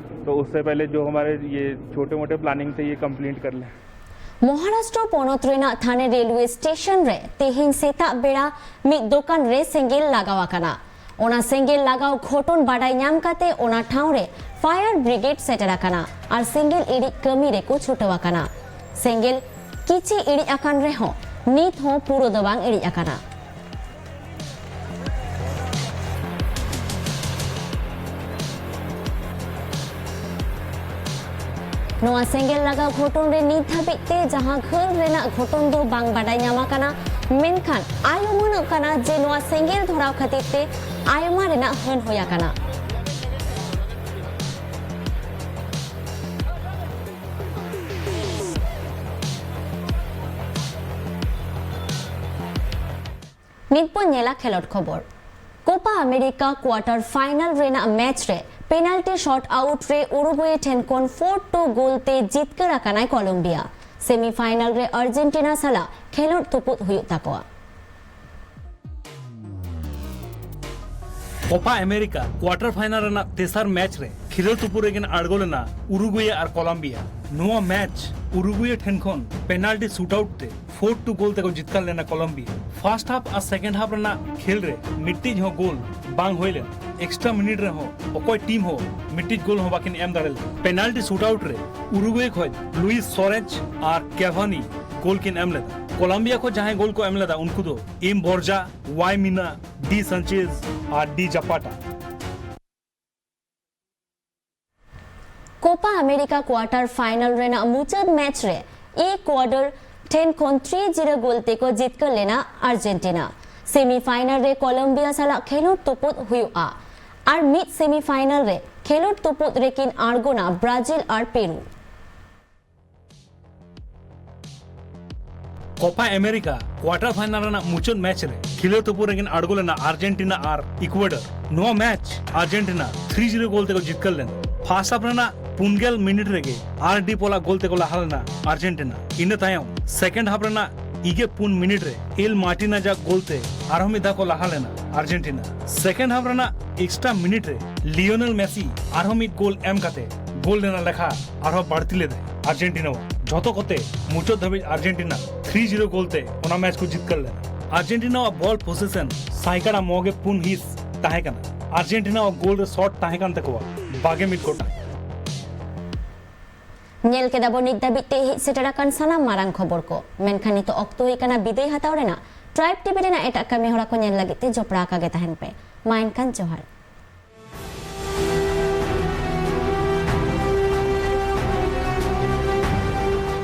तो उससे पहले जो हमारे ये छोटे मोटे प्लानिंग थे, ये कंप्लीट कर लें। ᱢᱚᱦᱟᱨᱟᱥᱴᱨᱚ ᱯᱚᱱᱚᱛ ᱨᱮᱱᱟᱜ ᱛᱷᱟᱱᱮ ᱨᱮᱞᱣᱮ ᱥᱴᱮᱥᱚᱱ ᱨᱮ ᱛᱮᱦᱮᱧ ᱥᱮᱛᱟᱜ ᱵᱮᱲᱟ ᱢᱤᱫ ᱫᱚᱠᱟᱱ ᱨᱮ ᱥᱮᱸᱜᱮᱞ ᱞᱟᱜᱟᱣ ᱟᱠᱟᱱᱟ᱾ ᱚᱱᱟ ᱥᱮᱸᱜᱮᱞ ᱞᱟᱜᱟᱣ ᱜᱷᱚᱴᱚᱱ ᱵᱟᱰᱟᱭ ᱧᱟᱢ ᱠᱟᱛᱮ ᱚᱱᱟ ᱴᱷᱟᱶ ᱨᱮ ᱯᱷᱟᱭᱟᱨ ᱵᱨᱤᱜᱮᱰ ᱥᱮᱴᱮᱨ ᱟᱠᱟᱱᱟ ᱟᱨ ᱥᱮᱸᱜᱮᱞ ᱤᱲᱤᱡ ᱠᱟᱹᱢᱤ ᱨᱮᱠᱚ ᱪᱷᱩᱴᱟᱹᱣ ᱟᱠᱟᱱᱟ᱾ ᱥᱮᱸᱜᱮᱞ ᱠᱤᱪᱷᱤ ᱤᱲᱤᱡ ᱟᱠᱟᱱ ᱨᱮᱦᱚᱸ ᱱᱤᱛ ᱦᱚᱸ ᱯᱩᱨᱟᱹ ᱫᱚ ᱵᱟᱝ ᱤᱲᱤᱡ ᱟᱠᱟᱱᱟ᱾ ᱱᱚᱣᱟ ᱥᱮᱸᱜᱮᱞ ᱞᱟᱜᱟᱣ ᱜᱷᱚᱴᱚᱱ ᱨᱮ ᱱᱤᱛ ᱫᱷᱟᱹᱵᱤᱡ ᱛᱮ ᱡᱟᱦᱟᱸ ᱜᱷᱟᱹᱞ ᱨᱮᱱᱟᱜ ᱜᱷᱚᱴᱚᱱ ᱫᱚ ᱵᱟᱝ ᱵᱟᱰᱟᱭ ᱧᱟᱢ ᱟᱠᱟᱱᱟ, ᱢᱮᱱᱠᱷᱟᱱ ᱟᱭ ᱩᱢᱟᱹᱱᱚᱜ ᱠᱟᱱᱟ ᱡᱮ ᱱᱚᱣᱟ ᱥᱮᱸᱜᱮᱞ ᱫᱷᱚᱨᱟᱣ ᱠᱷᱟᱹᱛᱤᱨ ᱛᱮ ᱟᱭᱢᱟ ᱨᱮᱱᱟᱜ ᱦᱟᱹᱱ ᱦᱩᱭ ᱟᱠᱟᱱᱟ᱾ ᱱᱤᱛ ᱵᱚᱱ ᱧᱮᱞᱟ ᱠᱷᱮᱞᱳᱰ ᱠᱷᱚᱵᱚᱨ᱾ ᱠᱳᱯᱟ ᱟᱢᱮᱨᱤᱠᱟ ᱠᱣᱟᱴᱟᱨ ᱯᱷᱟᱭᱱᱟᱞ ᱨᱮᱱᱟᱜ ᱢᱮᱪ ᱨᱮ ᱯᱮᱱᱟᱞᱴᱤ ᱥᱚᱴ ᱟᱣᱩᱴ ᱨᱮ ᱩᱨᱩᱜᱩᱭᱮ ᱴᱷᱮᱱ ᱠᱷᱚᱱ ᱯᱷᱳᱨ ᱴᱩ ᱜᱳᱞ ᱛᱮ ᱡᱤᱛᱠᱟᱹᱨ ᱟᱠᱟᱱᱟᱭ ᱠᱚᱞᱚᱢᱵᱤᱭᱟ᱾ ᱥᱮᱢᱤ ᱯᱷᱟᱭᱱᱟᱞ ᱨᱮ ᱟᱨᱡᱮᱱᱴᱤᱱᱟ ᱥᱟᱞᱟᱜ ᱠᱷᱮᱞᱳᱰ ᱛᱩᱯᱩᱫ ᱦᱩᱭᱩᱜ ᱛᱟᱠᱚᱣᱟ᱾ ᱠᱳᱯᱟ ᱟᱢᱮᱨᱤᱠᱟ ᱠᱣᱟᱴᱟᱨ ᱯᱷᱟᱭᱱᱟᱞ ᱨᱮᱱᱟᱜ ᱛᱮᱥᱟᱨ ᱢᱮᱪ ᱨᱮ ᱠᱷᱤᱞᱟᱹᱣ ᱛᱩᱯᱩ ᱨᱮᱠᱤᱱ ᱟᱬᱜᱚ ᱞᱮᱱᱟ ᱩᱨᱩᱜᱩᱭᱮ ᱟᱨ ᱠᱚᱞᱚᱢᱵᱤᱭᱟ᱾ ᱱᱚᱣᱟ ᱢᱮᱪ ᱩᱨᱩᱜᱩᱭᱮ ᱴᱷᱮᱱ ᱠᱷᱚᱱ ᱯᱮᱱᱟᱞᱴᱤ ᱥᱩᱴ ᱟᱣᱩᱴ ᱛᱮ ᱯᱷᱳᱨ ᱴᱩ ᱜᱳᱞ ᱛᱮᱠᱚ ᱡᱤᱛᱠᱟᱹᱨ ᱞᱮᱱᱟ ᱠᱚᱞᱚᱢᱵᱤᱭᱟ᱾ ᱯᱷᱟᱨᱥᱴ ᱦᱟᱯ ᱟᱨ ᱥᱮᱠᱮᱱᱰ ᱦᱟᱯ ᱨᱮᱱᱟᱜ ᱠᱷᱮᱞ ᱨᱮ ᱢᱤᱫᱴᱤᱡ ᱦᱚᱸ ᱜᱳᱞ ᱵᱟᱝ ᱦᱩᱭ ᱞᱮᱱᱟ᱾ ᱮᱠᱥᱴᱨᱟ ᱢᱤᱱᱤᱴ ᱨᱮᱦᱚᱸ ᱚᱠᱚᱭ ᱴᱤᱢ ᱦᱚᱸ ᱢᱤᱫᱴᱤᱡ ᱜᱳᱞ ᱦᱚᱸ ᱵᱟᱠᱤᱱ ᱮᱢ ᱫᱟᱲᱮ ᱞᱮᱫᱟ᱾ ᱯᱮᱱᱟᱞᱴᱤ ᱥᱩᱴ ᱟᱣᱩᱴ ᱨᱮ ᱩᱨᱩᱜᱩᱭᱮ ᱠᱷᱚᱱ ᱞᱩᱤᱥ ᱥᱚᱨᱮᱡᱽ ᱟᱨ ᱠᱮᱵᱷᱟᱱᱤ ᱜᱳᱞ ᱠᱤᱱ ᱮᱢ ᱞᱮᱫᱟ᱾ ᱠᱚᱞᱚᱢᱵᱤᱭᱟ ᱠᱷᱚᱱ ᱡᱟᱦᱟᱸᱭ ᱜᱳᱞ ᱠᱚ ᱮᱢ ᱞᱮᱫᱟ ᱩᱱᱠᱩ ᱫᱚ ᱮᱢ ᱵᱚᱨᱡᱟ, ᱣᱟᱭ ᱢᱤᱱᱟ, ᱰᱤ ᱥᱟᱱᱪᱮᱡᱽ ᱟᱨ ᱰᱤ ᱡᱟᱯᱟᱴᱟ᱾ ᱠᱳᱯᱟ ᱟᱢᱮᱨᱤᱠᱟ ᱠᱣᱟᱴᱟᱨ ᱯᱷᱟᱭᱱᱟᱞ ᱨᱮᱱᱟᱜ ᱢᱩᱪᱟᱹᱫ ᱢᱮᱪ ᱨᱮ ᱤᱠᱩᱣᱟᱰᱚᱨ ᱴᱷᱮᱱ ᱠᱷᱚᱱ ᱛᱷᱨᱤ ᱡᱤᱨᱳ ᱜᱳᱞ ᱛᱮᱠᱚ ᱡᱤᱛᱠᱟᱹᱨ ᱞᱮᱱᱟ ᱟᱨᱡᱮᱱᱴᱤᱱᱟ᱾ ᱥᱮᱢᱤᱯᱷᱟᱭᱱᱟᱞ ᱨᱮ ᱠᱚᱞᱚᱢᱵᱤᱭᱟ ᱥᱟᱞᱟᱜ ᱠᱷᱮᱞᱳᱰ ᱛᱩᱯᱩᱫ ᱦᱩᱭᱩᱜᱼᱟ᱾ ᱟᱨ ᱢᱤᱫ ᱥᱮᱢᱤᱯᱷᱟᱭᱱᱟᱞ ᱨᱮ ᱠᱷᱮᱞᱳᱰ ᱛᱩᱯᱩᱫ ᱨᱮᱠᱤᱱ ᱟᱬᱜᱚᱱᱟ ᱵᱨᱟᱡᱤᱞ ᱟᱨ ᱯᱮᱨᱩ᱾ ᱠᱳᱯᱟ ᱟᱢᱮᱨᱤᱠᱟ ᱠᱳᱣᱟᱴᱟᱨ ᱯᱷᱟᱭᱱᱟᱞ ᱨᱮᱱᱟᱜ ᱢᱩᱪᱟᱹᱫ ᱢᱮᱪ ᱨᱮ ᱠᱷᱮᱞᱳᱰ ᱛᱩᱯᱩᱫ ᱨᱮᱠᱤᱱ ᱟᱬᱜᱚ ᱞᱮᱱᱟ ᱟᱨᱡᱮᱱᱴᱤᱱᱟ ᱟᱨ ᱤᱠᱩᱭᱮᱰᱚᱨ᱾ ᱱᱚᱣᱟ ᱢᱮᱪ ᱟᱨᱡᱮᱱᱴᱤᱱᱟ ᱛᱷᱨᱤ ᱡᱤᱨᱳ ᱜᱳᱞ ᱛᱮᱠᱚ ᱡᱤᱛᱠᱟᱹᱨ ᱞᱮᱱᱟ᱾ ᱯᱷᱟᱥᱴ ᱦᱟᱯ ᱨᱮᱱᱟᱜ ᱯᱩᱱ ᱜᱮᱞ ᱢᱤᱱᱤᱴ ᱨᱮᱜᱮ ᱟᱨ ᱰᱤ ᱯᱳᱞᱟ ᱜᱳᱞ ᱛᱮᱠᱚ ᱞᱟᱦᱟ ᱞᱮᱱᱟ ᱟᱨᱡᱮᱱᱴᱤᱱᱟ᱾ ᱤᱱᱟᱹ ᱛᱟᱭᱚᱢ ᱥᱮᱠᱮᱱᱰ ᱦᱟᱯ ᱨᱮᱱᱟᱜ ᱤᱜᱮ ᱯᱩᱱ ᱢᱤᱱᱤᱴ ᱨᱮ ᱮᱞ ᱢᱟᱨᱴᱤᱱᱮᱡ ᱟᱜ ᱜᱳᱞ ᱛᱮ ᱟᱨᱦᱚᱸ ᱢᱤᱫ ᱫᱷᱟᱣ ᱠᱚ ᱞᱟᱦᱟ ᱞᱮᱱᱟ ᱟᱨᱡᱮᱱᱴᱤᱱᱟ᱾ ᱥᱮᱠᱮᱱᱰ ᱦᱟᱯ ᱨᱮᱱᱟᱜ ᱮᱠᱥᱴᱨᱟ ᱢᱤᱱᱤᱴ ᱨᱮ ᱞᱤᱭᱳᱱᱮᱞ ᱢᱮᱥᱤ ᱟᱨᱦᱚᱸ ᱢᱤᱫ ᱜᱳᱞ ᱮᱢ ᱠᱟᱛᱮ ᱜᱳᱞ ᱨᱮᱱᱟᱜ ᱞᱮᱠᱷᱟ ᱟᱨᱦᱚᱸ ᱵᱟᱹᱲᱛᱤ ᱞᱮᱫᱟᱭ ᱟᱨᱡᱮᱱᱴᱤᱱᱟᱣᱟᱜ᱾ ᱡᱷᱚᱛᱚ ᱠᱚᱛᱮ ᱢᱩᱪᱟᱹᱫ ᱫᱷᱟᱹᱵᱤᱡ ᱟᱨᱡᱮᱱᱴᱤᱱᱟ ᱛᱷᱨᱤ ᱡᱤᱨᱳ ᱜᱳᱞ ᱛᱮ ᱚᱱᱟ ᱢᱮᱪ ᱠᱚ ᱡᱤᱛᱠᱟᱹᱨ ᱞᱮᱱᱟ᱾ ᱟᱨᱡᱮᱱᱴᱤᱱᱟᱣᱟᱜ ᱵᱚᱞ ᱯᱚᱥᱮᱥᱚᱱ ᱥᱟᱭᱠᱟᱲᱟ ᱢᱚᱜᱮ ᱯᱩᱱ ᱦᱤᱸᱥ ᱛᱟᱦᱮᱸ ᱠᱟᱱᱟ᱾ ᱟᱨᱡᱮᱱᱴᱤᱱᱟᱣᱟᱜ ᱜᱳᱞ ᱨᱮ ᱥᱚᱴ ᱛᱟᱦᱮᱸ ᱠᱟᱱ ᱛᱟᱠᱚᱣᱟ ᱵᱟᱜᱮ ᱢᱤᱫ ᱜᱚᱴᱟᱝ᱾ ᱧᱮᱞ ᱠᱮᱫᱟ ᱵᱚᱱ ᱱᱤᱛ ᱫᱷᱟᱹᱵᱤᱡ ᱛᱮ ᱦᱮᱡ ᱥᱮᱴᱮᱨ ᱟᱠᱟᱱ ᱥᱟᱱᱟᱢ ᱢᱟᱨᱟᱝ ᱠᱷᱚᱵᱚᱨ ᱠᱚ᱾ ᱢᱮᱱᱠᱷᱟᱱ ᱱᱤᱛᱚᱜ ᱚᱠᱛᱚ ᱦᱩᱭ ᱟᱠᱟᱱᱟ ᱵᱤᱫᱟᱹᱭ ᱦᱟᱛᱟᱣ ᱨᱮᱱᱟᱜ᱾ ᱴᱨᱟᱭᱤᱵᱽ ᱴᱤᱵᱷᱤ ᱨᱮᱱᱟᱜ ᱮᱴᱟᱜ ᱠᱟᱹᱢᱤ ᱦᱚᱨᱟ ᱠᱚ ᱧᱮᱞ ᱞᱟᱹᱜᱤᱫ ᱛᱮ ᱡᱚᱯᱲᱟᱣ ᱟᱠᱟ ᱜᱮ ᱛᱟᱦᱮᱱ ᱯᱮ᱾ ᱢᱟ ᱮᱱᱠᱷᱟᱱ ᱡᱚᱦᱟᱨ᱾